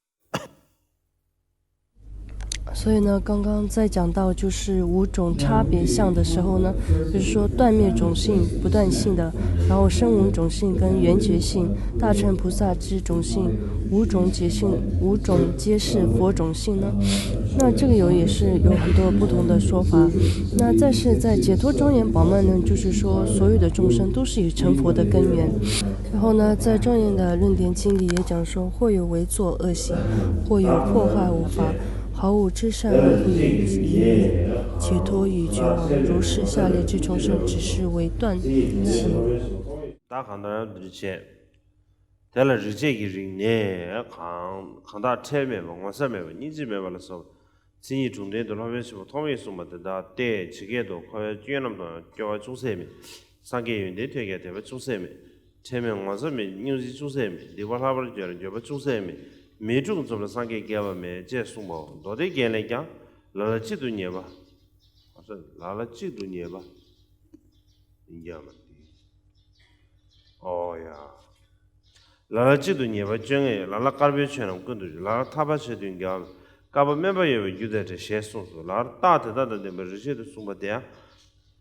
所以呢，刚刚在讲到就是五种差别相的时候呢，就是说断灭种性、不断性的，然后声闻种性跟缘觉性、大乘菩萨之种性、五种解性、五种皆是佛种性呢。那这个有也是有很多不同的说法。那但是在解脱庄严宝鬘论，就是说所有的众生都是已成佛的根源。然后呢，在庄严的论点经里也讲说，或有为作恶行，或有破坏五法， 毫无知善恶不与解脱与绝望。如是下列之众生，只是为断其 ད་གང་ལྟར་འདིར་བྱས། དེ་ལ་རིགས་ཆད་ཀྱི་རིགས་ནས་གང་གང་དག་ཁྲེལ་མེད་པ་ངོ་ཚ་མེད་པ་སྙིང་རྗེ་མེད་པ་ལ་སོགས་ མཚན་ཉིད་དྲུག་ལྡན་དུ་སློབ་དཔོན་ཆེན་པོ་ཐོགས་མེད་གསུངས་པ་དེ་དག་སྟེ། ཇི་སྐད་དུ། འཁོར་བའི་སྐྱོན་རྣམས་དང་། སྐྱོ་བ་ཅུང་ཟད་མེད། སངས་རྒྱས་ཡོན་ཏན་ཐོས་ཀྱང་དད་པ་ཅུང་ཟད་མེད། ཁྲེལ་མེད་ངོ་ཚ་མེད། སྙིང་རྗེ་ཅུང་ཟད་མེད། སྡིག་པ་ལྷག་པར་སྤྱོད་ལ་འགྱོད་པ་ཅུང་ཟད་མེད། མི་དྲུག་འཛོམས་ལ་སངས་རྒྱས་བསྐལ་པ་མེད། ཅེས་གསུངས་པའོ། མདོ་སྡེ་རྒྱན་ལས་ཀྱང་། ལ་ལ་གཅིག་ཏུ་ཉེས་པ། ལ་ལ་གཅིག་ཏུ་ཉེས་པ། ཡིན་རྒྱུ་མ་རེད། ཨོ་ཡ། ལ་ལ་གཅིག་ཏུ་ཉེས་པ་སྤྱོད་ངེས་ཡོད། ལ་ལ་དཀར་པོའི་ཆོས་རྣམས་ཀུན་ཏུ་སྤྱོད། ལ་ལ་ཐར་པ་བྱེད་དུ་འགྱུར་བ་མེད། བསྐལ་པ་དམན་པ་ཡོད་པའི་རྒྱུ་དེ་འདྲ་ཞེས་གསུངས་སོ། ལ་ལ་རྟགས་དེ་དག་དང་ལྡན་པའི་རིགས་ཤེས་དུ་གསུངས་པ་དེ་ཡང་།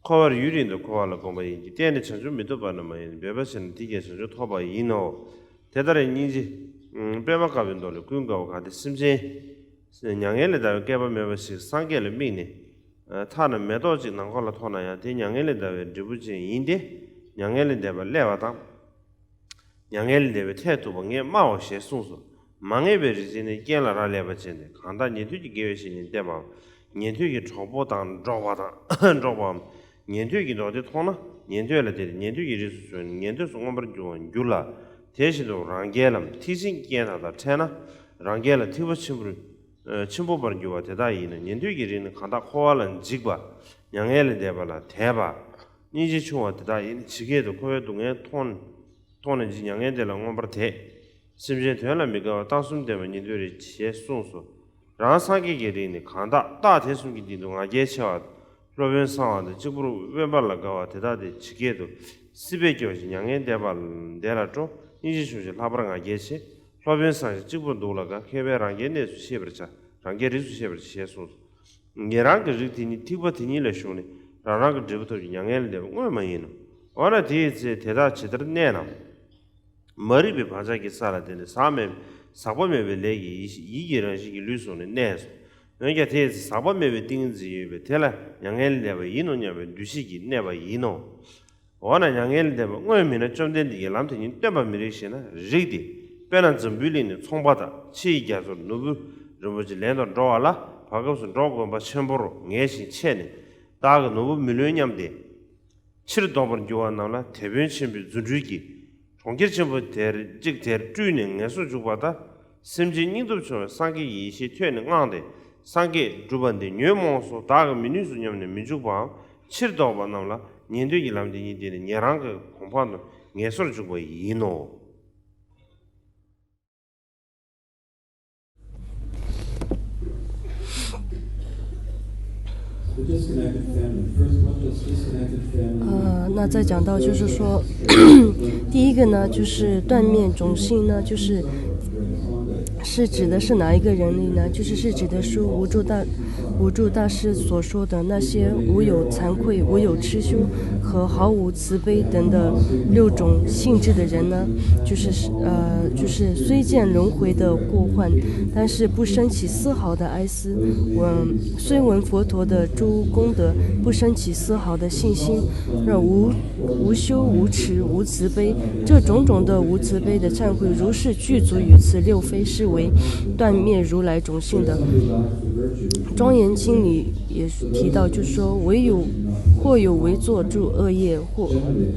འཁོར་བར་ཡུན་རིང་དུ་འཁོར་བ་ལ་གོམས་པ་ཡིན་གྱི། གཏན་ནས་བྱང་ཆུབ་མི་ཐོབ་པ་ནི་མ་ཡིན། འབད་པ་བྱས་ན་དེ་ཀྱང་བྱང་ཆུབ་ཐོབ་པ་ཡིན་ནོ། དེ་ལྟར་སྙིང་རྗེ། ཨ། པདྨ་དཀར་པོའི་མདོ་ལས། ཀུན་དགའ་བོ་གང་དེ་སེམས་ཅན་མྱ་ངན་ལས་འདའ་བའི་བསྐལ་པ་མེད་པ་ཞིག་སངས་རྒྱས་ལ་དམིགས་ནས། ཐ་ན་མེ་ཏོག་ཅིག་ནམ་མཁའ་ལ་མཐོང་ན་ཡང་དེ་མྱ་ངན་ལས་འདའ་བའི་འབྲས་བུ་ཅན་ཡིན་ཏེ། མྱ་ངན་ལས་འདས་པ་སླད་པ་དང་། མྱ་ངན་ལས་འདས་པའི་མཐས་གཏུགས་པ་ངས་སྨྲའོ་ཞེས་གསུངས་སོ། མ་ངེས་པའི་རིགས་ཅན་ནི་རྐྱེན་ལ་རག་ལས་པ་ཅན་ཏེ། གང་དག་ཉན་ཐོས་ཀྱི་དགེ་བའི་བཤེས་གཉེན་བསྟེན་པའམ། ཉན་ཐོས་ཀྱི་གྲོགས་པོ་དང་འགྲོགས་པ་དང་འགྲོགས་པའམ། ཉན་ཐོས་ཀྱི་མདོ་སྡེ་མཐོང་ན་ཉན་ཐོས་ལ་དད་དེ་ཉན་ཐོས་ཀྱི་རིགས་སུ་བྱུང་ནས་ཉན་ཐོས་སུ་མངོན་པར་འགྱུར་བར་འགྱུར་ལ། དེ་བཞིན་དུ་རང་རྒྱལ་ལམ་ཐེག་ཆེན་གྱི་རྐྱེན་དག་དང་ཕྲད་ན། རང་རྒྱལ་ལ་ཐེག་པ་ཆེན་པོར། ཆེན་པོ་བར་འགྱུར་བ་དེ་དག་ཡིན་ནོ། ཉན་ཐོས་ཀྱི་རིགས་ནི་གང་དག་འཁོར་བ་ལ་འཇིགས་པ། མྱ་ངན་ལས་འདས་པ་ལ་དད་པ། སྙིང་རྗེ་ཆུང་བ་དེ་དག་ཡིན། ཇི་སྐད་དུ། འཁོར་བའི་སྡུག་བསྔལ་མཐོང་མཐོང་ནས་འཇིགས། མྱ་ངན་འདས་ལ་མངོན་པར་དད། སེམས་ཅན་དོན་ལ་མི་དགའ་བ། རྟགས་གསུམ་ལྡན་པ་ཉན་ཐོས་རེད། ཞེས་གསུངས་སོ། རང་སངས་རྒྱས་ཀྱི་རིགས་ནི་གང་དག་རྟགས་དེ་གསུམ་གྱི་སྟེང་དུ་ང་རྒྱལ་ཆེ་བ། སློབ་དཔོན་གསང་བ་དང་གཅིག་པུར་དབེན་པ་ལ་དགའ་བ་དེ་དག་སྟེ། ཇི་སྐད་དུ། སྲིད་པས་སྐྱོ་ཞིང་མྱ་ངན་འདས་པ་འདས་ལ་སྤྲོ། སྙིང་རྗེ་ཆུང་ཞིང་ལྷག་པར་ང་རྒྱལ་ཆེ། སློབ་དཔོན་གསང་ཞིང་གཅིག་པུར་འདུག་ལ་དགའ། མཁས་པས་རང་རྒྱལ་གནས་སུ་ཤེས་པར་བྱ། རང་རྒྱལ་རིགས་སུ་ཤེས་པར་བྱ་ཞེས་གསུངས་སོ། ཉན་རང་གི་རིགས་དེ་ཉིད་ཐེག་པ་དེ་ཉིད་ལ་ཞུགས་ནས་རང་རང་གི་འབྲས་བུ་ཐོབ་ཀྱི་མྱ་ངན་ལས་འདས་པ་དངོས་མ་ཡིན་ནོ། འོ་ན་དེའི་ཚེ་དེ་དག་ཇི་ལྟར་གནས་ནམ། མ་རིག་པའི་བག་ཆགས་ཀྱི་ས་ལ་བརྟེན་ནས་ཟག་མེད། ཟག་པ་མེད་པའི་ལས་ཀྱི་ཡིད་ཡིད་ཀྱི་རང་བཞིན་གྱི་ལུས་བཟུང་ནས་གནས་སོ། འོན་ཀྱང་དེའི་ཚེ་ཟག་པ་མེད་པའི་ཏིང་ངེ་འཛིན་ཡོད་པས་དེ་ལ་མྱ་ངན་ལས་འདས་པ་ཡིན་ནོ་སྙམ་པའི་འདུ་ཤེས་ཀྱིས་གནས་པ་ཡིན་ནོ། འོ་ན་མྱ་ངན་ལས་འདས་པ་དངོས་མིན་ན་བཅོམ་ལྡན་འདས་ཀྱིས་ལམ་དེ་ཉིད་སྟོན་པར་མི་རིགས་ཞེ་ན། རིགས་ཏེ། དཔེར་ན་འཛམ་བུའི་གླིང་ནས་ཚོང་པ་དང་ཕྱི་ཡི་རྒྱ་མཚོར་ནོར་བུ་རིན་པོ་ཆེ་ལེན་དུ་འགྲོ་བ་ལ་བར་སྐབས་སུ་འབྲོག་དགོན་པ་ཆེན་པོར་ངལ་ཞིང་ཆས་ནས་བདག་གི་ནོར་བུ་མི་ལོན་སྙམ་སྟེ། ཕྱིར་ལྡོག་པར་འགྱུར་བ་རྣམས་ལ་དེད་དཔོན་ཆེན་པོས་རྫུ་འཕྲུལ་གྱིས་གྲོང་ཁྱེར་ཆེན་པོ་དེར་གཅིག་དེར་སྤྲུལ་ནས་ངལ་གསོ་འཇུག་པ་དང་། སེམས་ཅན་སྙིང་སྟོབས་ཆུང་བས་སངས་རྒྱས་ཀྱི་ཡེ་ཤེས་ཐོས་ནས་དངངས་ཏེ། སངས་རྒྱས་སྒྲུབ་པ་འདི་ཉོན་མོངས་སོ། བདག་གིས་མི་ནུས་སོ་སྙམ་ནས་མི་འཇུག་པའམ། ཕྱིར་ལྡོག་པ་རྣམས་ལ་ཉན་ཐོས་ཀྱི་ལམ་འདི་ཉིད་བསྟན་ནས་ཉན་རང་གི་གོ་འཕང་དུ་ངལ་གསོར་འཇུག་པ་ཡིན་ནོ། 啊，那再讲到就是说，第一个呢，就是断灭种性呢，就是是指的是哪一个人类呢？就是是指的说无著大无著大师所说的那些无有惭愧、无有痴胸和毫无慈悲等的六种性质的人呢，就是呃，就是虽见轮回的过患，但是不生起丝毫的哀思。嗯，虽闻佛陀的诸功德，不生起丝毫的信心。那无无修无持无慈悲，这种种的无慈悲的忏悔，如是具足于此六非，是为断灭如来种性的。庄严经里也提到，就是说，唯有或有为作诸恶业，或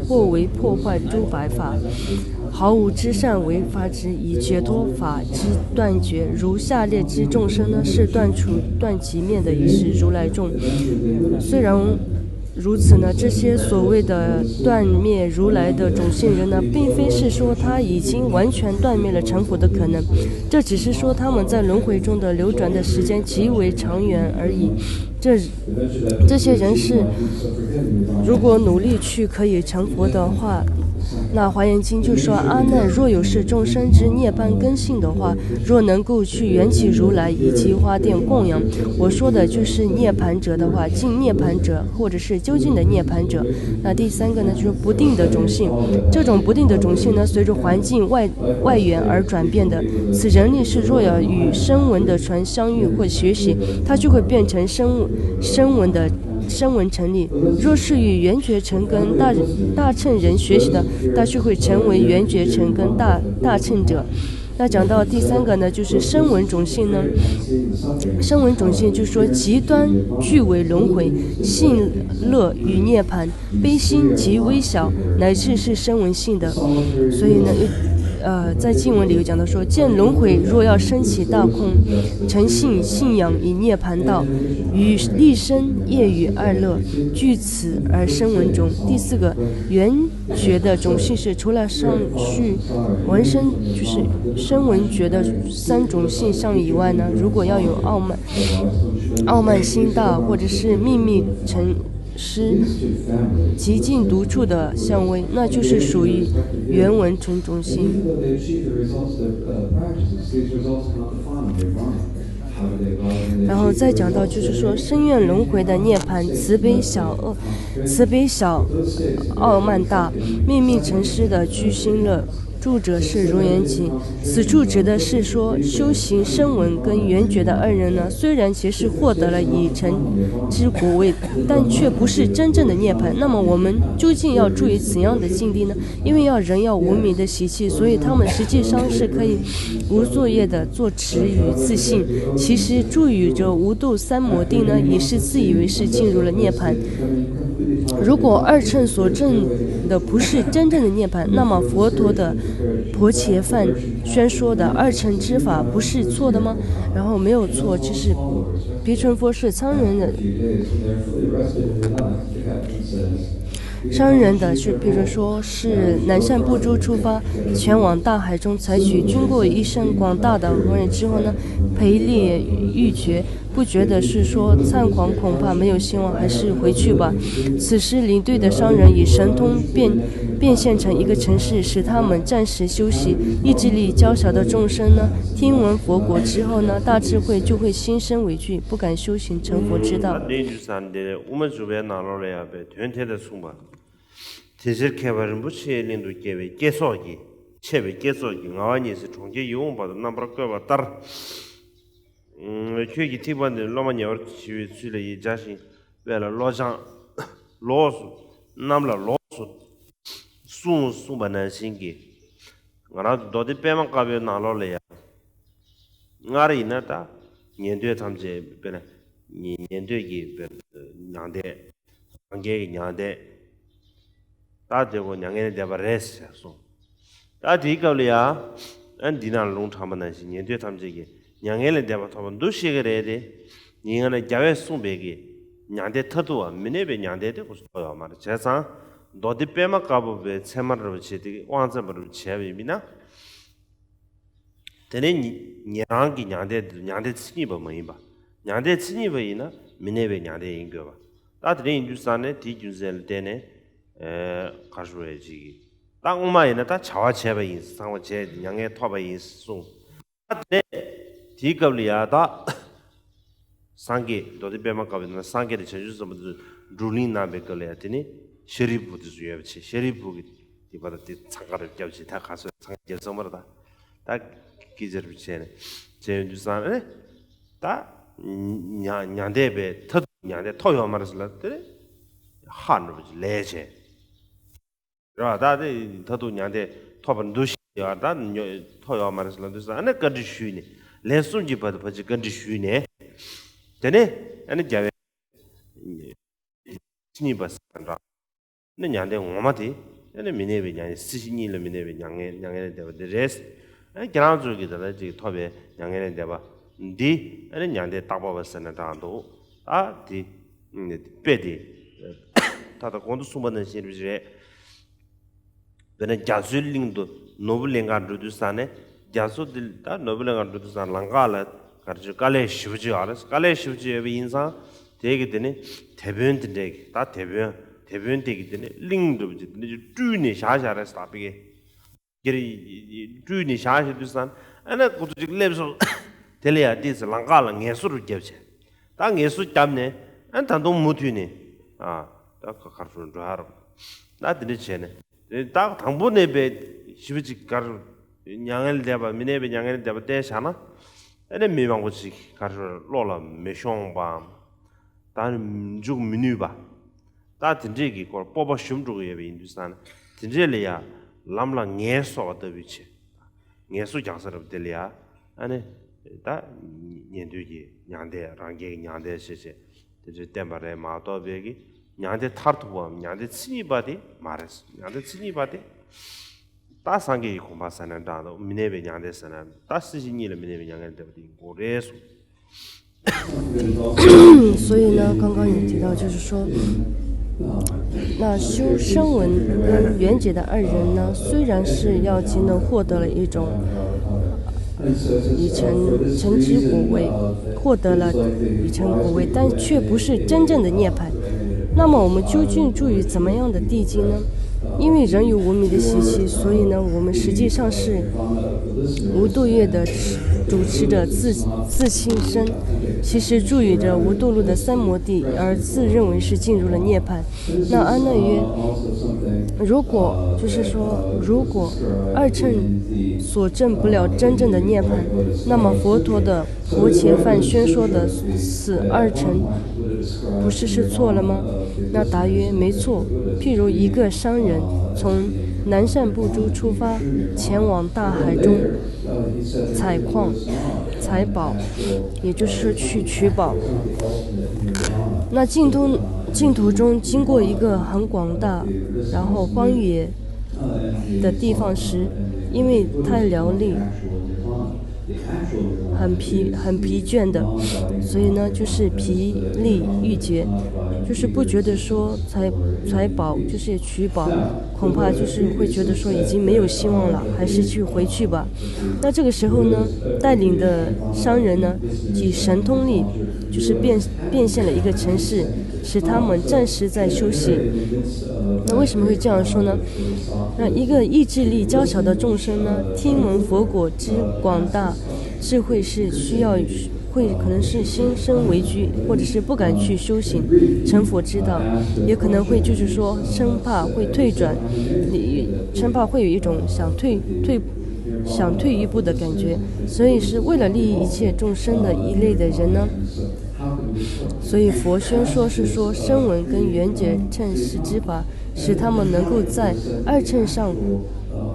或为破坏诸白法，毫无知善为法之，以解脱法之断绝。如下列之众生呢，是断除断其灭的，亦是如来众。虽然如此呢，这些所谓的断灭如来的种性人呢，并非是说他已经完全断灭了成佛的可能，这只是说他们在轮回中的流转的时间极为长远而已。这这些人是如果努力去可以成佛的话，那华严经就说：阿难，若有是众生之涅槃根性的话，若能够去缘起如来以及花店供养，我说的就是涅槃者的话，尽涅槃者，或者是究竟的涅槃者。那第三个呢，就是不定的种性。这种不定的种性呢，随着环境外外缘而转变的。此人力是若要与声闻的船相遇或学习，他就会变成声声闻的声闻乘力；若是与缘觉乘跟大大乘人学习的，他就会成为缘觉乘跟大大乘者。那讲到第三个呢，就是声闻种性呢，声闻种性就是说极端惧为轮回，信乐于涅槃，悲心极微小，乃至是声闻性的。所以呢，呃，在经文里有讲到说，见轮回若要升起大空，诚信信仰以涅槃道，与立身业与二乐，据此而生闻种。第四个，缘觉的种性是除了上述闻声，就是声闻觉的三种现象以外呢，如果要有傲慢、傲慢心大，或者是秘密成 是极尽独处的相位，那就是属于缘闻种种性。然后再讲到，就是说深愿轮回的涅槃，慈悲小恶，慈悲小，傲慢大，秘密成痴的居心乐。 住者是如缘起。此处指的是说，修行声闻跟缘觉的二人呢，虽然皆是获得了已成之果位，但却不是真正的涅槃。那么我们究竟要处于怎样的境地呢？因为要人要无名的习气，所以他们实际上是可以无作业的做持于自性。其实住于这无漏三摩地呢，也是自以为是进入了涅槃。如果二乘所证的不是真正的涅槃，那么佛陀的婆伽梵宣说的二乘之法不是错的吗？然后没有错，就是比成佛是常人的，常人的是，比如说是南赡部洲出发，前往大海中采取，经过一声广大的弘忍之后呢，培力愈绝， 不觉得是说猖狂，恐怕没有希望，还是回去吧。此时领队的商人以神通变变现成一个城市，使他们暂时休息。意志力较小的众生呢，听闻佛果之后呢，大智慧就会心生畏惧，不敢修行成佛之道。ད་འདི་རྒྱུ་མཚན་འདི་དབུ་མ་འཇུག་པའི་ནང་ལོགས་ལ་ཡང་པའི་དོན་དེ་ལ་གསུངས་པ། དེ་ཕྱིར་མཁས་པ་རིན་པོ་ཆེའི་གླིང་དུ་སྐྱེ་བའི་བསྐྱེད་རྫོགས་ཀྱི་ཆེ་བའི་བསྐྱེད་རྫོགས་ཀྱི་ངག་དབང་ཉི་ཟེར་གྲོང་ཁྱེར་ཡིད་འོང་བར་དུ་རྣམ་པར་བཀོད་པ་ལྟར། ཁྱོད་ཀྱི་ཐེག་པ་འདི་སློབ་མ་ཉེ་བར་བྱེད་པའི་ཚུལ་ལ་ཡིད་སྦྱངས་ཤིང་དཔལ་ལ་བློ་སྦྱངས། ལོགས་སུ་རྣམས་ལ་ལོགས་སུ་གསུངས་གསུངས་པ་ནང་བཞིན་གྱི། ང་རང་ཚོ་མདོ་སྡེ་པད་མ་དཀར་པོའི་ནང་ལོགས་ལ་ཡང་། སྔར་ཡིན་ན་ད་ཉན་ཐོས་ཐམས་ཅད་དཔེར་ན་ཉན་ཉན་ཐོས་ཀྱི་དཔེར་ན་མྱང་འདས། སངས་རྒྱས་ཀྱི་མྱང་འདས། ད་དེ་ཀོ་མྱ་ངན་ལས་འདས་པ་རེད་ཟེར་གསུངས། ད་དེའི་སྐབས་ལ་ཡ། ཨ་འདི་ནང་ལུང་དྲངས་པ་ནང་བཞིན་ཉན་ཐོས་ཐམས་ཅད་ཀྱིས་མྱ་ངན་ལས་འདས་པ་ཐོབ་པ་འདུ་ཤེས་ཀྱི་རེད་དེ། ཡིན་ན་རྒྱལ་བས་གསུངས་པའི་གི་མྱང་འདས་མཐར་ཐུག་པ་མི་གནས་པའི་མྱང་འདས་དེ་ཁོ་ཚོ་ཐོབ་ཡོད་མ་རེད། བྱས་ཙང་མདོ་སྡེ་པད་མ་དཀར་པོ་པའི་ཚད་མ་རིན་པོ་ཆེ་དེ་དབང་བཙན་པ་རིན་པོ་ཆེ་བས་མིན་ན། དེ་ནས་ཉི་ཉན་རང་གི་མྱང་འདས་འདི་མྱང་འདས་མཚན་ཉིད་པ་མ་ཡིན་པ། མྱང་འདས་མཚན་ཉིད་པ་ཡིན་ན་མི་གནས་པའི་མྱང་འདས་ཡིན་དགོས་པ། ད་དེ་འདྲ་ཡིན་དུས་ཙང་ནས་དེའི་རྒྱུ་མཚན་ལ་བརྟེན་ནས། ཨེ། ག་རེ་ཞུ་བའི་ཅིག་ད་སྔོན་མ་ཡིན་ན་ད་བྱ་བ་བྱས་པ་ཡིན། ཚངས་པ་བྱས་ཏེ་མྱ་ངན་ཐོབ་པ་ཡིན་གསུངས། ད་དེ་ནས་དེའི་སྐབས་ལ་ཡ་ད། སངས་རྒྱས་མདོ་སྡེ་པད་མ་དཀར་པོའི་ནང་སངས་རྒྱས་དང་བྱང་ཆུབ་སེམས་དཔའ་དེ་ཚོ་བགྲོ་གླེང་གནང་པའི་སྐབས་ལ་ཡ་དེ་ནི་ཤཱ་རིའི་བུ་དེ་ཚོ་ཡོད་པ་བྱས། ཤཱ་རིའི་བུ་གི་དེ་བར་དེ་འཚང་ཁ་རེ་བརྒྱབ་བྱས། ད་ག་ཚོད་འཚང་ཁ་བརྒྱབ་སོང་མ་རེད། ད་ད་སྐད་ཆ་རེ་བྱས་ནས་བྱས་ཡོང་དུས་ཙང་ནས་ད་མྱ་མྱང་འདས་པའི་མཐར་ཐུག་མྱང་འདས་ཐོབ་ཡོད་མ་རེད་ཟེར་ལ་དེ་ནས་ཧ་འགྲོ་བ་ཅིག་ལས་བྱས། རེད་བ། ད་དེ་མཐར་ཐུག་མྱང་འདས་ཐོབ་པར་འདུ་ཤེས་ཡོད། ད་ཉོ་ཐོབ་ཡོད་མ་རེད་ཟེར་ལབ་དུས་ཙང་ཨ་ནི་བཀའ་འདྲི་ཞུས་ནས། ལན་གསུམ་གྱི་བར་དུ་ཕལ་ཆེར་བཀའ་འདྲི་ཞུས་ནས། དེ་ནས་ཨ་ནི་རྒྱལ་བས་མཚན་ཉིད་པ་ཟེར་བ་འདྲ། ཨ་ནི་མྱང་འདས་ངོ་མ་དེ་ཨ་ནི་མི་གནས་པའི་མྱང་འདས། སྲིད་ཞི་གཉིས་ལ་མི་གནས་པའི་མྱ་ངན་མྱ་ངན་ལས་འདས་པ་འདི་རེད། ཨ་ནི་ཁྱེད་རང་ཚོ་གིས་ད་ལྟ་ཅིག་ཐོབ་པའི་མྱ་ངན་ལས་འདས་པ་འདི་ཨ་ནི་མྱང་འདས་རྟག་པ་བ་ཟེར་ན་འདྲ་འདུག་ད་དེ་དཔེ་དེ་ད་ལྟ་གོང་དུ་གསུངས་པ་ནང་བཞིན་རེད། དཔེར་ན་རྒྱ་མཚོའི་གླིང་དུ་ནོར་བུ་ལེན་གར་འགྲོ་དུས་ཙང་ནས། རྒྱ་མཚོ་འདི་ད་ནོར་བུ་ལེན་གར་འགྲོ་དུས་ཙང་ལམ་ཁ་ལ་ག་རེ་ཞུ། དཀའ་ལས་ཞེ་པོ་ཅིག་ཡོད་རེད། དཀའ་ལས་ཞེ་པོ་ཅིག་ཡོད་པ་ཡིན་ཙང་། དེ་གི་དེ་ནི་དེད་དཔོན་དེ་འདྲས་ཀྱིས། ད་དེད་དཔོན་དེད་དཔོན་དེ་གིས་དེ་ནི་གླིང་འདྲ་པོ་ཅིག་དེ་འདྲ་ཅིག་སྤྲུལ་ནས་བཞག་བཞག་རེད་ཟེར། ད་དཔེ་གི་སྤྲུལ་ནས་བཞག་བཞག་དུས་ཙང་ཨ་ནི་ཁོ་ཚོ་ཅིག་སླེབས་སོང་། དེ་ལ་ཡ་ཏོག་ཙམ་ལམ་ཁ་ལ་ངལ་གསོ་རུ་བརྒྱབ་བྱས། ད་ངལ་གསོ་བརྒྱབ་ནས་ཨ་ནི་ད་དུང་མུ་མཐུད་ནས། ཨ་ད་ག་ག་རུ་འགྲོ་ཡ་རོགས། ད་དེ་འདྲ་བྱས་ནས། དེ་ད་དང་པོ་ནས་པའི་ཞེ་པོ་ཅིག་ག་རུ་མྱ་ངན་ལས་འདས་པ། མི་གནས་པའི་མྱ་ངན་ལས་འདས་པ་བསྟན་བཞག་ན། ཨ་ནི་མི་མང་པོ་ཅིག་ག་རུ་བློ་ལ་མི་ཤོང་བའམ། ད་ནི་འཇུག་མི་ནུས་པ། ད་དེ་འདྲས་ཀྱི་སྐོར་སྤོབས་པ་ཞུམ་འགྲོ་གི་ཡོད་པ་ཡིན་དུས་ཙང་ནས། དེ་འདྲས་ལ་ཡ་ལམ་ལ་ངལ་གསོ་བ་ལྟ་བུའི་ཆེད། ངལ་གསོ་རྒྱག་ས་རབ་དེ་ལ་ཡ། ཨ་ནི་ད་ཉན་ཐོས་ཀྱི་མྱང་འདས། རང་རྒྱལ་གྱི་མྱང་འདས་ཞེས་བྱས་དེ་འདྲས་བསྟན་པ་རེད་མ་གཏོགས། པའི་གི་མྱང་འདས་མཐར་ཐུག་པའམ་མྱང་འདས་མཚན་ཉིད་པ་དེ་མ་རེད། མྱང་འདས་མཚན་ཉིད་པ་དེ་ ད་སངས་རྒྱས་ཀྱི་གོ་འཕང་ཟེར་ན་འདྲ་འདུག་མི་གནས་པའི་མྱང་འདས་ཟེར་ན། ད་སྲིད་ཞི་གཉིས་ལ་མི་གནས་པའི་མྱ་ངན་ལས་འདས་པ་དེ་ཡིན་དགོས་རེད་གསུངས། 所以呢，刚刚也提到，就是说，那修声闻跟缘觉的二人呢，虽然是要其能获得了一种已成成之果位，获得了已成果位，但却不是真正的涅槃。那么我们究竟住于怎么样的地境呢？因为人有无明的习气，所以呢，我们实际上是无度业的主持者自自性身，其实住于这无度路的三摩地，而自认为是进入了涅槃。那阿难曰：如果就是说，如果二乘所证不了真正的涅槃，那么佛陀的佛前犯宣说的此二乘，不是是错了吗？那答曰：没错。譬如一个商人从南赡部洲出发，前往大海中采矿、采宝，也就是去取宝。那进途进途中经过一个很广大，然后荒野的地方时，因为太劳力，很疲很疲倦的，所以呢，就是疲力欲绝，就是不觉得说采采宝就是取宝，恐怕就是会觉得说已经没有希望了，还是去回去吧。那这个时候呢，带领的商人呢，以神通力就是变变现了一个城市，使他们暂时在休息。那为什么会这样说呢？那一个意志力较小的众生呢，听闻佛果之广大智慧是需要会可能是心生畏惧，或者是不敢去修行成佛之道，也可能会就是说生怕会退转，生怕会有一种想退退想退一步的感觉，所以是为了利益一切众生的一类的人呢。所以佛宣说是说声闻跟缘觉乘是之法，使他们能够在二乘上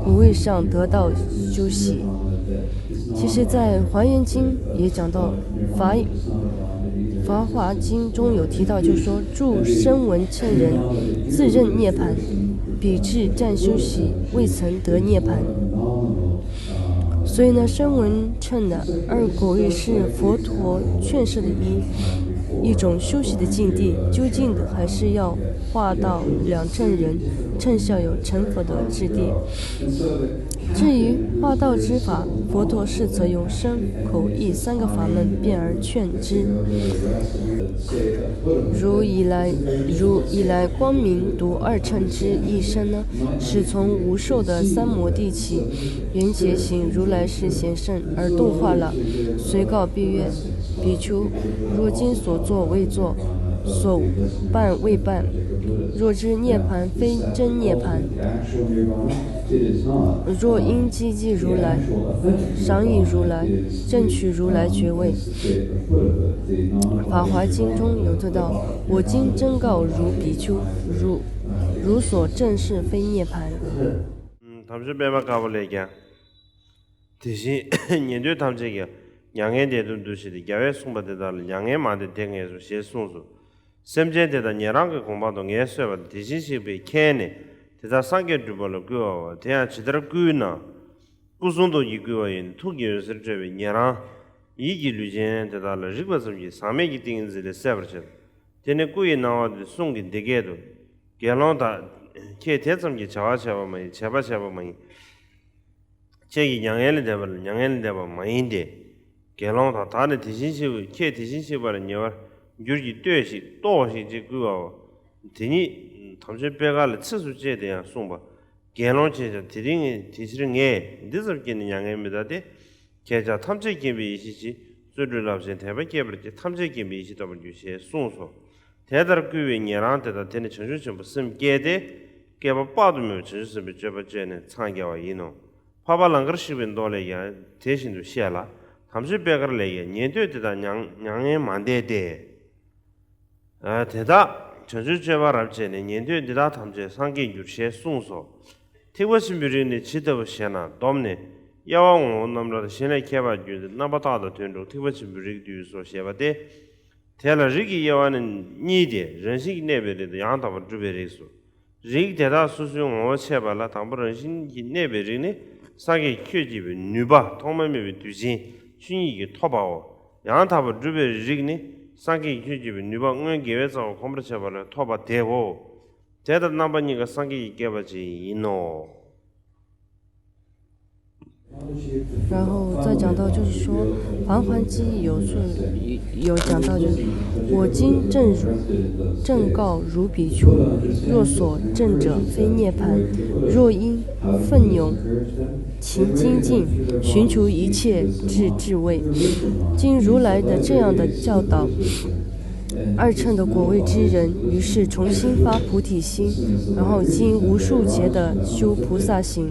果位上得到休息。其实，在华严经也讲到法法华经中有提到，就是说住声闻乘人自认涅槃，彼至暂休息，未曾得涅槃。所以呢，声闻乘的二果位是佛陀劝示的一一种休息的境地，究竟的还是要化到两乘人，乘下有成佛的质地。至于化道之法，佛陀是则用身口意三个法门变而劝之。如以来如以来光明独二乘之一生呢，始从无受的三摩地起，缘觉行如来是贤圣而度化了，遂告比喻曰：比丘，若今所作未作，所办未办，若知涅槃非真涅槃，若因积集如来，常以如来，正取如来觉位。法华经中有说道：我今真告汝比丘，汝汝所证是非涅槃。 དམ་ཆོས་པད་མ་དཀར་པོ་ལས་ཀྱང་། དེ་བཞིན་ཉན་ཐོས་ཐམས་ཅད་ཀྱིས་མྱ་ངན་འདས་དོན་འདུ་ཤེས་ཏེ། རྒྱལ་བས་གསུངས་པ་དེ་དག་ལ། མྱ་ངན་མ་འདས་དེ་ངེས་སོ་ཞེས་གསུངས་སོ། སེམས་ཅན་དེ་དག་ཉན་རང་གི་དགོངས་པ་དང་ངལ་གསོས་པ་དང་། དེ་བཞིན་གཤེགས་པས་མཁྱེན་ནས་དེ་དག་སངས་རྒྱས་འགྲུབ་པ་ལ་བསྐུལ་བའོ། དེ་ཡང་ཇི་ལྟར་བསྐུལ་ན། སྐུ་གསུང་ཐུགས་ཀྱིས་བསྐུལ་བ་ཡིན། ཐུགས་ཀྱི་འོད་ཟེར་འཕྲོས་པས་ཉན་རང་ཡིད་ཀྱི་ལུས་ཅན་དེ་དག་ལ་རིག་པ་ཙམ་གྱིས་ཟག་མེད་ཀྱི་ཏིང་ངེ་འཛིན་ལས་སད་པར་བྱེད། དེ་ནས་སྐུ་ཡི་སྣང་བ་དེ་གསུང་གི་འདི་སྐད་དུ། དགེ་སློང་དག། ཁྱེད་དེ་ཙམ་གྱིས་བྱ་བ་བྱས་པ་མ་ཡིན། བྱས་པ་བྱས་པ་མ་ཡིན། ཁྱེད་ཀྱིས་མྱ་ངན་ལས་འདས་པ་ལ་མྱ་ངན་ལས་འདས་པ་མ་ཡིན་ཏེ། དགེ་སློང་དག། བདག་ནི་དེ་བཞིན་གཤེགས་པ། ཁྱེད་དེ་བཞིན་གཤེགས་པ་ལ་ཉེ་བར་འགྱུར་གྱི་ལྟོས་ཤིག་ལྟོས་ཤིག་ཅེས་བསྐུལ་བའོ། དེ་ཉིད་དམ་ཆོས་པད་དཀར་ལས་ཚིགས་སུ་བཅད་དེ་ཡང་གསུངས་པ། དགེ་སློང་ཁྱེད་ཅག་དེ་རིང་ངས་དེ་ཕྱིར་ངས་འདི་ཙམ་གྱིས་ནི་མྱ་ངན་མི་འདའ་སྟེ། ཁྱེད་ཅག་ཐམས་ཅད་མཁྱེན་པའི་ཡེ་ཤེས་ཀྱི་བརྩོན་འགྲུས་རླབས་ཆེན་དད་པ་སྐྱེད་པར་བགྱི། ཐམས་ཅད་མཁྱེན་པའི་ཡེ་ཤེས་ཐོབ་པར་འགྱུར་ཞེས་གསུངས་སོ། དེ་ལྟར་བསྐུལ་བས་ཉན་རང་དེ་དག་དེ་ནས་བྱང་ཆུབ་ཆེན་པོ་སེམས་བསྐྱེད་དེ། བསྐལ་པ་དཔག་ཏུ་མེད་པར་བྱང་ཆུབ་སེམས་དཔའི་སྤྱོད་པ་སྤྱད་ནས་འཚང་རྒྱ་བ་ཡིན་ནོ། འཕགས་པ་ལང་ཀར་གཤེགས་པའི་མདོ་ལས་ཀྱང་དེ་བཞིན་དུ་བཤད་ལ། དམ་ཆོས་པད་དཀར་ལས་ཀྱང་ཉན་ཐོས་དེ་དག་མྱ་མྱ་ངན་མ་འདས་ཏེ། ཨ། དེ་དག་བྱང་ཆུབ་སྤྱོད་པ་རབ་བྱས་ནས། ཉན་ཐོས་འདི་དག་ཐམས་ཅད་སངས་རྒྱས་འགྱུར་ཞེས་གསུངས་སོ། ཐེག་པ་ཆེན་པོའི་རིགས་ནི་ཇི་ལྟ་བུ་ཞེ་ན། བསྡོམས་ནས་དབྱེ་བ་ངོ་བོ་རྣམ་གྲངས་གཞན་ལས་ཁྱད་པར་གྱུར་ཏེ། རྣམ་པར་དག་དང་དོན་དྲུག་ཐེག་པ་ཆེན་པོའི་རིགས་བསྡུས་སོ་ཞེས་པ་སྟེ། དེ་ལ་རིགས་ཀྱི་དབྱེ་བ་ནི་གཉིས་ཏེ། རང་བཞིན་གྱིས་གནས་པའི་རིགས་དང་ཡང་དག་པར་སྒྲུབ་པའི་རིགས་སོ། རིགས་དེ་དག་སོ་སོའི་ངོ་བོ་འཆད་པ་ལ། དང་པོ་རང་བཞིན་གྱིས་གནས་པའི་རིགས་ནི། སངས་རྒྱས་ཆོས་ཀྱི་ནུས་པ་ཐོག་མ་མེད་པའི་དུས་ཆེན་ཆོས་ཉིད་ཀྱིས་ཐོབ་པའོ། ཡང་དག་པར་སྒྲུབ་པའི་རིགས་ནི། སངས་རྒྱས་ཆོས་ཀྱི་ནུས་པ་སྔོན་དགེ་བའི་རྩ་བ་གོམས་པར་བྱས་པ་ལས་ཐོབ་པ་དེའོ། དེ་ལྟར་རྣམ་པ་གཉིས་ཀ་སངས་རྒྱས་ཀྱིས་བསྐྱེད་པ་ཅན་ཡིན་ནོ། 然后再讲到就是说，盘桓期有是有讲到就是，我今正正告汝比丘，若所证者非涅槃，若因奋勇勤精进，寻求一切智智慧。经如来的这样的教导，二乘的果位之人，于是重新发菩提心，然后经无数劫的修菩萨行，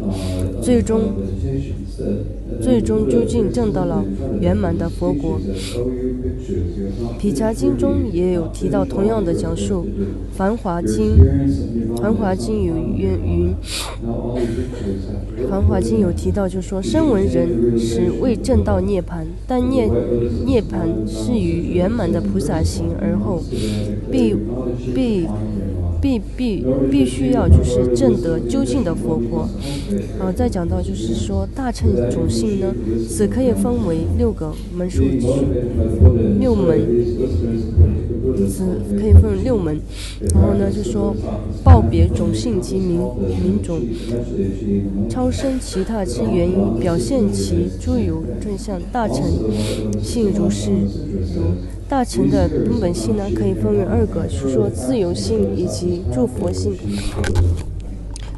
最终最终究竟证到了圆满的佛果。《毗迦经》中也有提到同样的讲述，《梵华经》《梵华经》有云云，《梵华经》有提到，就是说声闻人是未证到涅槃，但涅涅槃是于圆满的菩萨行而后，必必必必必须要就是证得究竟的佛果。然后再讲到就是说大乘种姓呢，此可以分为六个门数，六门，此可以分为六门。然后呢，就说报别种姓及名名种，超生其他之原因，表现其诸有正相。大乘姓如是如。大乘的根本性呢，可以分为二个，是说自由性以及诸佛性。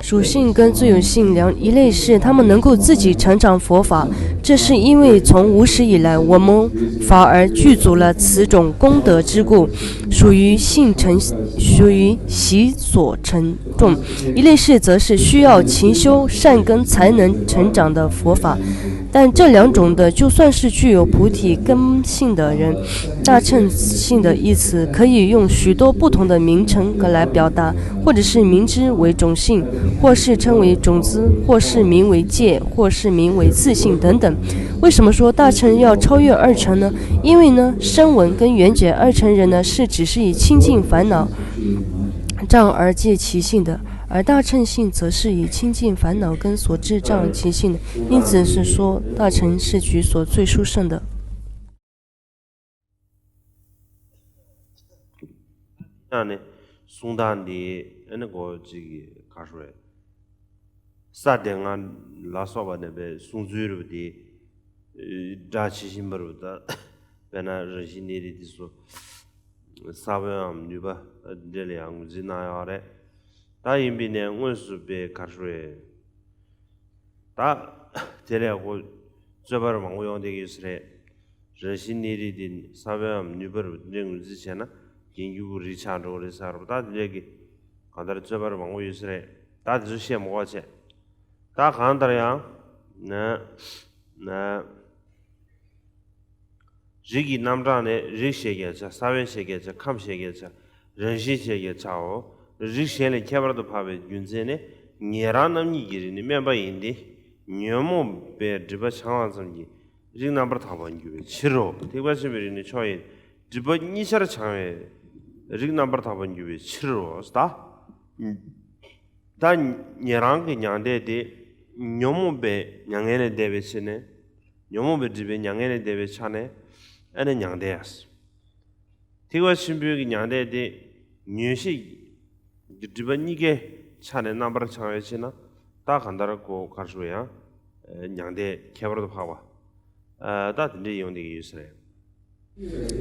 属性跟自由性两一类是他们能够自己成长佛法，这是因为从无始以来，我们法而具足了此种功德之故，属于性成，属于习所成众。一类是则是需要勤修善根才能成长的佛法。但这两种的，就算是具有菩提根性的人，大乘性的意思可以用许多不同的名称来表达，或者是名之为种性，或是称为种子，或是名为界，或是名为自性等等。为什么说大乘要超越二乘呢？因为呢，声闻跟缘觉二乘人呢，是只是以清净烦恼障而界其性的，而大乘性则是以清净烦恼根所致障其性的。因此是说，大乘是举所最殊胜的。 ཡང་ནི་གསུང་སྟངས་འདི་ཨ་ནི་གོ་ཅིག་ག་རེ་ཟེར། ས་སྡེ་ལྔ་ལ་སོགས་པ་ནས་པའི་གསུང་ཚུལ་རུ་འདི་སྒྲ་ཇི་བཞིན་པ་རུ་ད་དཔེར་ན་རང་བཞིན་གནས་རིགས་འདི་ཚོ་ས་བོན་འམ་ནུས་པ་འདི་ལ་ཡང་ངོས་འཛིན་གནང་ཡོད་རེད། ད་ཡིན་པའི་ནས་དངོས་སུ་པའི་ག་རེ་ཟེར། ད་དེ་ལས་གོ་རྩོད་པ་རུ་མང་པོ་ཡོང་བསྡད་ཀྱི་ཡོད་ས་རེད། རང་བཞིན་གནས་རིགས་འདི་ས་བོན་འམ་ནུས་པ་རུ་འདི་ངོས་འཛིན་བྱས་ན་རྒྱན་གྱི་བུ་རིགས་ཆགས་འགྲོ་གི་རེད་ཟེར་བ། ད་དེ་ལས་ཀྱི་གང་ལྟར་རྩོད་པ་རུ་མང་པོ་ཡོད་ས་རེད། ད་དེ་ཚོ་བཤད་མ་དགོས་བྱས། ད་གང་ལྟར་ཡང་ན་ན་རིགས་ཀྱི་རྣམ་གྲངས་ནི་རིགས་ཞེས་བརྒྱད་བྱ། ས་བོན་ཞེས་བརྒྱད་བྱ། ཁམས་ཞེས་བརྒྱད་བྱ། རང་བཞིན་ཞེས་བརྒྱད་བྱའོ། རིགས་གཞན་ལས་ཁྱད་པར་དུ་འཕགས་པའི་རྒྱུ་མཚན་ནི། ཉན་རང་རྣམ་གཉིས་ཀྱི་རིགས་ནི་དམན་པ་ཡིན་ཏེ། ཉོན་མོངས་པའི་སྒྲིབ་པ་བྱང་བ་ཙམ་གྱིས་རིགས་རྣམ་པར་དག་པར་འགྱུར་བའི་ཕྱིར་རོ། ཐེག་པ་ཆེན་པོའི་རིགས་ནི་མཆོག་ཡིན། སྒྲིབ་པ་གཉིས་ཆར་བྱང་བའི་རིགས་རྣམ་པར་དག་པར་འགྱུར་བའི་ཕྱིར་རོ། ད་ད་ཉན་རང་གི་མྱང་འདས་དེ་ཉོན་མོངས་པའི་མྱ་ངན་ལས་འདས་པའི་ཕྱིར་ནས། ཉོན་མོངས་པའི་སྒྲིབ་པའི་མྱ་ངན་ལས་འདས་པའི་ཆ་ནས་ཨ་ནི་མྱང་འདས། ཐེག་པ་ཆེན་པོའི་གི་མྱང་འདས་དེ་ཉོན་ཤེས་ཀྱི་སྒྲིབ་པ་གཉིས་ཀའི་ཆ་ནས་རྣམ་པར་བྱང་བའི་ཕྱིར་ན། ད་གང་ལྟར་གོ་གར་ཞུ་ཡང་མྱང་འདས་ཁྱད་པར་དུ་འཕགས་པ། ད་དེ་འདྲའི་ཡོང་བསྡད་ཀྱི་ཡོད་ས་རེད།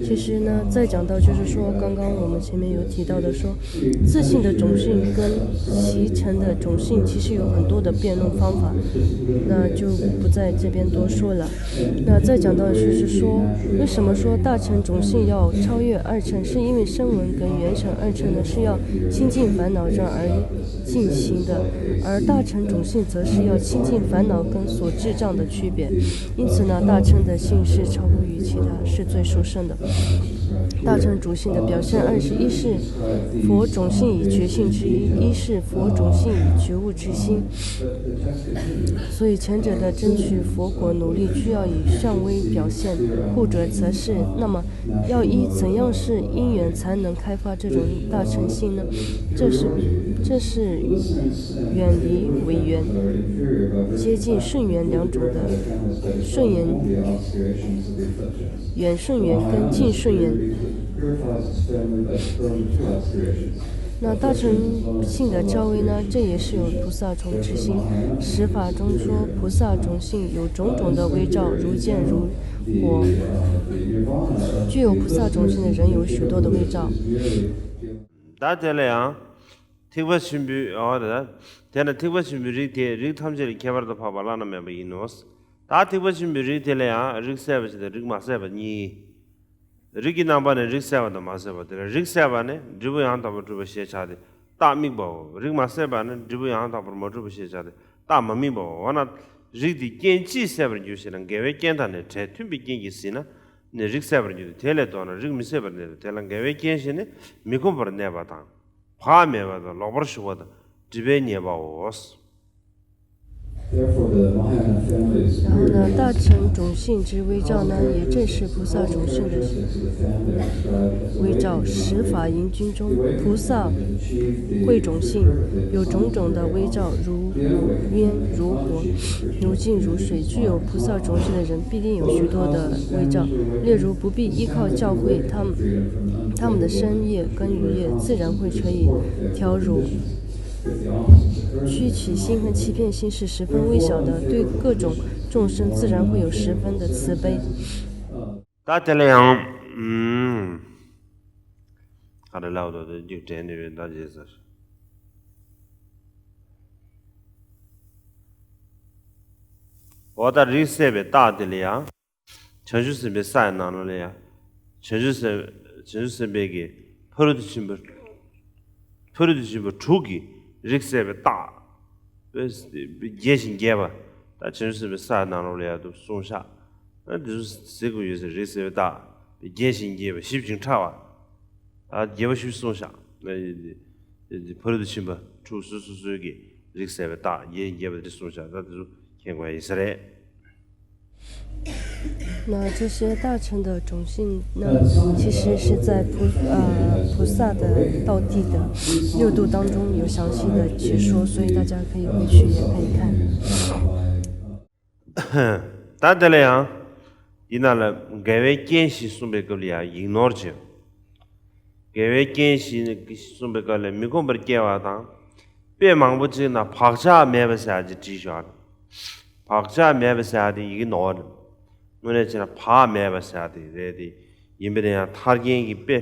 其实呢，再讲到就是说，刚刚我们前面有提到的说，自性的种性跟习成的种性其实有很多的辩论方法，那就不在这边多说了。那再讲到就是说，为什么说大乘种性要超越二乘，是因为声闻跟缘乘二乘呢是要清净烦恼障而进行的，而大乘种性则是要清净烦恼根所致障的区别。因此呢，大乘的性是超乎于其他，是最殊圣的。大乘种性的表现二十一是佛种性与觉性之一，一是佛种性与觉悟之心。所以前者的争取佛果努力需要以善微表现，后者则是。那么，要依怎样是因缘才能开发这种大乘性呢？这是这是远离违缘、接近顺缘两种的顺缘。远顺缘跟近顺缘。那大乘性的教微呢，这也是有菩萨种之心。十法中说，菩萨种性有种种的微兆，如见如火。具有菩萨种性的人有许多的微兆。 ད་དེ་ལ་ཡང་ཐེག་པ་ཆེན་པོའི་འོ་ད་དེ་ན་ཐེག་པ་ཆེན་པོའི་རིགས་དེ་རིགས་ཐམས་ཅད་ལས་ཁྱད་པར་དུ་འཕགས་པ་བླ་ན་མེད་པ་ཡིན་ནོ། ད་ཐེག་པ་ཆེན་པོའི་རིགས་དེ་ལ་ཡང་རིགས་སད་པ་ཞིག་དང་རིགས་མ་སད་པ་གཉིས། རིགས་ཀྱི་རྣམ་པ་ནི་རིགས་སད་པ་དང་མ་སད་པ། དེ་ལ་རིགས་སད་པ་ནི་འབྲས་བུ་ཡང་དག་པར་གྲུབ་པ་ཞེས་བྱ་སྟེ་རྟགས་དམིགས་པའོ། རིགས་མ་སད་པ་ནི་འབྲས་བུ་ཡང་དག་པར་མ་གྲུབ་པ་ཞེས་བྱ་སྟེ་རྟགས་མ་དམིགས་པའོ། འོ་ན་རིགས་དེ་རྐྱེན་ཅིས་སད་པར་འགྱུར་ཞེ་ན། འགལ་བའི་རྐྱེན་དང་ནི་བྲལ་མཐུན་པའི་རྐྱེན་གྱིས་ཟིན་ན་ནི་རིགས་སད་པར་འགྱུར་ཏེ། དེ་ལས་ལྡོག་ན་རིགས་མི་སད་པར་གནས་སོ། དེ་ལ་འགལ་བའི་རྐྱེན་ཞེས་ནི་མི་ཁོམ་པར་གནས་པ་དང་། བག་མེད་པ་དང་ལོག་པར་ཞུགས་པ་དང་སྒྲིབ་པའི་ཉེས་པའོ། 然后呢，大乘种性之微兆呢，也正是菩萨种性的微兆。十法银经中，菩萨慧种性有种种的微兆，如烟如火，如镜如水。具有菩萨种性的人，必定有许多的微兆。例如，不必依靠教诲，他们他们的身业跟语业自然会成以调柔。 虚起心和欺骗心是十分微小的，对各种众生自然会有十分的慈悲。 ད་དེ་ལ་ཡང་ཨུམ། ག་རེ་ལབ་དོ་དེ་རྒྱུགས་དྲན་ནས་ཡོད་ད་རྗེས་ཟེར། འོ་ད་རིགས་སད་པའི་རྟགས་དེ་ལ་ཡང་། བྱང་ཆུབ་སེམས་དཔའི་ས་ཡི་ནང་ལོགས་ལ་ཡང་། བྱང་ཆུབ་སེམས་བྱང་ཆུབ་སེམས་དཔའི་གི་ཕ་རོལ་ཏུ་ཕྱིན་པ། ཕ་རོལ་ཏུ་ཕྱིན་པ་དྲུག་གི་རིགས་སད་པའི་རྟགས། རྒྱས་ཤིང་རྒྱས་པ། ད་བྱང་ཆུབ་སེམས་དཔའི་ས་ཡི་ནང་ལོགས་ལ་ཡང་དུ་གསུངས་ཤག་ཨ་འདི་ཚོ་གཟིགས་དགོས་ཡོད་ཟེར། རིགས་སད་པའི་རྟགས། རྒྱས་ཤིང་རྒྱས་པ་ཞིབ་ཅིང་ཕྲ་བ། ཨ་རྒྱས་པ་ཞིབ་གསུངས་ཤག་ཨ་འདི་འདི་ཕ་རོལ་ཏུ་ཕྱིན་པ་དྲུག་སོ་སོ་སོའི་གི་རིགས་སད་པའི་རྟགས་རྒྱས་ཤིང་རྒྱས་པ་འདི་གསུངས་ཤག་ད་འདི་ཚོ་མཁྱེན་དགོས་ཡིན་ས་རེད། 那这些大乘的种性呢，其实是在菩呃菩萨的道地的六度当中有详细的解说，所以大家可以回去也可以看。 ད་དེ་ལ་ཡང་། འདི་ན་ལ་འགལ་བའི་རྐྱེན་ཞེས་གསུངས་པའི་སྐབས་ལ་ཡང་ཡིག་ནོར་བྱས། འགལ་བའི་རྐྱེན་ཞེས་གསུངས་པའི་སྐབས་ལ་མི་ཁོམ་པར་སྐྱེ་བ་དང་། དཔེ་མང་པོ་ཅིག་ན་བག་ཆགས་མེད་པ་ཟེར་ཡ་ཅིག་བྲིས་ཤག་བག་ཆགས་མེད་པ་ཟེར་ཡ་དེ་ཡིག་ནོར་རེད། དངོས་གནས་བྱས་ན་བག་མེད་པ་ཟེར་ཡ་དེ་རེད་དེ། ཡིན་པ་དེ་ཡང་ཐར་རྒྱན་གྱི་དཔེ་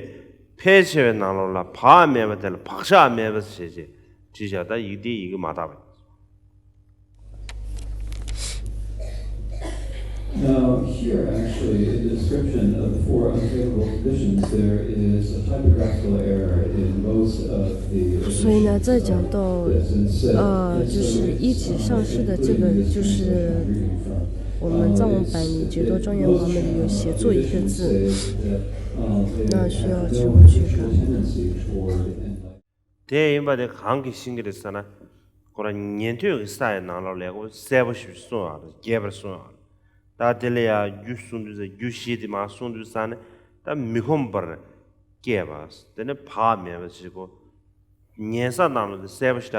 ཕལ་ཆེ་བའི་ནང་ལོགས་ལ་བག་མེད་པ་དེ་ལ་བག་ཆགས་མེད་པ་ཞེས་བྱས་བྲིས་བཞག་ད་ཡིག་དེ་ཡིག་མ་དག་པ་ཡིན། Now, here actually, in the description of the four unfavorable conditions, there is a typographical error in most of the 所以呢，在讲到呃，就是一指上师的这个，就是我们藏文版里觉多庄严华门里有写错一个字，那需要指过去看。 དེ་ཡིན་པ་དེ་གང་གིས་ཤེས་ཀྱི་རེད་ཟེར་ན། ཁོ་རང་ཉན་ཐོས་ཀྱི་ས་ཡི་ནང་ལོགས་ལས་ཁོ་གསལ་པོ་ཞིག་གསུངས་ཡོད་རེད། རྒྱས་པར་གསུངས་ཡོད་རེད། ད་དེ་ལ་ཡང་རྒྱུ་གསུང་དུས་ཙང་རྒྱུ་བཞི་དེ་མར་གསུང་དུས་ཙང་ནས་ད་མི་ཁོམ་པར་སྐྱེས་པ། དེ་ནས་བག་མེད་པ་ཞིག་གོ། ཉན་ས་ནང་ལོགས་དེ་གསལ་པོ་ཞིག་ད་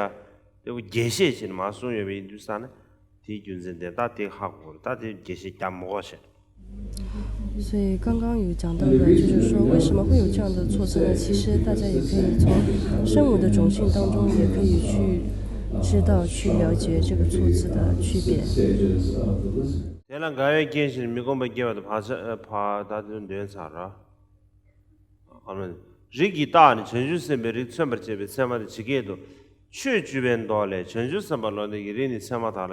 དེ་ཁོ་རྒྱས་བཤད་བྱས་ནས་མར་གསུངས་ཡོད་པ་ཡིན་དུས་ཙང་ནས་དེའི་རྒྱུ་མཚན་དེ་ད་དེ་ཧ་གོ་རེད། ད་དེ་རྒྱས་བཤད་རྒྱག་མི་དགོས་བྱས། 所以刚刚有讲到的，就是说为什么会有这样的错字呢？其实大家也可以从圣母的种性当中，也可以去知道、去了解这个错字的区别。 དེ་ལ་འགལ་བའི་རྐྱེན་ཞེས་མི་ཁོམ་པར་སྐྱེ་བ་དང་བག་ཆགས་བག་ད་དུང་འདོན་ཚར་ར། རིགས་ཀྱི་རྟགས་ནི་བྱང་ཆུབ་སེམས་དཔའི་རིགས་མཚོན་པར་བྱེད་པའི་ཚད་མ་དང་ཇི་སྐད་དུ། ཆོས་བཅུ་པའི་མདོ་ལས། བྱང་ཆུབ་སེམས་དཔའ་བློ་ལྡན་གྱི་རིགས་ནི་ཚད་མ་དག་ལ།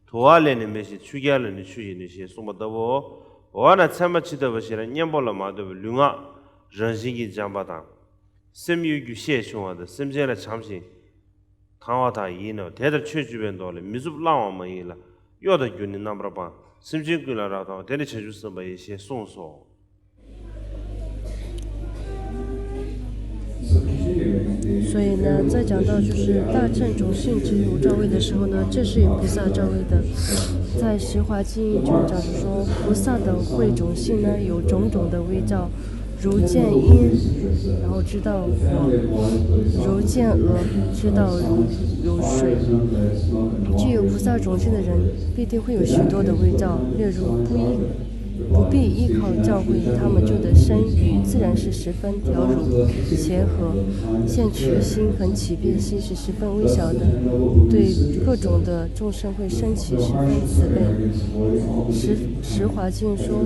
དུ་བ་ལས་ནི་མེ་བཞིན། ཆུ་རྐྱལ་ལས་ནི་ཆུ་ཞིག་ནི་ཞེས་གསུངས་པ་ལྟ་བུའོ། འོ་ན་ཚད་མ་ཇི་ལྟ་བུ་ཞེ་ན། གཉེན་པོ་ལ་མ་ལྟོས་པའི་ལུས་ངག་རང་བཞིན་གྱིས་འཇམ་པ་དང་། སེམས་གཡོ་སྒྱུ་ཤས་ཆུང་བ་དང་། སེམས་ཅན་ལ་བྱམས་ཤིང་དང་བ་དག་ཡིན་ནོ། དེ་ལྟར་ཆོས་བཅུ་པའི་མདོ་ལས། མི་རྩུབ་བླང་བ་མ་ཡིན་ལ། གཡོ་དང་བསྒྱུར་ནི་རྣམ་པར་སྤང་། སེམས་ཅན་ཀུན་ལ་རབ་དང་བ། དེ་ནི་བྱང་ཆུབ་སེམས་དཔའ་ཡིན་ཞེས་གསུངས་སོ། 所以呢，在讲到就是大乘种性之有赵魏的时候呢，这是有菩萨赵魏的。在《十华经》中讲是说，菩萨的慧种性呢有种种的微兆，如见因，然后知道火，如见鹅，知道如有水。具有菩萨种性的人，必定会有许多的微兆，例如不依不必依靠教诲，他们就得生与自然是十分调柔、协和，现取心很起变心是十分微小的，对各种的众生会升起十分慈悲。十十华经说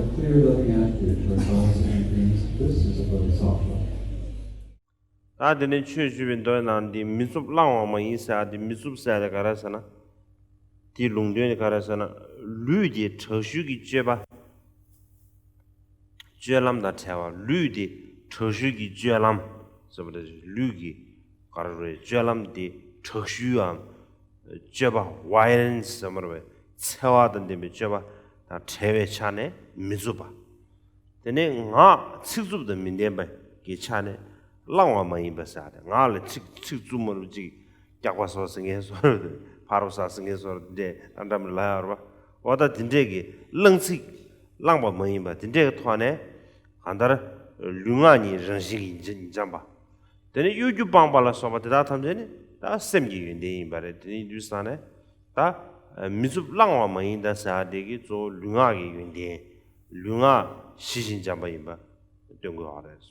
，ད་དེ་ནས་ཆོས་ཞུས་པའི་མདོའི་ནང་འདི་མི་རྩུབ་བླང་བ་མ་ཡིན་ཟེར་ཡ་འདི་མི་རྩུབ་ཟེར་ཡ་དེ་ག་རེ་ཟེར་ན། དེའི་ལུང་དོན་ནི་ག་རེ་ཟེར་ན། ལུས་དེ་དྲག་ཤུལ་གྱི་སྤྱོད་པ། སྤྱོད་ལམ་དང་བྲལ་བ། ལུས་དེ་དྲག་ཤུལ་གྱི་སྤྱོད་ལམ་ཟེར་བ་དེ་ལུས་ཀྱི་ག་རེ་རེད། སྤྱོད་ལམ་དེ་དྲག་ཤུལ་འམ་སྤྱོད་པ་ཝའི་ལེན་སི་ཟེར་བ་རེད། འཚེ་བ་དང་ལྡན་པའི་སྤྱོད་པ་དང་བྲལ་བའི་ཆ་ནས་མི་རྩུབ་པ། དེ་ནས་ངག་ཚིག་རྩུབ་དང་མི་ལྡན་པ་གི་ཆ་ནས་བླང་བ་མ་ཡིན་པ་ཟེར་ཡ་དེ། ངག་ལ་ཚིག་ཚིག་རྩུབ་མོ་རུ་ཅིག་སྐྱག་པ་ཟ་ཟེར་མཁན་བཟོ་འདྲ། ཕ་རོ་ཟ་ཟེར་མཁན་བཟོ་འདྲ་འདྲ་འདྲ་མི་ལ་ཡོད་རེད་པ། འོ་ད་དེ་འདྲས་ཀྱི་བླང་ཚིག་བླངས་པ་མ་ཡིན་པ་དེ་འདྲས་ཀྱི་ཐོག་ནས་གང་ལྟར་ལུས་ངག་གཉིས་རང་བཞིན་གྱིས་འཇམ་པ། དེ་ནས་གཡོ་སྒྱུ་སྤངས་པ་ལ་སོགས་པ་དེ་དག་ཐམས་ཅད་ནི་ད་སེམས་ཀྱི་ཡོན་ཏན་ཡིན་པ་རེད། དེ་ནས་དུས་སང་ནས་ད་མི་རྩུབ་བླང་བ་མ་ཡིན་ད་ཟེར་ཡ་དེ་གི་གཙོ་བོ་ལུས་ངག་གི་ཡོན་ཏན། ལུས་ངག་ཞི་ཞིང་འཇམ་པ་ཡིན་པ་སྟོན་དགོས་པ་རེད།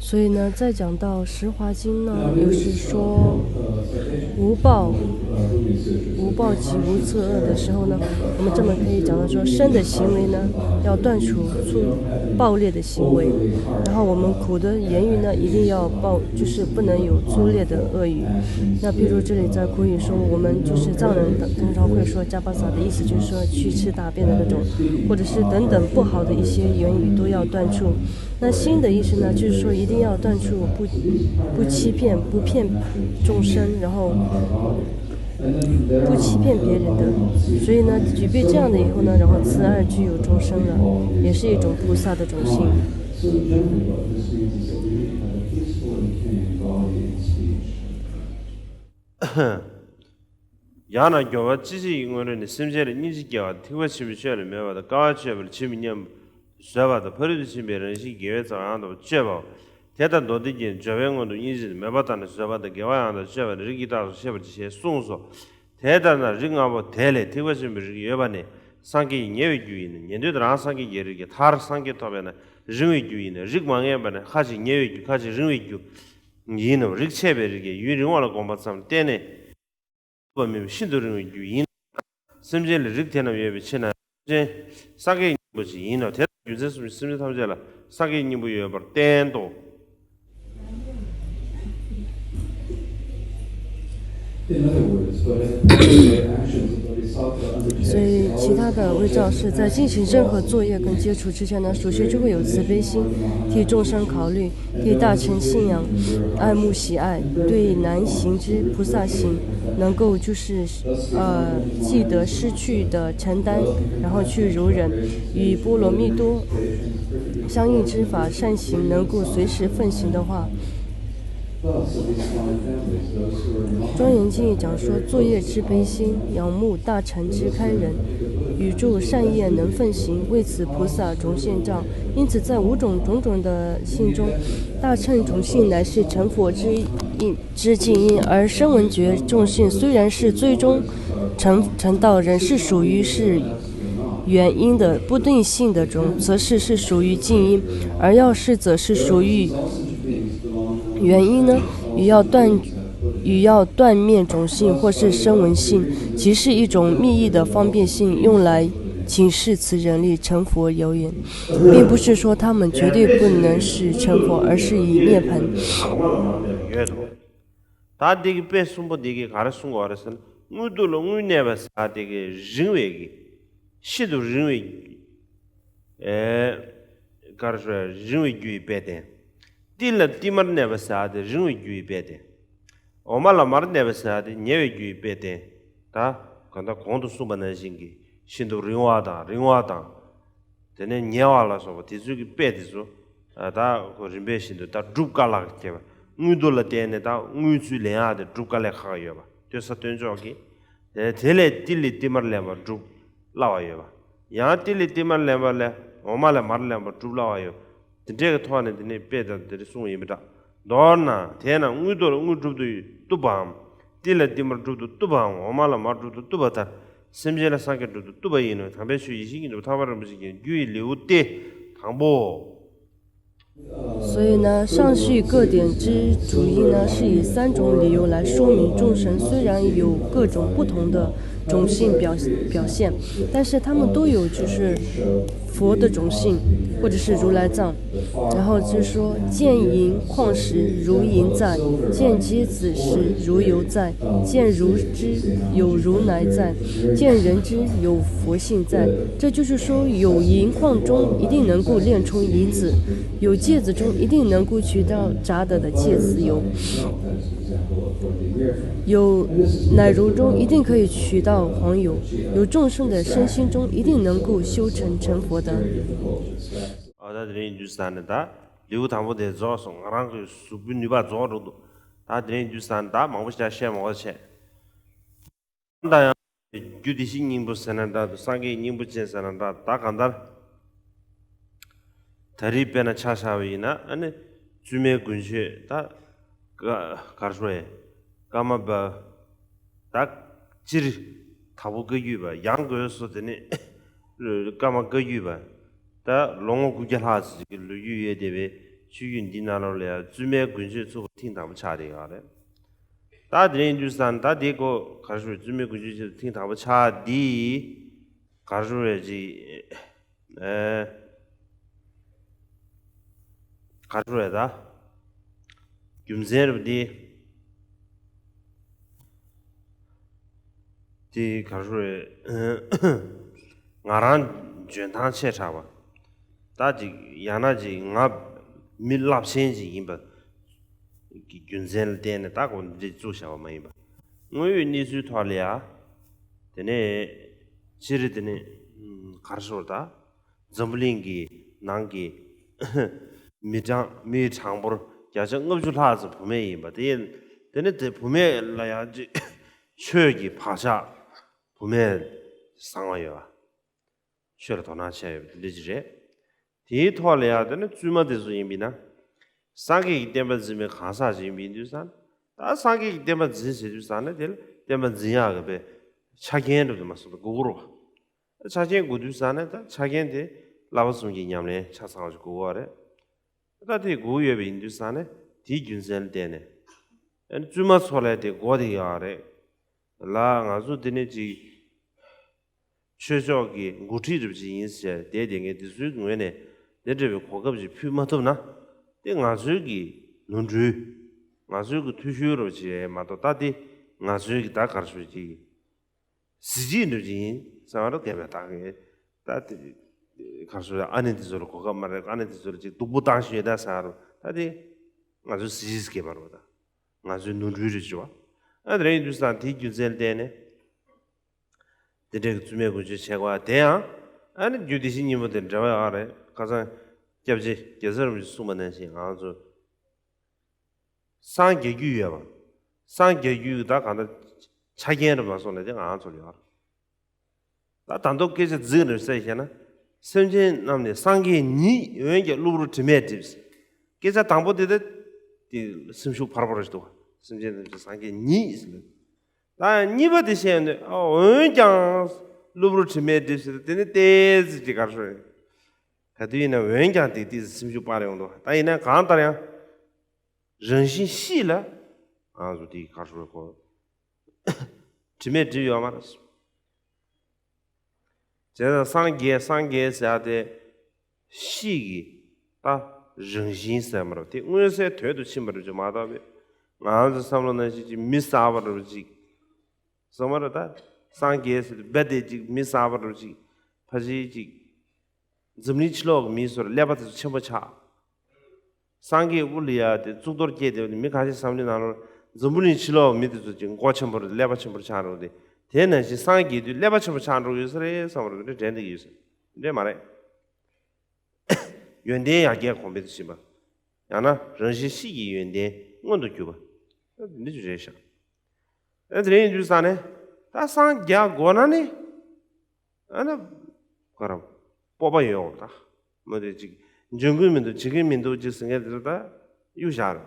所以呢，在讲到《十华经》呢，又是说无暴、无暴及无作恶的时候呢，我们这么可以讲到说，身的行为呢，要断除粗暴烈的行为，然后我们口的言语呢，一定要暴，就是不能有粗劣的恶语。那譬如这里在口语说，我们就是藏人的通常会说 j a b a s a 的意思，就是说去吃大便的那种，或者是等等不好的一些言语都要断除。那心的意思呢，就是说一定要断除不不欺骗、不骗众生，然后不欺骗别人的。所以呢，具备这样的以后呢，然后慈爱具有众生了，也是一种菩萨的种性。 ཡང་ན་སྦྱོར་བ་ཅི་ཞིག་གི་སྔོན་རོལ་ནས་སེམས་ཅན་ལ་སྙིང་རྗེ་སྐྱེ་བ་ཐེག་པ་ཆེན་པོའི་ཆོས་ལ་མོས་པ་དང་དཀའ་བ་སྤྱད་པར་ཇི་མི་སྙམ་བཟོད་པ་དང་ཕ་རོལ་ཏུ་ཕྱིན་པའི་རང་བཞིན་དགེ་བའི་རྩ་བ་ཡང་དག་པར་སྤྱོད་པའོ། དེ་ལྟར་མདོ་སྡེ་རྒྱན་སྦྱོར་བའི་སྔོན་དུ་སྙིང་རྗེ་དང་མོས་པ་དང་ནི་བཟོད་པ་དང་དགེ་བ་ཡང་དག་པར་སྤྱོད་པ་ནི་རིགས་ཀྱི་རྟགས་སུ་ཤེས་པར་བྱ་ཞེས་གསུངས་སོ། དེ་ལྟར་ན་རིགས་ལྔ་པོ་དེ་ལས་ཐེག་པ་ཆེན་པོའི་རིགས་ཡོད་པ་ནི་སངས་རྒྱས་ཉེ་བའི་རྒྱུ་ཡིན་ནོ། ཉན་ཐོས་དང་རང་སངས་རྒྱས་ཀྱི་རིགས་ཀྱི་མཐར་སངས་རྒྱས་ཐོབ་པས་ན་རིང་བའི་རྒྱུ་ཡིན་ནོ། རིགས་མ་ངེས་པ་ནི་ཁ་ཅིག་ཉེ་བའི་རྒྱུ་ཁ་ཅིག་རིང་བའི་རྒྱུ་ཡིན་ནོ། རིགས་ཆད་པའི་རིགས་ཀྱི་ཡུན་རིང་བ་ལ་གོམས་པ་ཙམ་བརྟེན་ནས་ཐུབ་པ་མིན་པ་ཤིན་ཏུ་རིང་བའི་རྒྱུ་ཡིན། སེམས་ཅན་ལ་རིགས་དེ་རྣམས་ཡོད་པའི་ཕྱིར་ན་སེམས་ཅན་སངས་རྒྱས་སྙིང་པོ་ཅིག་ཡིན་ནོ། དེ་ལྟར་རྒྱུ་མཚན་གསུམ་གྱིས་སེམས་ཅན་ཐམས་ཅད་ལ་སངས་རྒྱས་སྙིང་པོ་ཡོད་པར་བསྟན་ཏོ། 所以，其他的微兆是在进行任何作业跟接触之前呢，首先就会有慈悲心，替众生考虑，替大乘信仰爱慕喜爱，对难行之菩萨行，能够就是呃记得失去的承担，然后去容忍，与波罗蜜多相应之法善行，能够随时奉行的话。 庄严经也讲说，作业之悲心，仰慕大乘之堪忍，与诸善业能奉行，为此菩萨种现障。因此，在五种种种的性中，大乘种性乃是成佛之因之静因，而声闻觉众性虽然是最终成成道，仍是属于是原因的不定性的种，则是是属于静因，而要是则是属于 原因呢，与要断与要断灭种性或是声闻性，即是一种密意的方便性，用来警示此人力成佛有缘，并不是说他们绝对不能是成佛，而是以涅槃 ད་འདི་གི་དཔེ་གསུམ་པོ་འདི་གི་ག་རེ་གསུང་གི་ཡོད་རེད་ཟེར་ན། དངོས་དུ་ལ་དངོས་གནས་པ་ཟེར་དེ་གི་རིང་བའི་གི་ཤིན་ཏུ་རིང་བའི་ཨེ། ག་རེ་ཟེར། རིང་བའི་རྒྱུ་ཡི་དཔེ་བསྟན། ཏིལ་ལ་ཏིལ་མར་གནས་པ་ཟེར་ཡ་དེ་རིང་བའི་རྒྱུ་ཡི་དཔེ་བསྟན། འོ་མ་ལ་མར་གནས་པ་ཟེར་ཡ་དེ་ཉེ་བའི་རྒྱུ་ཡི་དཔེ་བསྟན། ད་གང་ལྟར་གོང་དུ་གསུངས་པ་ནང་བཞིན་གྱི་ཤིན་ཏུ་རིང་བ་དང་རིང་བ་དང་། དེ་ནས་ཉེ་བ་ལ་སོགས་པ་དེ་ཚོའི་གི་དཔེ་དེ་ཚོ་ད་ཁོ་རིམ་པས་བཞིན་དུ་ད་སྒྲུབ་དཀའ་ལ་ཁེལ་བ། དངོས་དུ་ལ་བརྟེན་ནས་ད་དངོས་ཚུལ་ལེན་ཡག་དེ་སྒྲུབ་དཀའ་ལས་ཁག་ཡོད་པ། ལྟོས་ས་སྟོན་ཕྱོགས་ཀྱི། དེ་དེ་ལས་ཏི་ལས་ཏི་མར་ལེན་པ་སྒྲུབ་སླ་བ་ཡོད་པ། ཡང་ཏི་ལས་ཏི་མར་ལེན་པ་ལས་འོག་མ་ལས་མར་ལེན་པ་སྒྲུབ་སླ་བ་ཡོད། དེ་འདྲའི་གི་ཐོག་ནས་དེ་ནས་དཔེ་དང་དེ་འདྲ་གསུངས་ཡིན་པ་འདྲ། མདོར་ན་དེས་ན་དངོས་དུ་ལ་དངོས་སྒྲུབ་ཏུ་བཏུབ་པའམ། ཏི་ལ་ཏི་མར་སྒྲུབ་ཏུ་བཏུབ་པའམ། འོག་མ་ལ་མར་སྒྲུབ་ཏུ་བཏུབ་པ་ལྟར་སེམས་ཅན་ལ་སངས་རྒྱས་སྒྲུབ་ཏུ་བཏུབ་པ་ཡིན་ནོ། དམ་པའི་ཆོས་ཡེ་ཤེས་ཀྱི་སྒྲུབ་ཐར་པ་རིན་པོ་ཆེ་གི་རྒྱུ་ཡི་ལེའུ་སྟེ་དང་པོ། 所以呢，上述各点之主因呢，是以三种理由来说明众生虽然有各种不同的种性表表现，但是他们都有就是佛的种性，或者是如来藏。然后就是说，见银矿石如银在，见芥子时如油在，见如之有如来在，见人之有佛性在。这就是说，有银矿中一定能够炼出银子，有芥子中一定能够取到渣滓的芥子油，有奶油中一定可以取到黄油，有众生的身心中一定能够修成成佛的。 ཨ་ད་དེ་རིང་འདུག་ས་ནས་ད་ལེའུ་དང་པོ་དེ་རྫོགས་སོང་། ང་རང་གི་གཟུགས་པོའི་ནུས་པ་རྫོགས་འགྲོ་འདུག་ད་དེ་རིང་འདུག་ས་ནས་ད་མང་པོ་ཞིག་བཤད་མ་དགོས་བྱས། ད་ཡང་རྒྱུ་བདེ་གཤེགས་སྙིང་པོ་ཟེར་ན་འདྲ་འདུག་སངས་རྒྱས་སྙིང་པོ་ཅན་ཟེར་ན་འདྲ། ད་གང་ལྟར་ད་རེས་དཔེར་ན་ཆ་བཞག་པ་ཡིན་ན་ཨ་ནི་བཙུན་མའི་དགུན་ཆོས་ད་ག་གར་ཤོ་ཡེ་ཀ་མ་བ་ད་སྤྱིར་དྭགས་པོ་བཀའ་བརྒྱུད་པ་ཡང་སྒོས་སུ་དེ་ནི་ཀརྨ་བཀའ་བརྒྱུད་པ་ད་ལོ་ངོ་དགུ་བརྒྱ་ལྷག་ཙམ་གྱི་ལོ་རྒྱུས་ཡོད་བསྡད་པའི་ཆོས་བརྒྱུད་འདི་ནང་ལོགས་ལ་ཡང་བཙུན་མའི་དགུན་ཆོས་ཚུགས་པ་ཐེངས་དང་པོ་ཆགས་བསྡད་ཡོད་རེད། ད་དེ་རིང་དུས་སང་ད་འདི་གོ་གར་ཤོར་བཙུན་མའི་དགུན་ཆོས་ཆེད་དུ་ཐེངས་དང་པོ་ཆགས་འདི་གར་ཤོར་བའི་ཅིག་ཨེ། གར་ཤོར་བའི་ད་རྒྱུ་མཚན་རེད་པ་འདི། དེ་གར་ཤོར་བའི་ང་རང་འཇོན་ཐང་ཆེ་དྲགས་པ། ད་ཅིག་ཡང་ན་ཅིག་ང་མི་རླབས་ཆེན་ཅིག་ཡིན་པ་གི་རྒྱུ་མཚན་ལ་བརྟེན་ནས་ད་གོ་འདི་བཙུགས་བཞག་པ་མ་ཡིན་པ། དངོས་ཡོད་གནས་ཚུལ་ཐོག་ལ་ཡ། དེ་ནས་སྤྱིར་དེ་ནས་གར་ཤོར་ད། འཛམ་བུ་གླིང་གི་ནང་གི་མི་གྲངས་མིའི་གྲངས་འབོར་བརྒྱ་ཆ་ལྔ་བཅུ་ལྷག་ཙམ་བུད་མེད་ཡིན་པ་དེ་ཡིན། དེ་ནི་དེ་བུད་མེད་ལ་ཡང་ཅིག་ཆོས་ཀྱི་བག་ཆགས་བུད་མེད་བཟང་བ་ཡོད་པ། ཆོས་ལ་དོ་སྣང་བྱས་ཡོད་པ་དེ་འདྲ་ཅིག་རེད། དེའི་ཐོག་ལ་ཡང་དེ་ནི་བཙུན་མ་དེ་ཚོ་ཡིན་པས་ན། སངས་རྒྱས་ཀྱི་བསྟན་པ་འཛིན་པའི་གང་ཟག་ཅིག་ཡིན་པའི་དུས་ཙང་ད་སངས་རྒྱས་ཀྱི་བསྟན་པ་འཛིན་ཟེར་དུས་ཙང་ནས་དེ་ལ་བསྟན་པ་འཛིན་ཡག་གི་པའི་ཆ་རྐྱེན་འགྲོ་དུ་མ་སོང་ན་དགོས་ཀྱི་རེད་པ། ཆ་རྐྱེན་དགོས་དུས་ཙང་ནས་ད་ཆ་རྐྱེན་དེ་བསླབ་པ་གསུམ་གྱི་ཉམས་ལེན་ཆ་ཚང་བ་ཞིག་དགོས་པ་རེད། ད་དེ་དགོས་ཡོད་པ་ཡིན་དུས་ཙང་ནས་དེའི་རྒྱུ་མཚན་ལ་བརྟེན་ནས་ཨ་ནི་བཙུན་མ་ཚོ་ལ་དེ་དགོས་དེ་ཡོད་རེད་ལ། ང་ཚོ་དེ་ནས་ཅིག་ཆོས་ཕྱོགས་ཀྱི་འགོ་ཁྲིད་རབ་ཅིག་ཡིན་ཟེར་དེ་དེ་ངས་དེ་ཚོའི་ངོས་ནས་དེ་འདྲ་བའི་གོ་སྐབས་ཅིག་ཕུལ་མ་ཐུབ་ན་དེ་ང་ཚོའི་གི་ནོར་འཁྲུལ་ང་ཚོའི་གི་འཐུས་ཤོར་རབ་ཅིག་མ་གཏོགས་ད་དེ་ང་ཚོའི་གི་ད་གར་ཤོར་ཅིག་གཟི་བརྗིད་འདྲ་ཅིག་ཡིན་བསམ་པ་རེད། སྐད་མེད་བཏང་གི་ད་དེ་ག་རེ་ཟེར། ཨ་ནེ་འདི་ཚོ་ལ་གོ་སྐབས་མ་རེད། ཨ་ནེ་འདི་ཚོ་ལ་ཅིག་སྡུག་པོ་བཏང་བཞིན་ཡོད་ད་ཟེར་རོ། ད་དེ་ང་ཚོའི་གཟི་བརྗིད་སྐྱེས་པ་རེད། ད་ང་ཚོའི་ནོར་འཁྲུལ་རེད་ཅེས་པ། ཨ་དེ་རིང་དུས་སང་དེའི་རྒྱུ་མཚན་ལ་བརྟེན་ནས་དེ་འདྲའི་བཙུན་མའི་དགུན་ཆོས་བྱེད་དགོས་པ་དེ་ཡང་ཨ་ནི་རྒྱུ་དེ་བཞིན་ཉིན་མོ་དེ་འབྲེལ་བ་ཡོད་རེད། ཁ་སང་སྐྱབས་རྗེ་རྒྱལ་ཚབ་རིན་པོ་ཆེས་གསུངས་པ་ནང་བཞིན་ང་ཚོ་སངས་རྒྱས་རྒྱུ་ཡོད་པ། སངས་རྒྱས་རྒྱུ་ད་གང་ལྟར་ཆ་རྐྱེན་རེད་མ་སོང་ན་དེ་ང་ཚོ་ལ་ཡོད་རེད། ད་ད་དུང་སྐད་ཆ་རྫིག་རེད་ཟེར་བཤད་ན། སེམས་ཅན་རྣམས་ནི་སངས་རྒྱས་ཉིད། འོན་ཀྱང་གློ་བུར་དྲི་མས་བསྒྲིབས། སྐད་ཆ་དང་པོ་དེ་ད་དེ་སེམས་ཤུགས་འཕར་པོ་རེད་འདུག་སེམས་ཅན་རྣམས་ཀྱི་སངས་རྒྱས་ཉིད་ཟེར། ད་གཉིས་པ་དེ་བཤད་ནས་ཨ་འོན་ཀྱང་གློ་བུར་དྲི་མས་བསྒྲིབས་ཟེར། དེ་ནི་ཏོག་ཙམ་ཅིག་གར་ཤོར་ཡིན། ག་དུས་ཡིན་ན་འོན་ཀྱང་དེ་ཏོག་ཙམ་སེམས་ཤུགས་སྤར་ཡོང་འདུག་ད་ཡིན་ན་གང་ལྟར་ཡང་རང་བཞིན་གཤིས་ལ་ང་ཚོ་དེ་གར་ཤོར་གོ་དྲི་མས་བསྒྲིབས་ཡོད་མ་རེད། བྱས་ཙང་སངས་རྒྱས་སངས་རྒྱས་ཟེར་ཡག་དེ་གཤིས་ཀྱི་ད་རང་བཞིན་ཟེར་མ་རེད། དེ་མངོན་གསལ་དོད་དུ་ཕྱིན་པ་རེད་ཅེས་མ་གཏོགས་པས་ང་ཚོ་བསམ་བློ་ནང་བཞིན་ཅིག་མི་གསར་པ་རེད་ཅིག་ཟེར་མ་རེད། ད་སངས་རྒྱས་ཟེར་དུས་རྦད་དེ་ཅིག་མི་གསར་པ་རེད་ཅིག་ཕལ་ཆེར་ཅིག་འཛམ་གླིང་ཕྱི་ལོགས་ཀྱི་མིའི་ཚོར་ཀླད་པ་དེ་ཚོ་ཆེན་པོ་ཆགས། སངས་རྒྱས་དབུ་ལ་ཡ་དེ་གཙུག་ཏོར་སྐྱེས་དེ་མི་ཁ་ཤས་བསམ་བློའི་ནང་ལོགས་འཛམ་བུ་གླིང་ཕྱི་ལོགས་མི་དེ་ཚོ་ཅིག་མགོ་ཆེན་པོ་རེད། ཀླད་པ་ཆེན་པོ་ཆགས་འགྲོ་དེ། དེ་ནང་བཞིན་སངས་རྒྱས་དུས་ཀླད་པ་ཆེན་པོ་ཆགས་འགྲོ་ཡོད་ས་རེད་བསམ་པ་རེད། དེ་འདྲ་དྲན་བསྡད་ཀྱི་ཡོད་ས་རེད་མ་རེད། ཡོན་ཏན་ཡར་རྒྱས་གོང་འཕེལ་དུ་ཕྱིན་པ། ཡང་ན་རང་བཞིན་གཤིས་ཀྱི་ཡོན་ཏན་མངོན་དུ་གྱུར་པ། འདི་ཅིག་རེད་ཤག་ཨ་དེ་རིང་ཡིན་དུས་ས་ནས་ད་སངས་རྒྱ་དགོས་ན་ནི། ཨ་ན་ཁོ་རང་སྤོབས་པ་ཡོད་འོང་ད། མོ་དེ་ཅིག་འཇོན་གི་མི་འདུག་བྱེད་གི་མི་འདུག་ཅིག་ཟེར་མཁན་དེ་ཚོ་ད་གཡུག་བཞག་རེད།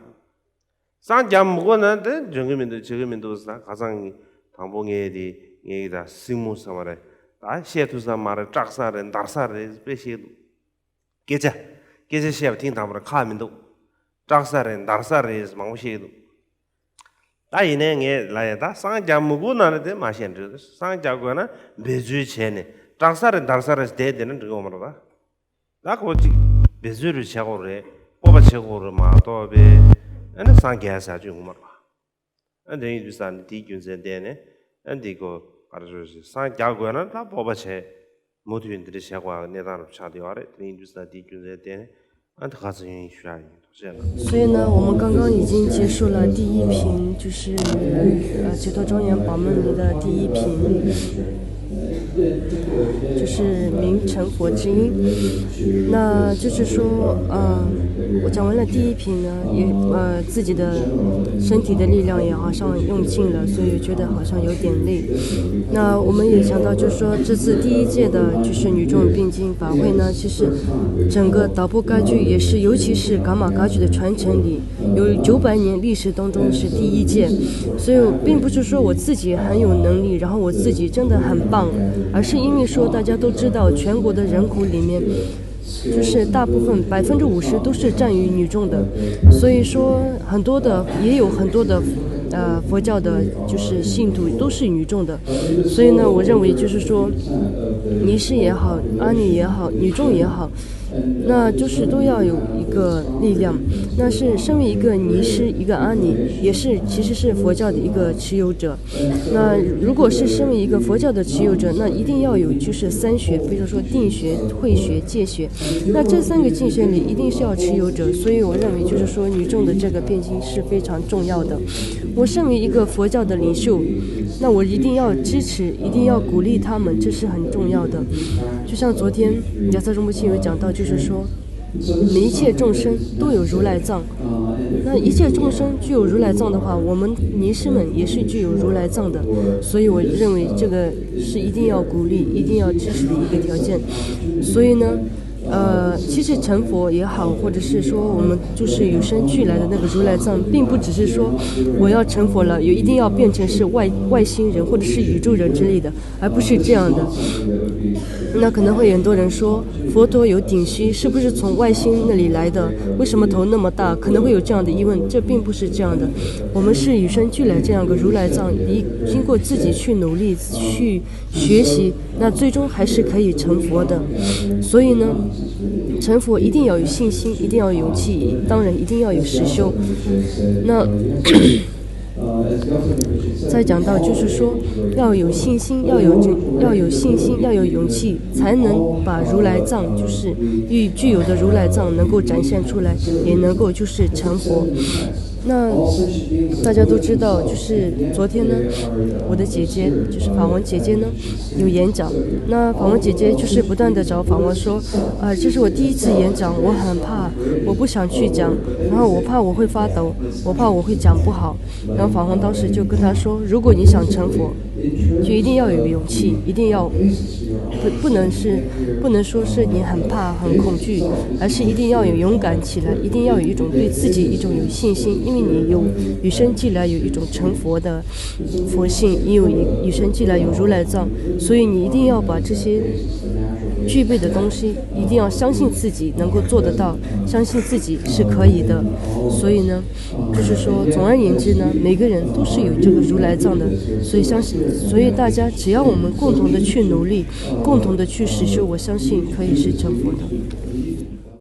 སངས་རྒྱ་མི་དགོས་ན་དེ་འཇོན་གི་མི་འདུག་བྱེད་གི་མི་འདུག་ཟེར། ཁ་སང་གི་དང་པོ་ངས་དེ་ངས་ཀྱི་ད་སྲིང་མོ་ཟེར་བ་རེད། ད་བཤད་ཐུབ་ས་མ་རེད། སྐྲག་ས་རེད། འདར་ས་རེད། དཔེ་བཤད་འདུག་སྐད་ཆ་སྐད་ཆ་བཤད་པ་ཐེངས་དང་པོ་རེད། ཁག་མི་འདུག་སྐྲག་ས་རེད། འདར་ས་རེད། མང་པོ་བཤད་འདུག་ད་ཡིན་ནའི་ངས་ལ་ཡ་ད་སངས་རྒྱ་མི་དགོས་ན་རེད། དེ་མ་བཤད་འགྲོ། སངས་རྒྱ་དགོས་ན་འབད་རྩོལ་བྱས་ནས་སྐྲག་ས་རེད། འདར་ས་རེད། བསྡད་བསྡད་ན་འགྲིག་གི་ཡོད་མ་རེད་ད། ད་ཁོ་ཅིག་འབད་རྩོལ་རེ་བྱེད་དགོས་རེད། སྤོབས་པ་བྱེད་དགོས་རེད་མ་གཏོགས་པའི་ཨ་ནི་སངས་རྒྱས་ཟེར་ཅིག་ཡོང་གི་མ་རེད་པ། ཨ་དེ་ཡིན་དུས་ས་ནི་དེའི་རྒྱུ་མཚན་བརྟེན་ནས་ཨ་འདི་ཁོ་ག་རེ་ཟེར་ཞིག་སངས་རྒྱ་དགོས་ན་ད་སྤོབས་པ་བྱས་མུ་མཐུད་འདི་འདྲ་བྱེད་དགོས་གནས་སྟངས་རུ་ཆགས་བསྡད་ཡོད་རེད། དེ་ཡིན་དུས་ས་དེའི་རྒྱུ་མཚན་བརྟེན་ནས་ཨ་འདི་ག་ཚོད་ཡིན་ཞུ་ཡ་ཡིན། 所以呢，我们刚刚已经结束了第一品，就是呃，解脱庄严宝梦里的第一品，就是名成佛之因。那就是说，呃，我讲完了第一品呢，也呃自己的身体的力量也好像用尽了，所以觉得好像有点累。那我们也想到，就是说这次第一届的就是女众辩经法会呢，其实整个达波噶举也是，尤其是噶玛噶举的传承里，有九百年历史当中是第一届，所以并不是说我自己很有能力，然后我自己真的很棒，而是因为说大家都知道，全国的人口里面，就是大部分百分之五十都是占于女众的，所以说很多的也有很多的呃佛教的就是信徒都是女众的，所以呢，我认为就是说尼师也好，阿尼也好，女众也好，那就是都要有一个力量。那是身为一个尼师，一个阿尼，也是其实是佛教的一个持有者。那如果是身为一个佛教的持有者，那一定要有就是三学，比如说定学、慧学、戒学。那这三个境界里一定是要持有者，所以我认为就是说女众的这个辩经是非常重要的。我身为一个佛教的领袖，那我一定要支持，一定要鼓励他们，这是很重要的。就像昨天雅萨荣波亲有讲到，就是说，每一切众生都有如来藏。那一切众生具有如来藏的话，我们尼师们也是具有如来藏的，所以我认为这个是一定要鼓励、一定要支持的一个条件。所以呢，呃，其实成佛也好，或者是说我们就是与生俱来的那个如来藏，并不只是说我要成佛了，有一定要变成是外外星人或者是宇宙人之类的，而不是这样的。那可能会有很多人说，佛陀有顶须，是不是从外星那里来的？为什么头那么大？可能会有这样的疑问，这并不是这样的。我们是与生俱来这样个如来藏，一经过自己去努力去学习，那最终还是可以成佛的。所以呢，成佛一定要有信心，一定要有勇气，当然一定要有实修。那再讲到就是说，要有信心，要有要有信心，要有勇气，才能把如来藏，就是具具有的如来藏能够展现出来，也能够就是成佛。那大家都知道，就是昨天呢，我的姐姐就是法王姐姐呢有演讲。那法王姐姐就是不断的找法王说，啊，这是我第一次演讲，我很怕，我不想去讲，然后我怕我会发抖，我怕我会讲不好。然后法王当时就跟她说，如果你想成佛，就一定要有勇气，一定要不不能是不能说是你很怕很恐惧，而是一定要有勇敢起来，一定要有一种对自己一种有信心，因为你有与生俱来有一种成佛的佛性，你有与生俱来有如来藏，所以你一定要把这些具备的东西，一定要相信自己能够做得到，相信自己是可以的。所以呢，就是说，总而言之呢，每个人都是有这个如来藏的，所以相信，所以大家只要我们共同的去努力，共同的去实修，我相信可以是成佛的。